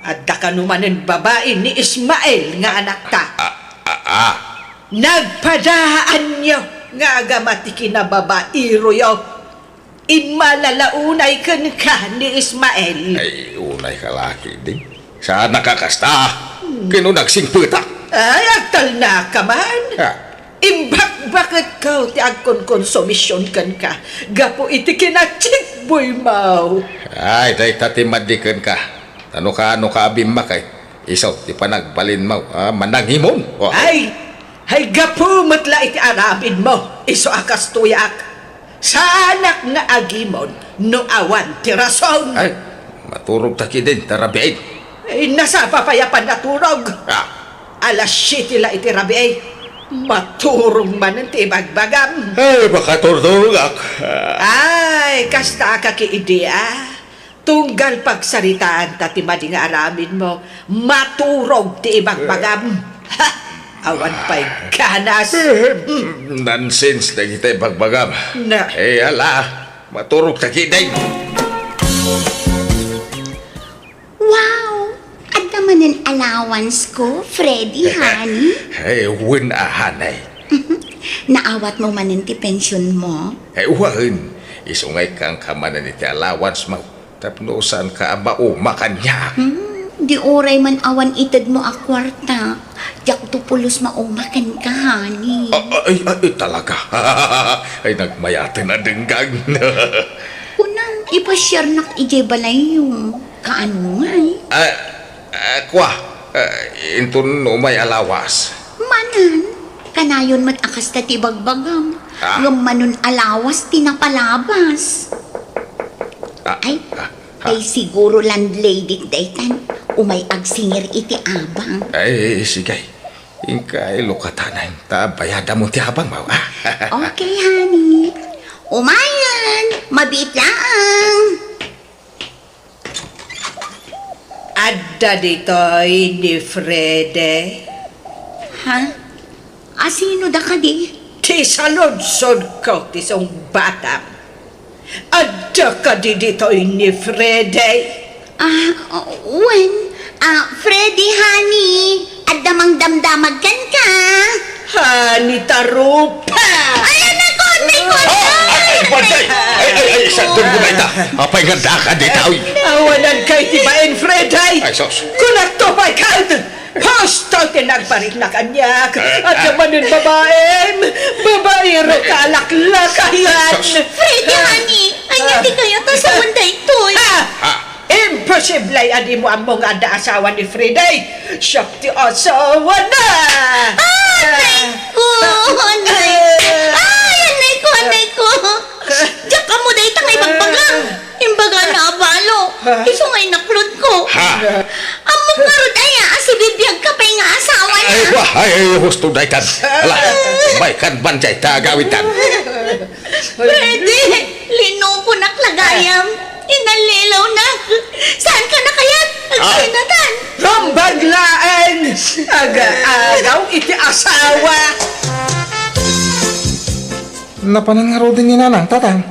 Adda kano manen babai ni Ismael nga anakta. Ah, ah, ah. Nagpadaanyo nga agama ti kinababairoyo. Immala la unay kenka ni Ismael. Ay, unay ka laki, ding. Saan a kasta? Hmm. Ken no nagsingpetak? Ay, agtalna ka man. Ah. Imbakbaketko ti agkonkonsumision kenka gapu iti kinachikboymo. Ay, dayta ti madi kenka. Ta no kaano ka a bimmakay, isu ti panagbalinmo a manangimon. Oh. Ay, ay, gapu met la iti aramidmo, isu a kastoyak. Saanak nga agimon no awan ti rason. Ay, maturogta ketdin ta rabii. Ay, nasapa pay a pannaturog. Ah. Alas siete la iti rabii. Maturog manen ti ibagbagam. Ay, makaturturogak. Ay, kasta a kakiidi a. Tunggal pagsaritaanta ti madi nga aramidmo, maturog ti ibagbagam. Ha! Awan pay ganas. Eh, nonsense dagiti ibagbagam. Na. Eh, ala, maturogta ketdin. Wow! Adda manen allowance ko, Freddy, honey? Eh, wen a, honey. Naawatmo manen ti pensionmo? Eh, wen. Isu nga ikkanka manen iti allowance mo. Tapno saanka a mauma kaniak. Hmm, di uray man awan itedmo a kuarta. Diakto pulos mauma kenka, honey. Ah, ah, ay, ay, talaga. Ay, nagmayaten a denggan. Kunam, ipasiarnak idiay balayyo. Kaano ngay? Ah, ah, kua, ah, inton umay a lawas. Manen, kanayon met a kasta ti ibagbagam. Ah. Ngem manon a lawas ti napalabas. Ah, Ay, ah, ah. Ay, siguro landlady daytan. Umay agsingir iti abang. Ay, sige. Inka ilukatanan ta bayadamon ti abangmo, ah. Okay, honey. Umayen, mabiit laeng. Adda ditoy ni Frede. Ha? Asino da kadi? Ti saludsodko ti sungbatam. Adda kadi ditoy ni Frede? Ah, wen. Ah, Freddy, honey, adda mangdamdamag kenka. Honey, tarupa! Ay, anak ko, anak ko, Ah, ay, ay, anak! Ay, ay, ay, ay, sadun mo na ita. Apay nga daka dita, uy. Awanan kay ti bain, Fred, ay! Ay, sus. Kunakto pay ka, Pusto ti nagbarit na kaniak. Adda manen babaem. Babaero ka alaklakayan. Freddy, honey, ania ti kayat a sawen daytoy? Ha? Ah. Imposible a dimo ammo nga adda asawa ni Freddy. Siak ti asawana. Ah, anay ko, anay. Ay, anay ko, anay ko. Diak ammo day Isu nga inaklodko. Ha? Ammok ngarud aya a sibibiagka pay nga asawana. Ay, wa, ay, ay, husto daytan. Ala, baykan ban jay ta agawidtan. Pwede. Linukonak la gayam. Inallilawnak. Saanka nakayat? Ah. Agsinatan. Rumbag laeng. Aga-agaw iti asawa. Napanan ngaruden ni Nanang, Tatang?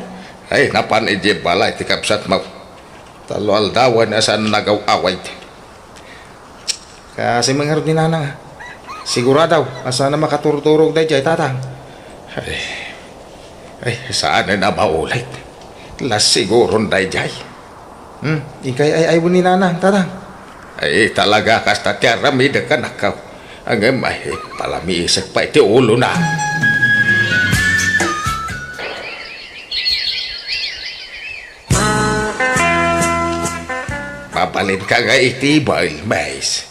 Ay, napan idiay balay ti kabsatmo. Tallo aldawen a saan nagaw-away. Kaasi met ngarud ni Nanang, a. Sigurado a saan a makaturturog daydiay, Tatang. Ay, ay, saanen a maulit. Las siguron daydiay. Hmm, inkay ay-aywen ni Nanang, Tatang. Ay, talaga kasta ti aramidek, anakko. Ngem, ay, palamiisek pay ti ulona. Mabalinka nga iti bael, Mays.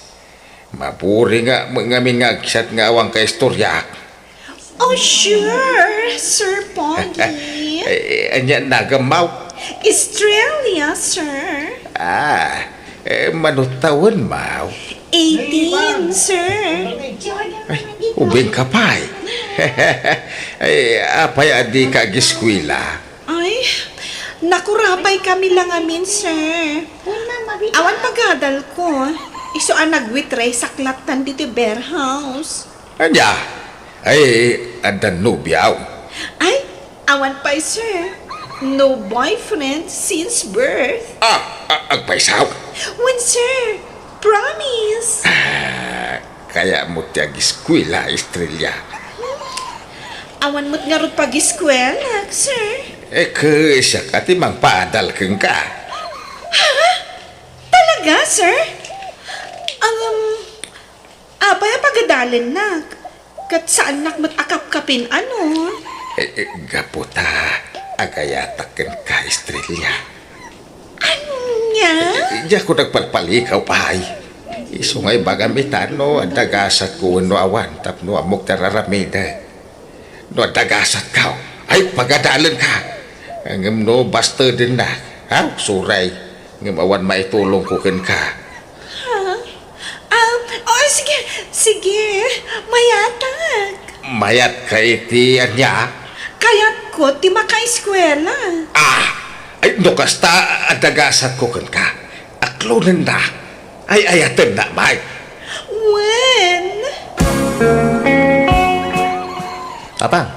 Maburinga met ngamin nga agsat nga awan kaistoriak. Oh, sure, Sir Pogi. Eh, ania nagammo? Estrella, sir. Ah, eh, mano tawenmo? Eighteen, sir. Ay, ubingka pay. Ay, apay a dika agiskwela? Ay, nakurapay kami la ngamin, sir. Awan pagadalko. Isu a nagwitray saklattan ditoy beer house. Ania? Ay, adda nobiom? Ay, awan pay, sir. No boyfriend since birth. Ah, ah, agpayso? Wen, sir. Promise. Ah, kayatmo ti agiskwela, Estrella? Awan met ngarud pagiskwelak, sir. Eh, ket siak ti mangpaadal kenka. Ha? Talaga, sir? Um, apay a pagadalennak? Ket saannak met a kapkapin, ano? Eh, eh, gapu ta agayatak kenka, Estrella. Ania? Eh, eh, diak nagpalpalikaw pay. Isu nga ibagam ita no adda gasatko wenno awan tapno ammok ti ar-aramidek. No adda gasatko, ay, pagadalenka. Ngem no bastedennak, ha? Sorry. Ngem awan maitulongko kenka. Ha? Ah, oh, sige, sige. Mayatak. Mayatka iti ania? Kayatko ti makaeskuela. Ah! Ay, no kasta, adda gasatko kenka. Aklonennak. Ay-ayatennak met. Wen? Tatang,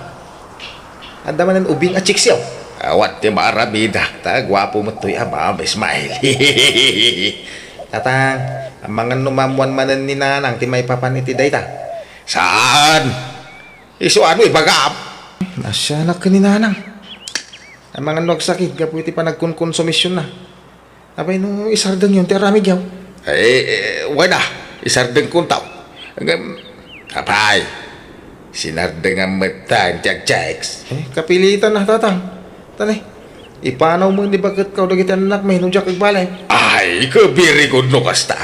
adda manen ubing a chicks yaw? Awan ti maaramidak, ta guapo met toy amam, Ismael. Tatang, amangan no maammoan manen ni Nanang ti maipapan iti dayta? Saan? Isu ano ibagam? Naasianak ken ni Nanang. Amangan no agsakit gapu iti panagkonkonsumisionna. Apay no isardengyon ti aramidyo? Eh, eh, wen a, isardengkonto. Ngem, apay, sinardengam met ti agchicks. Eh, kapilitan a, Tatang. Tani, ipanaw met ni baketko dagiti annakmi no diak agbalin. Ay, very good no kasta.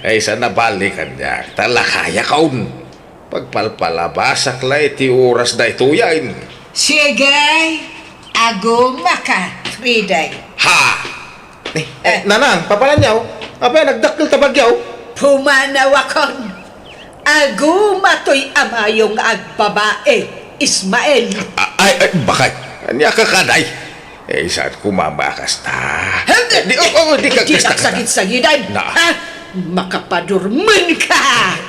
Ay, saan a bali kaniak, ta lakayakon. Pagpalpalabasak la iti oras daytoyen. Sige, agumaka, Friday. Ha? Eh, eh, Nanang, papananyo? Apay, nagdakkel ta bagyo? Pumanawakon. Aguma toy amayo nga agbabai, Ismael. A-, ay, ay, bakay. Ania ka kaday? Eh, saan ko mamakas ta? Hindi, di, oh, oh, di ka, di kasta, kasta. Nagsagid-sagidan, na. Ha? Makapadurmen ka!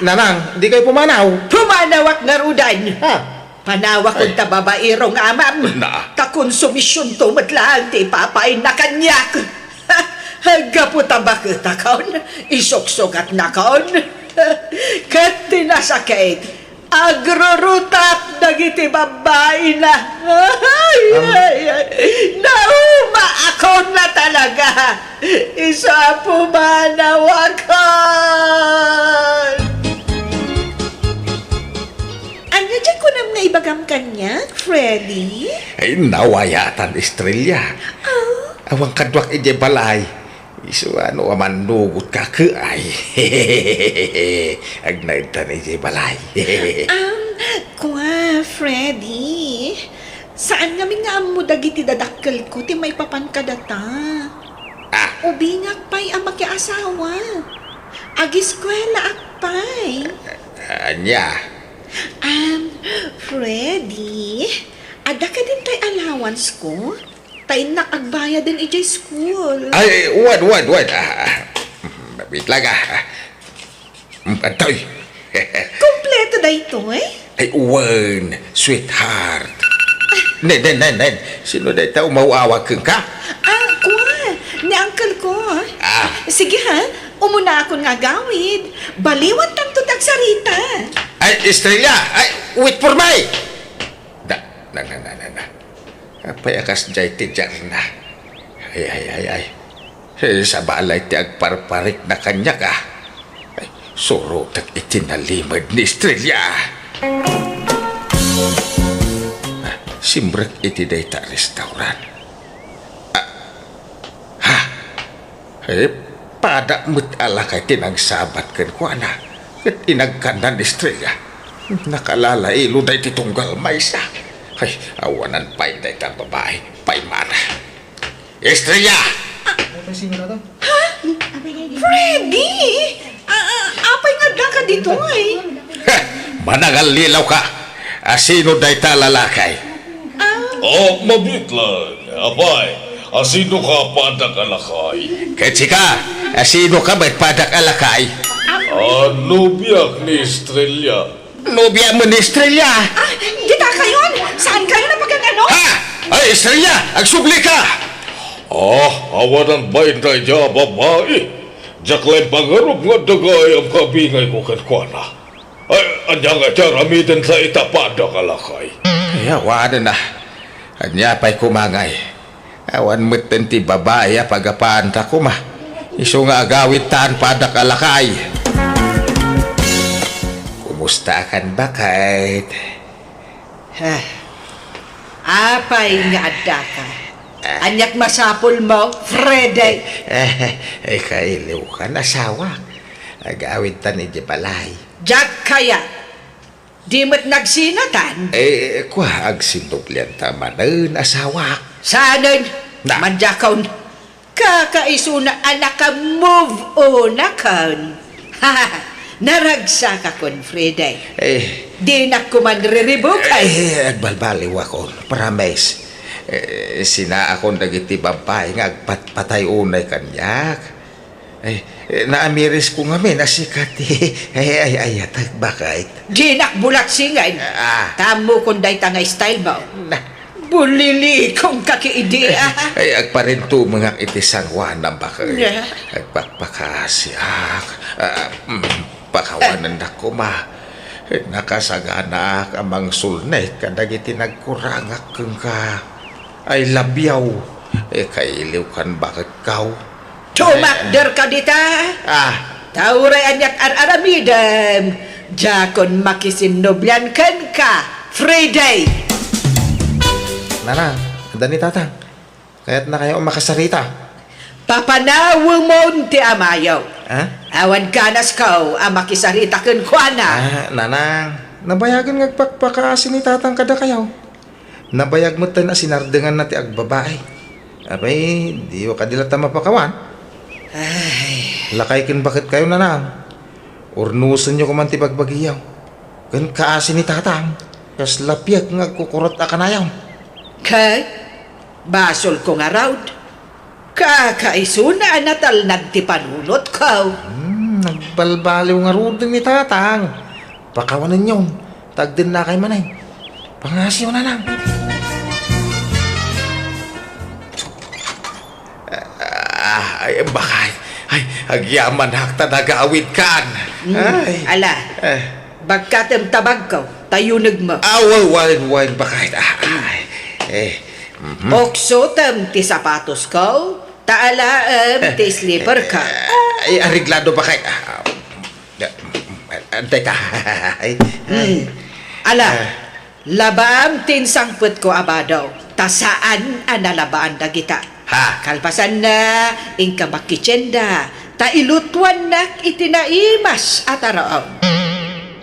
Nanang, di kayo pumanaw? Pumanawak ngarudan! Ha? Panawakon ta babairong amam. Na. Ta konsumisionto met laeng ti ipapainna kaniak. Gapu ta baketakon, isuksugatnakon. Ket ti nasakit, agrurutak dagiti babbaina. Ay, ay, ay. Naumaakon na talaga. Isu a pumanawakon. Ania diay kunam nga ibagam kaniak, Freddy? Ay, nawayatan, Estrella. Ah? Awan kaduak idiay balay. Isu a no a mannugot ka, ket ay. Agnaedtan idiay balay. Um, kua, Freddy. Saan ngamin nga ammo dagiti dadakkelko ti maipapan kadata? Ah, Ubingak pay a makiasawa. Agiskuelaak pay. Ania? Um, Freddy, adda kadin tay allowance ko? Ta innak agbayaden idiay school. Ay, wen, wen, wen. Ah, ah. Wait lang, ah. Mm, adtoy. Kompleto daytoy? Ay, wen, sweetheart. Nen, nen, nen, nen. Sino dayta umaw-awag kenka? Ah, kua, ni uncle ko. Ah. Sige ha, umunaakon nga agawid. Baliwantanto ti agsarita. Ay, Estrella, ay, wait for me! Da, na, na, na, na, na. Apay a kasdiay ti diarna? Ay, ay, ay, ay. Eh, sabali ti agparparikna kaniak, ah. Ay, surotek iti nalimed ni Estrella. Ah, simrek iti dayta a restaurant. Ah, ha? Eh, pada met a lakay ti nangsabat kenkuana, ket inagkanna ni Estrella. Nakalalailo daydi tunggal maysa. Ay, awanan pay dayta babai. Paymana. Estrella! Freddy! Ah, ah, apay nga addaka ditoy? Heh, manangallilaw ka. Asino dayta a lalakay? Ah. Oh, mabiit lang. Apay, asino ka a padak a lakay? Ket sika, asino ka met padak a lakay? Ah, nobiak ni Estrella. Nobia mo ni Estrella? Ah, dita kayon? Saan kayo napagkakano? Ha? Ay, Estrella, agsubli ka! Ah, awanan bain dayta a babai. Diak la impagarop nga adda gayyem kabingayko kenkuana. Ay, ania nga ti aramidenta ita padak a lakay? Ay, awanen a. Ania pay koma ngay? Awan metten ti babai a pagapaanta koma. Isu nga agawidtan padak a lakay. Kumustakan, baket? Ah, apay nga addaka? Ah. Aniak masapulmo, Freddy? Eh, eh, kailiwkan, asawa. Agawidtan iti balay. Diak kayat. Di met nagsinatan? Eh, kua, agsinnublianta manen, asawak. Saanen? Na. Mandiakon. Kakaisuna a naka-move on akon. Naragsakakon, Freddy. Eh. Dinak koma riribukay. Eh, agbalbaliwakon. Promise. Eh, sinaakon dagiti babai nga agpatpatay unay kaniak. Ay, eh, naamirisko ngamin a sika ti, ay, ay, ayatek, baket. Dinak bulatsingen. Ah. Ta ammokon dayta nga style mo. Na. Bulilikonka ket idi, ah. Ay, agparintumengak iti San Juan, baket. Yeah. Agpakpakasiak. Ah, mm, pakawanennak koma. Nakasaganaak a mangsulnek kadagiti nagkurangak kenka. I love you. Eh, kailiwkan, baket, kaw. Tumakderka dita. Ah. Ta uray aniat ar-aramidem, diakon makisinnublian kenka, Freddy. Nanang, adda ni Tatang. Kayatnakayo a makasarita. Papanawemon ti amayo. Ha? Awan ganasko a makisarita kenkuana. Ah, Nanang, nabayagen nga agpakpakaasi ni Tatang kadakayo. Nabayag metten a sinardenganna ti agbabai. Apay, diyo kadi latta mapakawan? Ay. Lakay ken baketkayo, Nanang. Urnosenyo koman ti bagbagiyo. Ken kaasi ni Tatang, kasla piek nga agkukurot a kanayon. Ket basolko ngarud. Kakaisuna a natalnag ti panunotko. Hmm, nagbalbaliw ngaruden ni Tatang. Pakawanenyon, ta agdennakay manen. Pangasiyo, Nanang. Ah, ay, baket. Ay, agyamanak ta nagawidkan. Hmm, ay. Ala, eh. Bagkatem ta bagko, ta yunegmo. Ah, wen, wen, wen, baket. Ah, ay. Eh, mhm. Uksotem ti sapatosko, ta alaem ti slipperko. Eh, eh, areglado, baket. Ah, ah, antay ka. Ay, ay. Hmm. Ala, ah. Labaam ti insangpetko a bado, ta saan a nalabaan dagita. Ha? Kalpasanna, inka makitienda, ta ilutuannak iti naimas a taraon.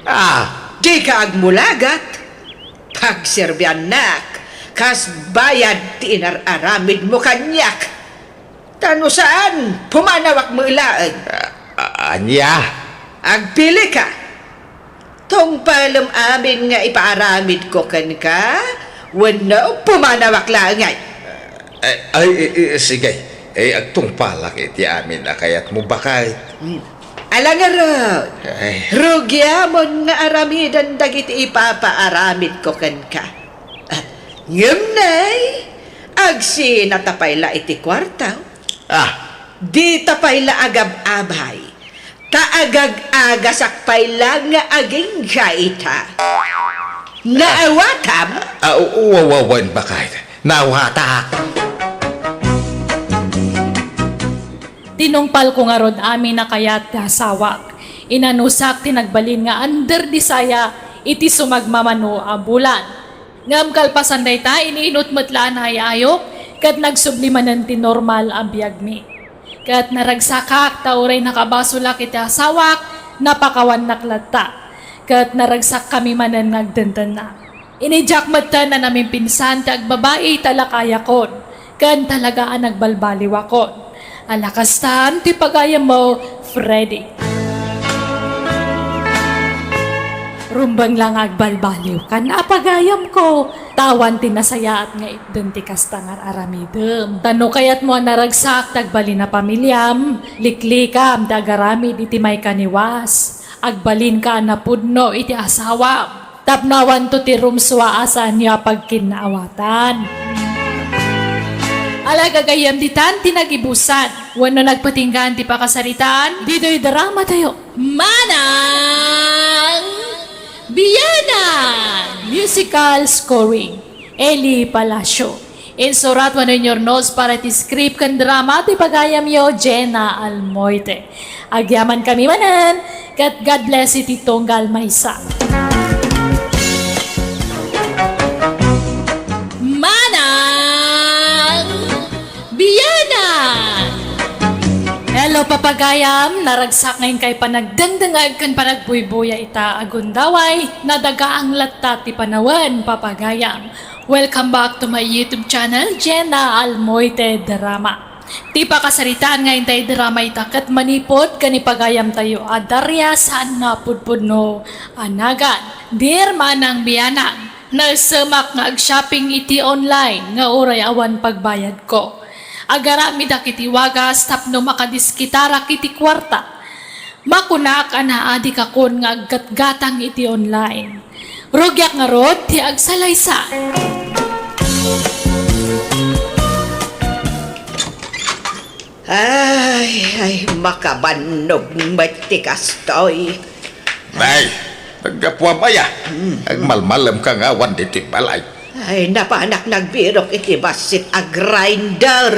Ah. Dika agmulagat, pagserbiannak, kas bayad ti inar-aramidmo kaniak. Ta no saan, pumanawak met laeng. A-, a-, ania? Agpilika. Tungpalem amin nga ipaaramidko kenka, wenno pumanawak laeng ngay? Ay, ay, i-, i-, sige. Eh, agtungpalak iti amin a kayatmo, baket. Hmm. Ala ngarud, Ay. rugiamon nga aramiden dagiti ipapaaramidko kenka. Ah, ngem nay, agsinata pay la iti kuarto. Ah. Dita pay la agab-abay. Ta agag-agasak pay la nga agingga ita. Naawatam? Ah, u-, u-, wa-, wa-, wen, baket. Naawatak. Tinungpalko ngarud amin a kayat ti asawak. Inanusak ti nagbalin nga under desire iti sumagmamano a bulan. Ngem kalpasan dayta, ininut met la a naay-ayok, ket nagsubli manen ti normal a biagmi. Ket naragsakak ta uray nakabasolak iti asawak, napakawannak latta. Ket naragsakkami manen nga agdendenna. Inidiak metten a namimpinsan ti agbabai ta lakayakon, ken talaga a nagbalbaliwakon. Ala kastan ti pagayammo, Freddy. Rumbeng la nga agbalbaliwkan a pagayamko, ta awan ti nasayaat nga itden ti kasta nga ar-aramidem. Ta no kayatmo a naragsak ti agbalin a pamiliam, liklikam ti agaramid iti maikaniwas. Agbalinka a napudno iti asawam. Tapno awanto ti rumsua a saanyo a pagkinnaawatan. Ala, gagayyem ditan ti nagibusan wenno nagpatinggaan ti pakasaritaan ditoy dramatayo. Manang Bianang! Musical scoring, Eli Palacio. Insurat wenno inyurnos para iti script ken drama ti pagayamyo, Jenna Almoite. Agyamankami manen, ket God bless iti tunggal maysa. Manang Bianang! Hello, papagayam! Naragsak nga inkay panagdengdengngeg ken panagbuybuya ita a gundaway. Nadagaang latta ti panawen, papagayam. Welcome back to my YouTube channel, Jenna Almoite Drama. Ti pakasaritaan nga intay drama ita ket manipud ken ni pagayamtayo a Daria saan nga pudpudno a nagan. Dear Manang Bianang, naesemak nga ag-shopping iti online nga uray awan pagbayadko. Agaramidak iti wagas tapno makadiskitarak iti kuarta. Makunak a naadikakon nga aggatgatang iti online. Rugiak ngarud ti agsalaysay. Ay, ay, makabannog met ti kastoy. Nay, naggapuam aya. Hmm. Agmalmalemka nga awan ditoy balay. Ay, napanak nagbirok iti bassit a grinder.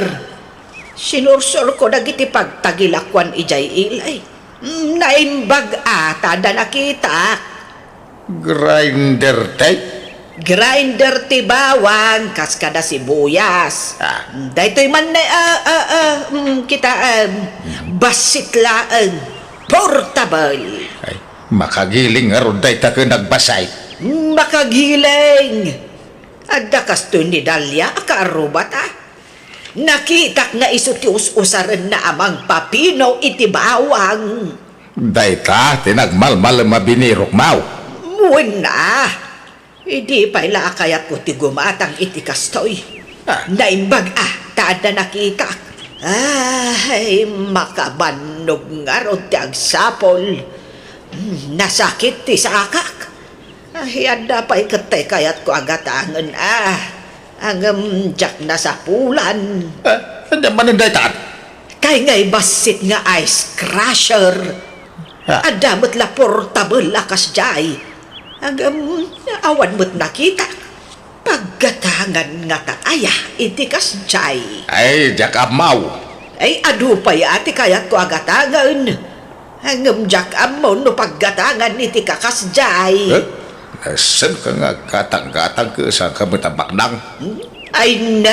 Sinursurko dagiti pagtagilakuan idiay ilay. Mm, naimbag a, ta adda nakitak. Grinder ti? Grinder ti bawang, kas kada sibuyas. Ah. Mm, daytoy man ne, ah, ah, ah, mm, kitaem, bassit laeng, portable. Ay, makagiling ngarud dayta ken agbassit. Mm, makagiling. Adda kastoy ni Dalia a kaarrubata. Nakitak nga isu ti us-usarenna a mangpapino iti bawang. Dayta ti nagmalmalem a binirokmo. Wen a, idi pay la a kayatko ti gumatang iti kastoy. Ah. Naimbag a, ta adda nakitak. Ay, makabannog ngarud ti agsapul. Hmm, nasakit ti sakak. Ay, adda pay ket ti kayatko a gatangen, a. Ngem diak nasapulan. Ah, ania manen dayta? Kay ngay bassit nga ice crusher. Ah. Adda met la portable a kasdiay. Ngem awan met nakitak. Paggatangan ngata aya iti kasdiay? Ay, diak ammo. Ay, adu pay a ti kayatko a gatangen. Ngem diak ammo no paggatangan iti kakasdiay. Eh? Nasenka nga aggatang-gatang ket saanka met a baknang? Hmm? Ay na,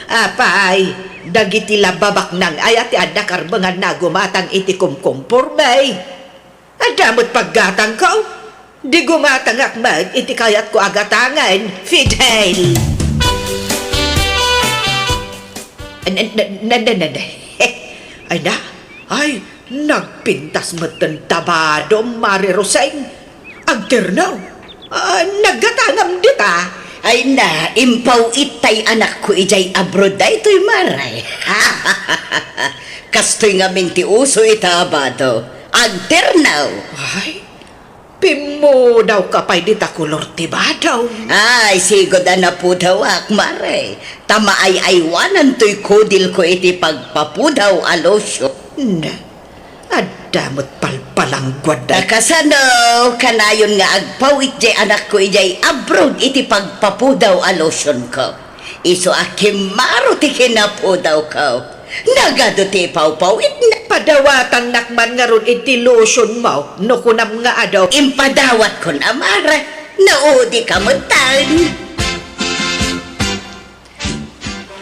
apay, dagiti la babaknang aya ti adda karbenganna a gumatang iti kumkumporme. Adda met paggatangko. Di gumatangak met iti kayatko a gatangen, Fidel. Ay na, nagpintas metten ta badom, Mare Roseng. Agternaw. Ah, naggatangam dita. Ay na, impaw-it tay anakko idiay abroad daytoy, Mare. Kastoy ngamin ti uso ita a bado. Agternaw. Ay, pimmudawka pay dita kolor ti bado. Ay, sigud a napudawak, Mare. Ta maay-aywanan toy kudilko iti pagpapudaw a lotion. Na, adda met palpalangguad dayta. Kasano, kanayon nga agpaw-it diay anakko idiay abroad iti pagpapudaw a lotionko. Isu a kimmaro ti kinapudawko. Nagadu ti ipawpaw-itna. Padawatannak man ngarud iti lotionmo, no kunam nga adu. Impadawatkon a, Mare. Naudika metten.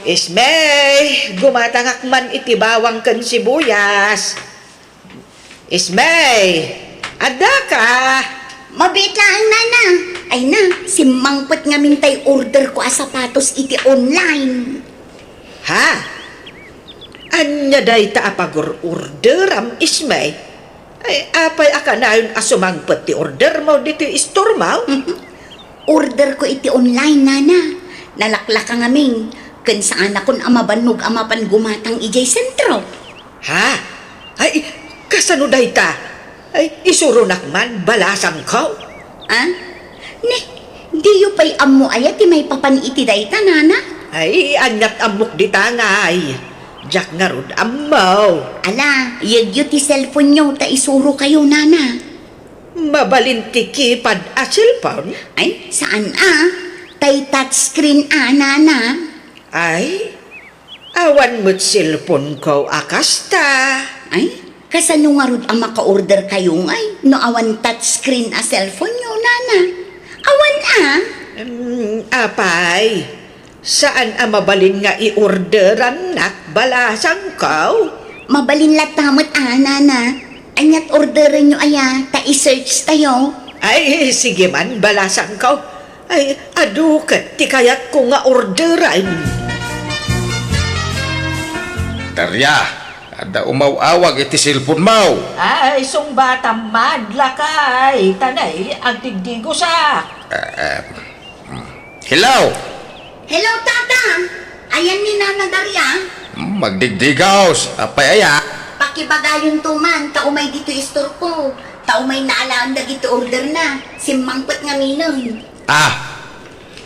Ismay, gumatangak man iti bawang ken sibuyas. Ismay, addaka? Mabiit laeng, Nana. Ay na, simmangpet ngamin tay orderko a sapatos iti online. Ha? Ania dayta a pagur-orderam, Ismay? Ay, apay a kanayon a sumangpet ti ordermo ditoy istormo? Orderko iti online, Nana. Nalaklaka ngamin, ken saanakon a mabannog a mapan gumatang idiay sentro. Ha? Ay, kasano dayta? Ay, isuronak man, balasangko. Ah? Ne, diyo pay ammo aya ti maipapan iti dayta, Nana? Ay, aniat ammok dita ngay. Diak ngarud ammo. Ala, yegyo ti cellphone-yo ta isurokayo, Nana. Mabalin ti keypad a cellphone? Ay, saan a. Tay touchscreen a, Nana. Ay, awan met cellphoneko a kasta. Ay, kasano ngarud a maka-orderkayo ngay no awan touchscreen a cellphone-yo, Nana? Awan a? Mm, apay, saan a mabalin nga i-orderannak, balasangko? Mabalin latta met a, Nana. Aniat orderenyo aya ta i-search tayo? Ay, sige man, balasangko. Ay, adu ket ti kayatko nga orderen. Daria, adda umaw-awag iti cellphone-mo. Ay, sungbatam man, lakay, ta nay, agdigdigosak. Ah, ah, hmm. Hello? Hello, Tata! Ayan ni Nana Daria? Hmm, magdigdigaw. Apay aya? Pakibagayonto man, ta umay ditoy istorko. Ta umay naalaen dagiti orderna. Simmangpet ngaminen. Ah.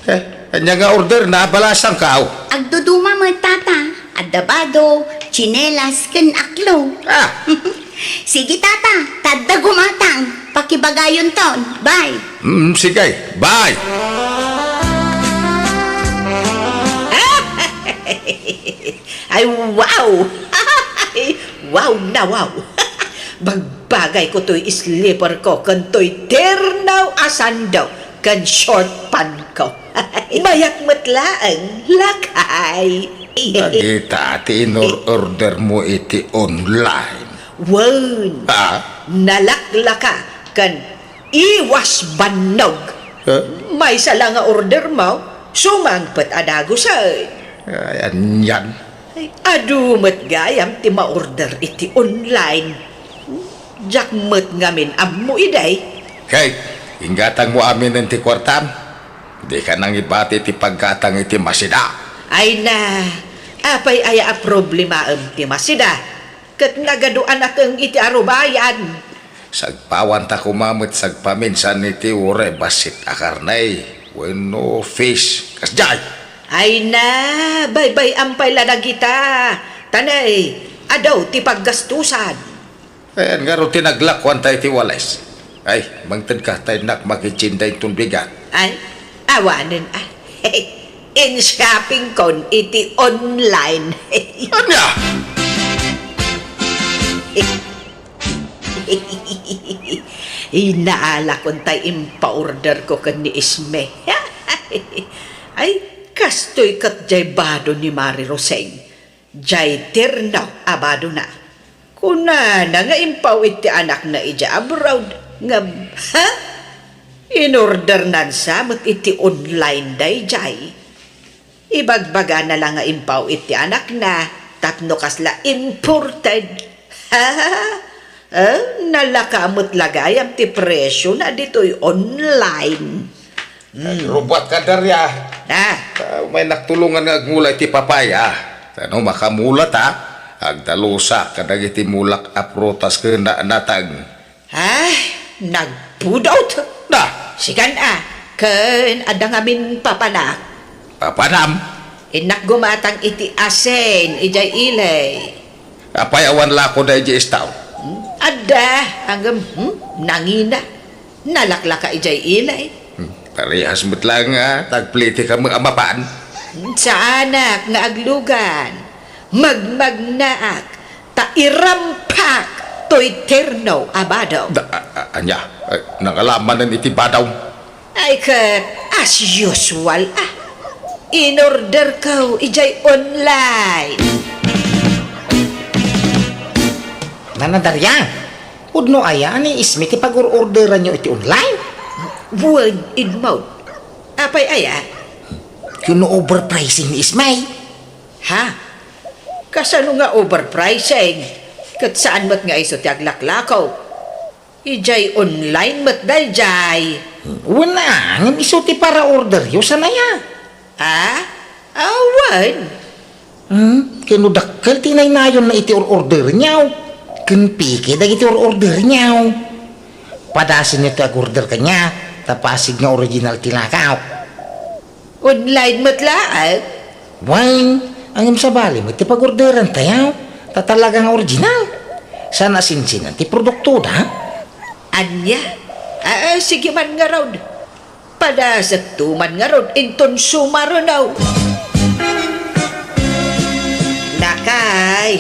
Eh, ania nga orderna, balasangko? Agduduma met, Tata. Adda bado, tsinelas, ken aklo. Ah. Sige, Tata, ta adda gumatang. Pakibagayonton. Bye. Mm, sige. Bye. Ay, wow! Wow na wow! Bagbagayko toy slipperko ken toy ternaw a sando ken short pantko. Mayat met laeng, lakay. Dagita ti inor-ordermo iti online. Wen. Ah? Nalaklaka ken iwas bannog. Eh? Maysa la nga ordermo, sumangpet a dagusen. Ay, anian? Ay, adu met gayam ti ma-order iti online. Diak met ngamin ammo idi. Kay, inggatangmo aminen ti kuartam. Dika nangibati ti paggatang iti masida. Ay na, apay aya a problemaem ti masida? Ket nagadu a nateng iti arubayan. Sagpawanta koma met sagpaminsan iti uray bassit a karne wenno fish. Kasdiay! Ay na, baybay-am pay la dagita. Ta nay, adu ti paggastusan. Ayan ngarud ti naglakuanta iti wales. Ay, mangtedka ta innak makitsinda inton bigat. Ay, awanen a. In-shoppingkon iti online. Ania? Inaalakon tay impaorderko ken ni Isme. Ay, kastoy ket jay bado ni Mari Roseng. Jay terno a badona. Kunana nga impaw-it ti anakna idiay abroad, ngem, ha? Inordernan sa met iti online dayjay. Ibagbagana la nga impaw iti anakna tapno kasla imported. Eh, nalaka met la gayam ti presiona ditoy online. Hmm. Rubuat ka, Daria. Ah. Ah, umay naktulongan nga agmula iti papaya. Ta no makamula ta, agdalusak kadagiti mulak a prutas ken na-, natang. Ah, nagpudot. Na. Sikan a, ken adda ngamin papanak. Papanam? Innak gumatang iti asin, idiay ili. Apay awan lako daydiay istaw? Hmm, adda, ngem, hmm, nangina. Nalaklaka idiay ili. Hmm, parehas met laeng nga tagpliti kami a mapan. Hmm, saanak nga aglugan. Magmagnaak, ta irampak toy terno a badaw. Da, a, a, ania? Ay, nangala manen iti badaw. Ay, ket, as usual, ah. In-order ko idiay online. Nana Daria, pudno aya ni Ismi ti pag-or-orderanyo iti online? Wen, Edmond. Apay aya? Kuno overpricing ni Ismi. Ha? Kasano nga overpricing? Ket saan met nga isu ti aglaklako? Idiay online met daydiay. Wen a, ngem isu ti para-orderyo, saan aya? Ah? Awan. Hmm, ken no dakkel ti naynayonna iti or-ordernyo, ken peke dagiti or-ordernyo. Padasenyo ti ag-order kaniak, ta pasig nga original ti lakaw. Online met laeng? Wen, ngem sabali met ti pag-orderantayo, ta talaga nga original. Saan a sinsinan ti produktoda? Ania? Ah, sige man ngarud. Padasekto man ngarud inton sumaruno. Nakay,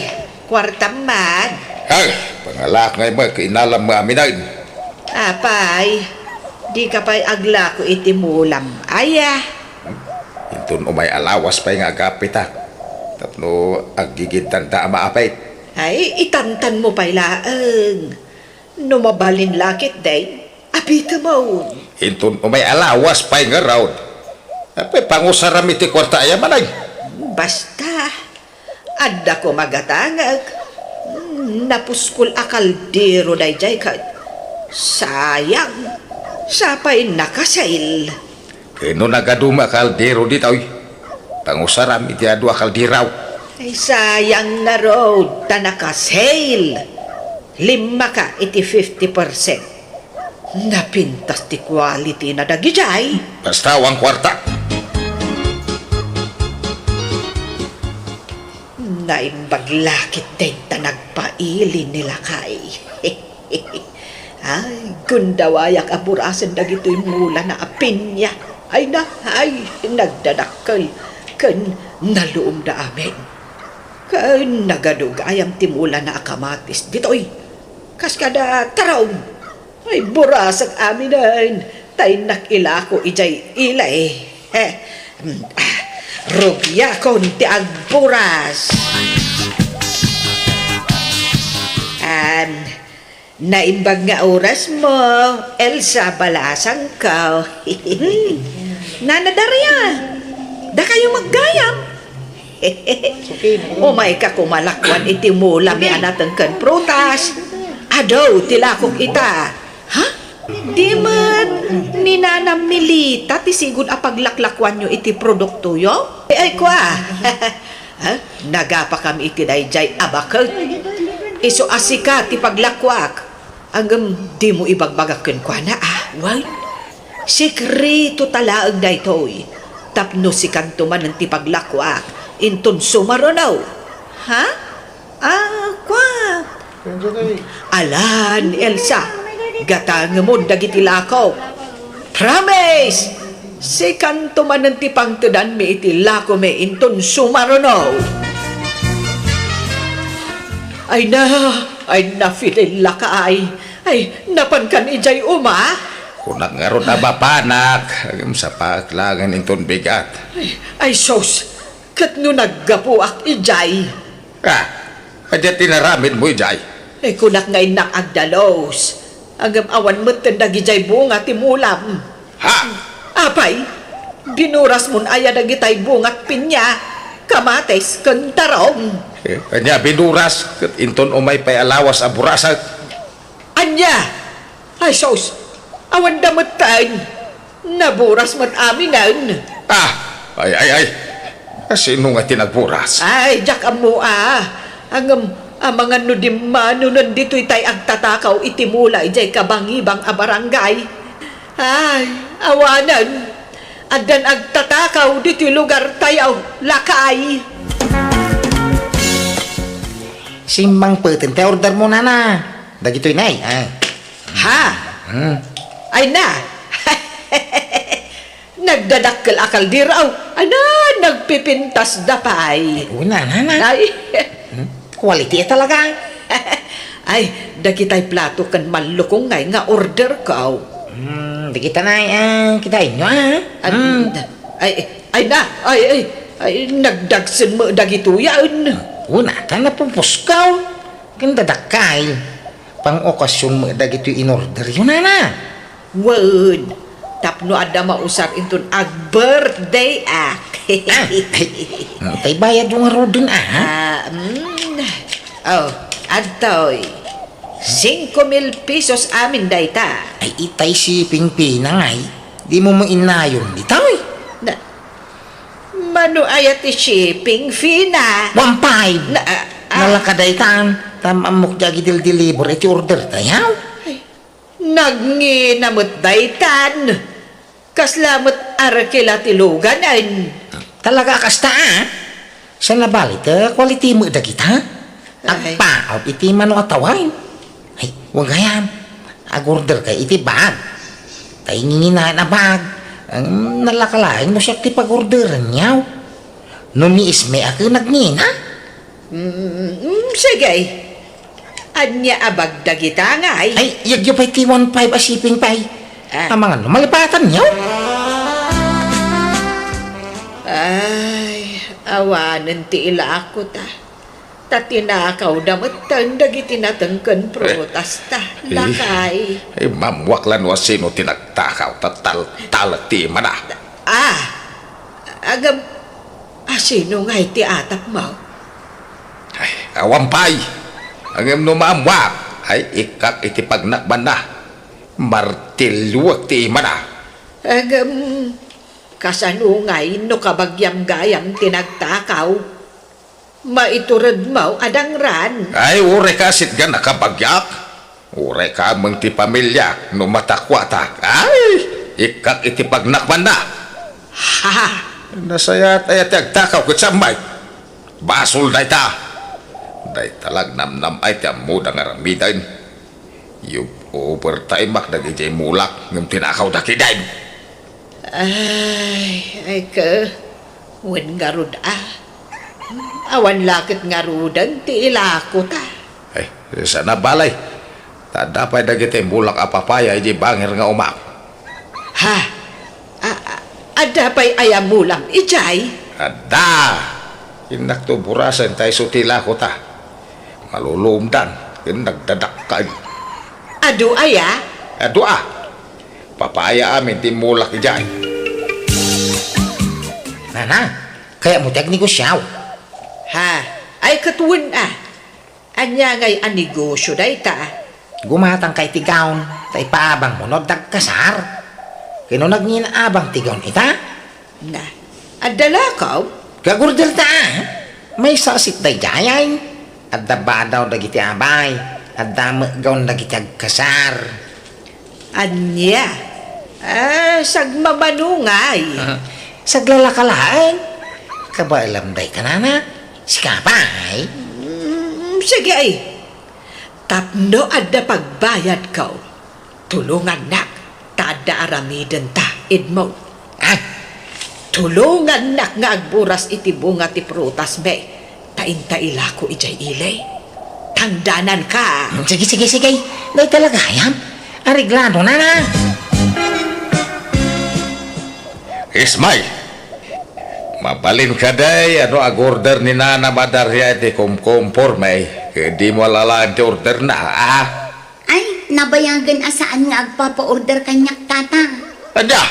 kuartam man. Ay, pangalak ngay met, kainalam nga aminen. Apay, dika pay aglako iti mulam, aya? Inton umay a lawas pay nga agapitak, tapno aggigiddanda a maapit. Ay, itantanmo pay laeng. No mabalin la ketdin, apitemon. Inton umay a lawas pay ngarud, apay pangusaram iti kuarta aya manen? Basta, adda koma gatangek. Hmm, napuskol a kaldero daydiay ket sayang. Sapay naka-sale. Ken no nagaduma a kaldero ditoy, pangusaram iti adu a kaldero. Ay, sayang ngarud, ta naka-sale. Limmaka iti fifty percent. Napintas ti quality na dagidiay. Basta awan kuarta. Naimbag la ketdin ta nagpaili ni lakay. Ay, gundawayak a burasen dagitoy mulana a pinya. Ay na, ay, nagdadakkel ken naluomda amin. Ken nagadu gayam ti mulana a kamatis ditoy. Kas kada tarong. Ay, burasek aminen, ta innak ilako idiay ili. He, mm, ah, rugiakon ti agburas. Am, naimbag nga orasmo, Elsa balasangko. Hmm. Nana Daria, dakayo met gayam. Umayka koma lakuan iti mulami a nateng ken prutas. Adu ti lakok ita. Ha? Di met ni Nana Milita ti sigud a paglaklakuanyo iti produktoyo? Ay, kua. Ha? Nagapakami iti daydiay a baket. Isu a sika ti paglakuak. Ngem dimo ibagbaga kenkuana, a? Wen, sekreto ta laeng daytoy. Tapno sikanto manen ti paglakuak inton sumaruno. Ha? A, kua. Alan, Elsa, gatangemon dagiti lakok. Promise! Sikanto manen ti pangtedanmi iti lakomi inton sumaruno. Ay na, ay na, Fidelita ka ay. Ay, napankan idiay uma? Kunak ngarud a mapanak, ngem sapaek laengen inton bigat. Ay, ay, sus, ket no naggapuak idiay? Ah, adi ti naramidmo idiay? Ay, kunak nga innak agdalus. Ngem awan metten dagidiay bunga ti mulam. Ha? Apay? Binurasmon aya dagitay bungat pinya, kamatis, ken tarong? Eh, ania binuras, ket inton umay pay a lawas a burasak? Ania? Ay, sus! Awan da metten! Naburas met aminen! Ah! Ay, ay, ay! Sino nga ti nagburas? Ay, diak ammo a. Ngem, amangan no dimmanonen ditoy tay agtatakaw iti mula idiay kabangibang a barangay. Ay, awanen. Addan agtatakaw ditoy lugartayo, lakay. Simmangpeten ti order mo, nana. Dagitoy nay, ah. Ha? Hmm. Ay na. Nagdadakkel a kaldero. Ay na, nagpipintas da pay. Ay, una, nana. Ay. Hmm? Quality talaga. Ay, dagitay plato ken mallukong ngay nga order ko. Hmm, dagita nay, ah, kitaenyo, ah. Ad-, Hmm. ay, ay na, ay, ay, ay, nagdagsen mo dagitoyan. Una, ta napupuskaw. Ken dadakkay. Pang-okasyon mo dagitoy in-order yo, nana. Wen, tapno adda mausar inton ag-birthday ak. Ah, ay, tay bayad mo ngaruden, ah? Ah, mm. Oh, adtoy. Singko mil pesos amin dayta. Ay, itay shipping fee na ngay. Di mo mainnayon ditoy. Na, mano aya ti shipping fee na? One five. Na, ah, ah. Nalaka daytan. Tam-, ammok di agidil-deliver iti order tayo. Ay, nagngina met daytan. Kasla met arkila ti luganen. Talaga a kasta, ah? Sa nabali, ta quality mo dagita? Ay. Agpaap iti mano a tawain. Ay, wen gayam. Ag-order ka iti bag. Ta inginginaen a bag. Ang nalakalaing no siak ti pag-orderan niyaw. No ni Isme a ken nagngina? Mm, mm, sige. Ania a bag dagita ngay? Ay, yagyo pay ti one five a shipping pay. Ah. Amangan no malipatan niyo? Ay, awanen ti ilako ta. Ta tinakaw da metten dagiti natengken prutas ta. Eh, lakay. Eh, mammuak la no asino ti nagtakaw ta tal-, talek ti imana. Ah, agam-, Asino ngay ti atapmo? Ay, awan pay. Ngem no maammoak, ay ikkak iti pagnakbanna. Martilluek ti imana. Ngem, kasano ngay no kabagiam gayam ti nagtakaw? Maituredmo a dangran. Ay, uray ka sitgan a kabagiak. Uray ka ameng ti pamiliak no matakuatak. Ay, ikkak iti pagnakbanna. Ha? Nasayaat aya ti agtakaw ket sammay. Basol dayta. Dayta la agnamnam-ay ti ammoda nga aramiden. Yub-, overtime-ak dagidiay mulak ngem tinakawda ketdin. Ay, ay ka, wen ngarud a. Awan la ket ngaruden ti ilako ta. Ay, saan a balay. Ta adda pay dagiti mulak a papaya idiay bangir nga umak. Ha? A-, a-, adda pay aya mulam idiay? Adda. Innakto burasen ta isu ti ilako ta. Maluluomdan ken nagdadakkel. Adu aya? Adu a. Papaya amin ti mulak idiay. Nana, kayatmo ti agnegosiaw? Ha? Ay, ket wen a. Ania ngay a negosio dayta? Gumatangka iti gown, ta ipaabangmo no adda agkasar. Ken no nagngina abang ti gown ita? Na, adda lakaw? Gagurdelta, ah. Maysa a set daydiay. Adda badaw dagiti abay. Adda met gown dagiti agkasar. Ania? Ah, sagmamano ngay. Saglalaka laeng. Kabaelam dayta, nana. Sika pay? Mm, sige, ay. Tapno adda pagbayadko, tulongannak ta adda aramidenta, Edmond. Ah, tulongannak nga agburas iti bunga ti prutasmi, ta inta ilako idiay ili. Tangdananka. Mm, sige, sige, sige. Dayta la gayam. Areglado, nana. Ismay, mabalin kadi a no ag-order ni Nana Madaria iti kumkumporme, ket dimo alalaen ti orderna, a? Ay, nabayagen a saan nga agpapa-order kaniak, Tata. Ania?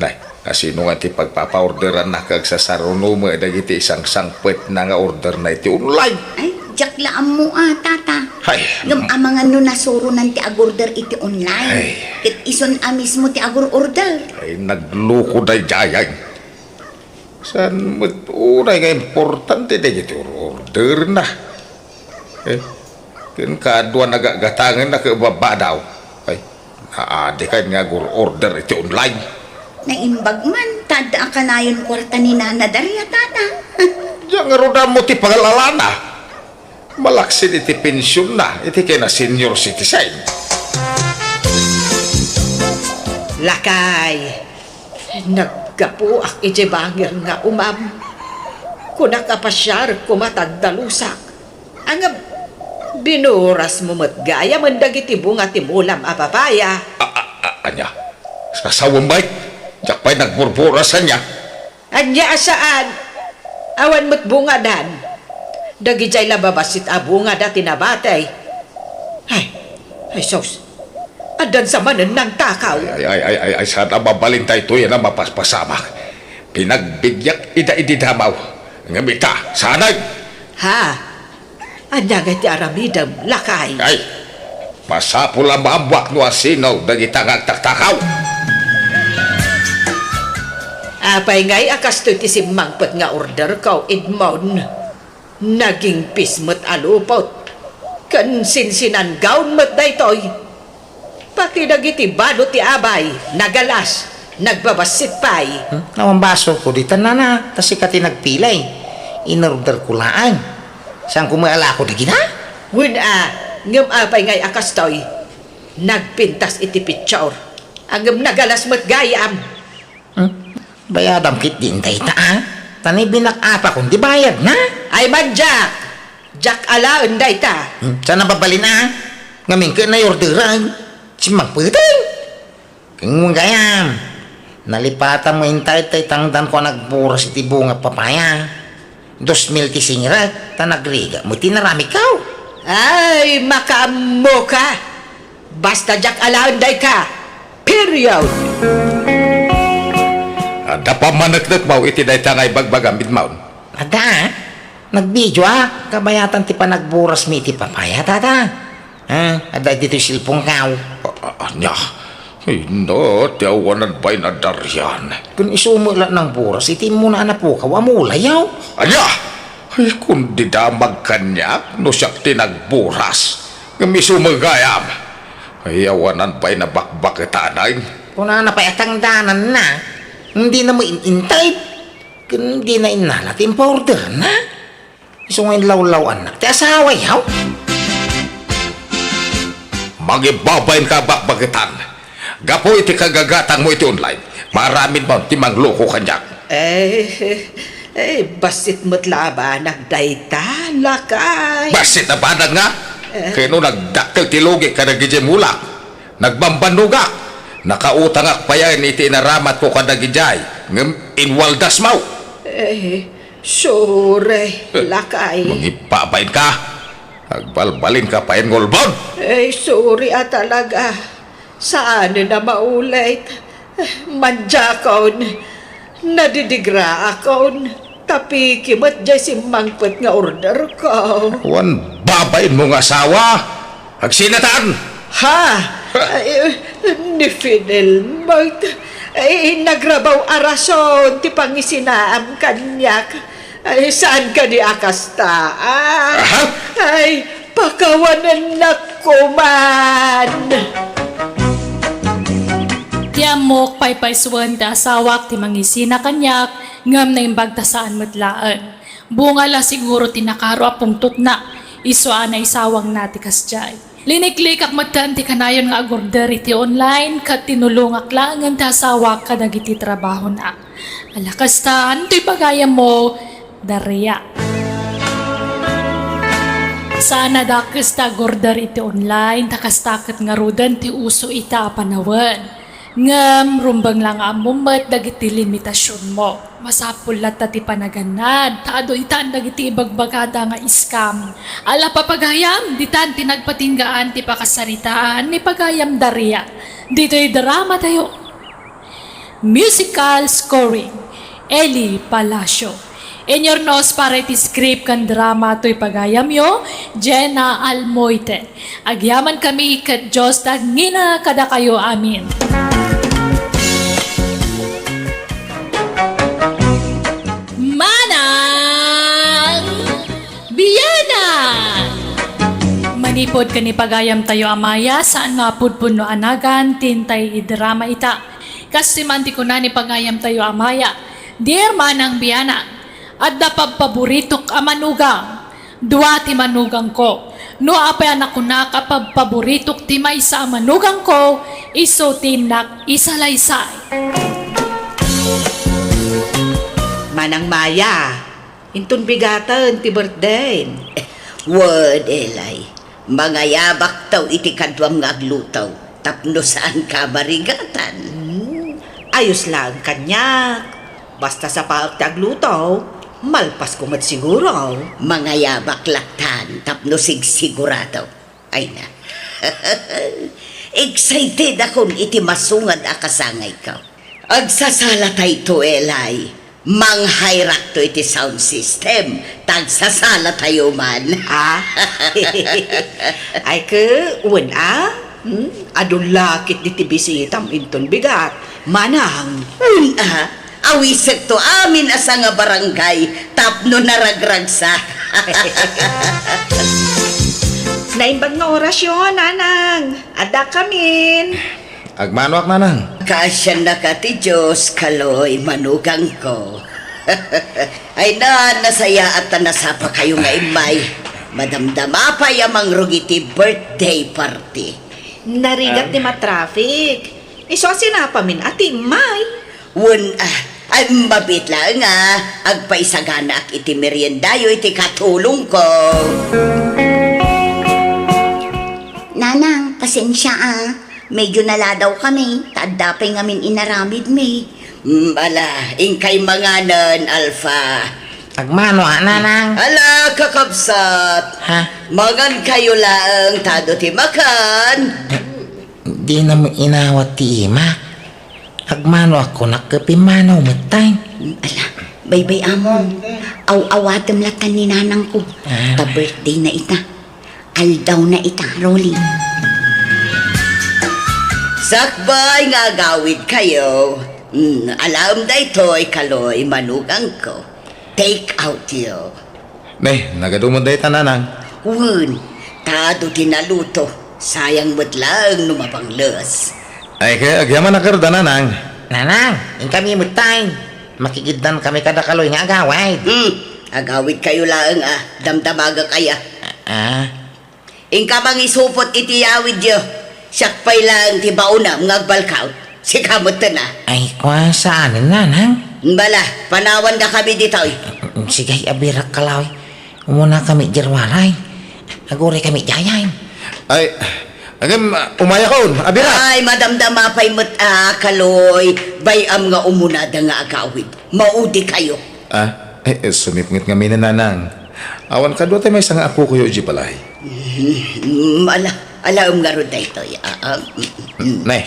Nay, Asino nga ti pagpapa-orderanna ket agsasaruno met dagiti sangsangpetna nga orderna iti online? Ay, diak la ammo a, Tata. Hay, Ngem amangan no nasuronan ti agorder iti online. Ay. Ket isun a mismo ti agor-order. Ay, nagloko daydiay. Saan met unay nga importante dagiti or-orderna? Eh, ken kadua nagagatangenna ket babbadaw. Ay, naadikan nga agor-order iti online. Naimbag man, ta adda a kanayon kuarta ni Nana Daria, Tata. Diak ngarud ammo ti pangal-alana. Malaksid iti pensionna, iti kena senior citizen. Lakay, naggapuak iti bangir nga umam. Kunak a pasiar koma ta agdalusak. Ngem, binurasmo met gayam dagiti bunga ti mulam a papaya. A, a, a, ania? Sasawem, bay? Diak pay nagburburas ania? Ania a saan? Awan met bungadan. Dagidiay la babassit a bungada ti nabatay. Ay, ay, sus. Addan sa manen nangtakaw. Ay, ay, ay, ay, ay, ay, saan a mabalin daytoy a mapaspasamak? Pinagbidiak ida idi damaw. Ngem ita, saanen? Ha? Ania ngay ti aramidem, lakay? Ay, masapul a maammoak no asino dagita nga agtaktakaw. Apay ngay a kastoy ti simmangpet nga orderko, Edmond? Nagingpis met a lupot. Ken sinsinanggaon met daytoy. Pati dagiti bado ti abay, nagalas, nagbabassit pay. Hmm? Awan basolko dita, nana, ta sika ti nagpilay. Inorderko laeng. Saanko met a lako dagita? Wen a, ngem apay ngay a kastoy? Nagpintas iti picture. Ngem nagalas met gayam. Hmm? Bayadam ketdin dayta, a? Ta ni binak-apakon ti bayadna. Ay, madiak! Diak alaen dayta. Hmm? Saan a mabalin, a? Ngamin ket naiorderen. Simmangpeten. Ken gayam, nalipatan mo intay ta itangdanko a nagburas iti bunga papaya. Dos mil ti singirek, ta nagrigat mo ti naramidko. Ay, makaammoka! Basta diak alaen dayta. Period! Adda pammaneknekmo iti dayta nga ibagbagam, Edmond? Adda, a? Nagbidio a, kabayatan ti panagburasmi iti papaya, tata. A, adda ditoy cellphone-ko. A, a, ania? Ay, no, ti awanan bain a Darian. Ken isu met la nangburas iti immuna a napukaw a mulayaw. Ania? Ay, kundi damag kaniak no siak ti nagburas. Ngem isu met gayam. Ay, awanan bain a bakbaketanen. Kunana pay a tangdananna. Dina met in-intay. Ken dina innala ti impaorderna. Isu nga inlawlaw-annak ti asawayo. Mangibabainka a bakbaketan. Gapu iti kagagatangmo iti online, maaramidmo ti mangloko kaniak. Eh, eh, bassit met la a banag dayta, lakay. Bassit a banag nga? Eh. Ken no nagdakkel ti lugik kadagiti mulak, nagbambannogak, nakautangak payen iti inaramatko kadagidiay, ngem inwaldasmo. Eh, Sorry, lakay. Mangibabainka. Agbalbalinka payen nga ulbod. Ay, sorry a talaga. Saanen a maulit. Madiakon. Nadidigraakon. Tapiki met diay simmangpet nga orderko. Wen babainmo nga asawa. Agsinatan! Ha? Ay, ni Fidel, mag-, ay, nagrabaw a rason ti pangisinaam kaniak. Ay, saan kadi a kasta? Ah, Aha? Ay, pakawanennak koman. Ti ammok, paypaysuen ti asawak ti mangisina kaniak, ngem naimbag ta saan met laeng. Bunga la siguro ti nakaro a pungtotna, isu a naisawangna ti kasdiay. Liniklikak metten ti kanayon nga agorder iti online ket tinulongak laengen ti asawak kadagiti trabahona. Ala kasta, antoy bagayammo, Daria? Saan a dakes ti agorder iti online, ta kasta ket ngaruden ti uso ita a panawen. Ngem rumbeng la nga ammom met dagiti limitasionmo. Masapul latta ti panagannad, ta adu itan dagiti ibagbagada nga scam. Ala, papagayam, ditan ti nagpatinggaan ti pakasaritaan ni pagayam Daria. Ditoy dramatayo. Musical scoring, Eli Palacio. Inyurnos para iti script ken drama toy pagayamyo, Jenna Almoite. Agyamankami ket Dios ti agngina kadakayo amin. Manang Biana! Manipud ken ni pagayamtayo a Maya, saan nga pudpudno a nagan ti intay idrama ita. Kas ti man ti kuna ni pagayamtayo a Maya, "Dear Manang Biana, adda pabpaboritok a manugang. Dua ti manugangko. No apay a nakunak a pabpaboritok ti maysa a manugangko, isu ti innak isalaysay." Manang Maya, inton bigaten ti birthday. Wen, Eli, mangayabakto iti kaduam nga agluto tapno saanka a marigatan. Hmm, ayos laeng kaniak. Basta sapaek ti agluto, malpasko met siguro. Mangayabak lattan tapno sigsigurado. Ay na. Excited akon iti masungad a kasangayko. Agsasalatayto, Eli. Manghayrakto iti sound system. Tagsasalatayo man. Ah? Ay, ke, wen, ah? Hmm? Adu la ketdi ti bisitam inton bigat. Manang. Wen, ah? Awisekto amin a sanga barangay tapno naragragsa. Naimbag nga orasyo, Nanang. Addakamin. Agmanoak, Nanang. Kaasiannaka ti Dios, Kaloy, manugangko. Ay na, nasayaat ta nasapakayo nga immay. Madamdama pay a mangrugit ti birthday party. Narigat ti matraffic. Isu a sinapamin a ti immay. Wen, ah, ay, mabiit laeng a agpaisaganaak iti meriendayo iti katulongko. Nanang, pasensia, ah. Medyo naladawkami, ta adda pay ngamin inaramidmi. Mm, ala, inkay manganen, Alpha. Agmano a, Nanang? Ala, kakabsat. Ha? Mangankayo laeng ta adu ti makan. Dinam inawat ti imak. Agmano a kunak ket pimmanaw metten. Ala, baybay-amon. Aw-awatem lattan ni nanangko. Ah. Ta birthday na ita. Aldaw na ita, Rolly. Sakbay nga agawidkayo. Mm, alaem daytoy, Kaloy, manugangko. Take out yo. Ne, nagadu met dayta, Nanang. Wen, ta adu ti naluto. Sayang met laeng no mabangles. Ay, kaya agyamanak ngarud a, Nanang. Nanang, inkami metten. Makigiddan kami kada Kaloy nga agawid. Hmm, agawidkayo laeng a, damdamagak aya. Ah. Inka mangisupot iti yawidyo. Siak pay laeng ti baonam nga agbalkaw. Sika metten a. Ay, kua, saanen, Nanang? Bala, panawan dakami ditoy. Sige, abirak, Kaloy. Umuna kami diay walay. Aguray kami diay. Ay, agem, umayakon, abirak. Ay, madamdama pay met a, Kaloy. Bay-am nga umunada nga agawid. Maudikayo. Ah, eh, eh, sumipnget ngamin, Nanang. Awan kadua ti maysa nga apokoyo idiay balay. Mm, ala, alaem ngarud daytoy. Ah, ah, mm, mm. Ne,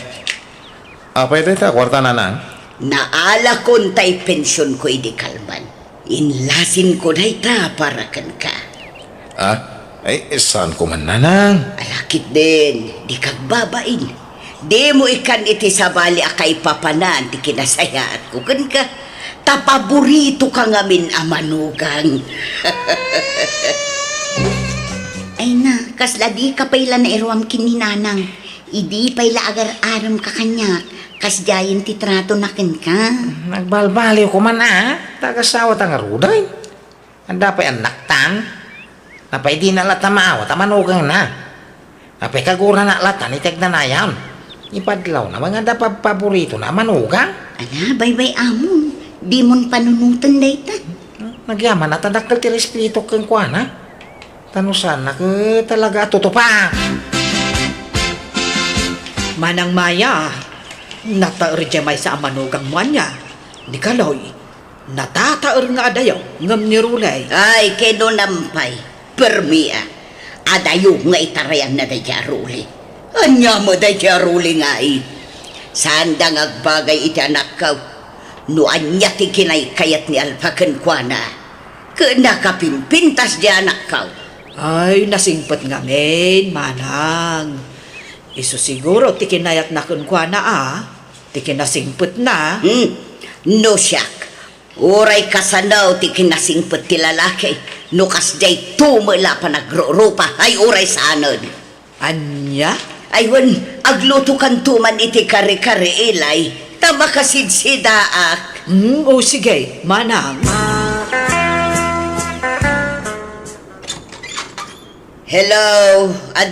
apay dayta a kuarta, Nanang? Naalakon tay pensionko idi kalman. Inlasinko dayta para kenka. Ah, ay, saanko man, Nanang. Ala ketdin, dika agbabain. Dimo ikkan iti sabali a kaipapanan ti kinasayaatko kenka. Ta paboritoka ngamin a manugang. Ay na, kasla dika pay la nairuam ken ni Nanang. Idi pay la agar-aremka kaniak, kasdiayen ti tratona kenka. Nagbalbaliwko man a, ta agasawata ngaruden. Adda pay annaktan? Apay dina latta maawat a manugangna? Apay kagurana latta iti agnanayon? Ipadlawna nga adda pabpaboritona a manugang? Ala, baybay-amon. Dimon panunoten dayta. Nagyaman a ta dakkel ti respeto kenkuana. Ta no saanna ket talaga a tutupak. Manang Maya, nataer diay maysa a manugangmo ania? Ni Kaloy. Natataer nga adayo, ngem ni Rolly. Ay, kinunam pay, permi a. Adayo nga itarayanna daydiay a Rolly. Ania met daydiay a Rolly nga ay? Saanda nga agbagay iti anakkaw. No ania ti kinaykayat ni Alfa kenkuana, ket nakapimpintas di anakkaw. Ay, nasingpet ngamin, manang. Isu siguro ti kinayatna kenkuana, a, ti kinasingpetna. Hmm, no siak, uray kasano ti kinasingpet ti lalaki, no kasdiay tumo la panagrurupa, ay uray saanen. Ania? Ay wen, aglutokanto man iti kare-kare, Eli, ta makasidsidaak. Hmm, o sige, manang. Hello, ad-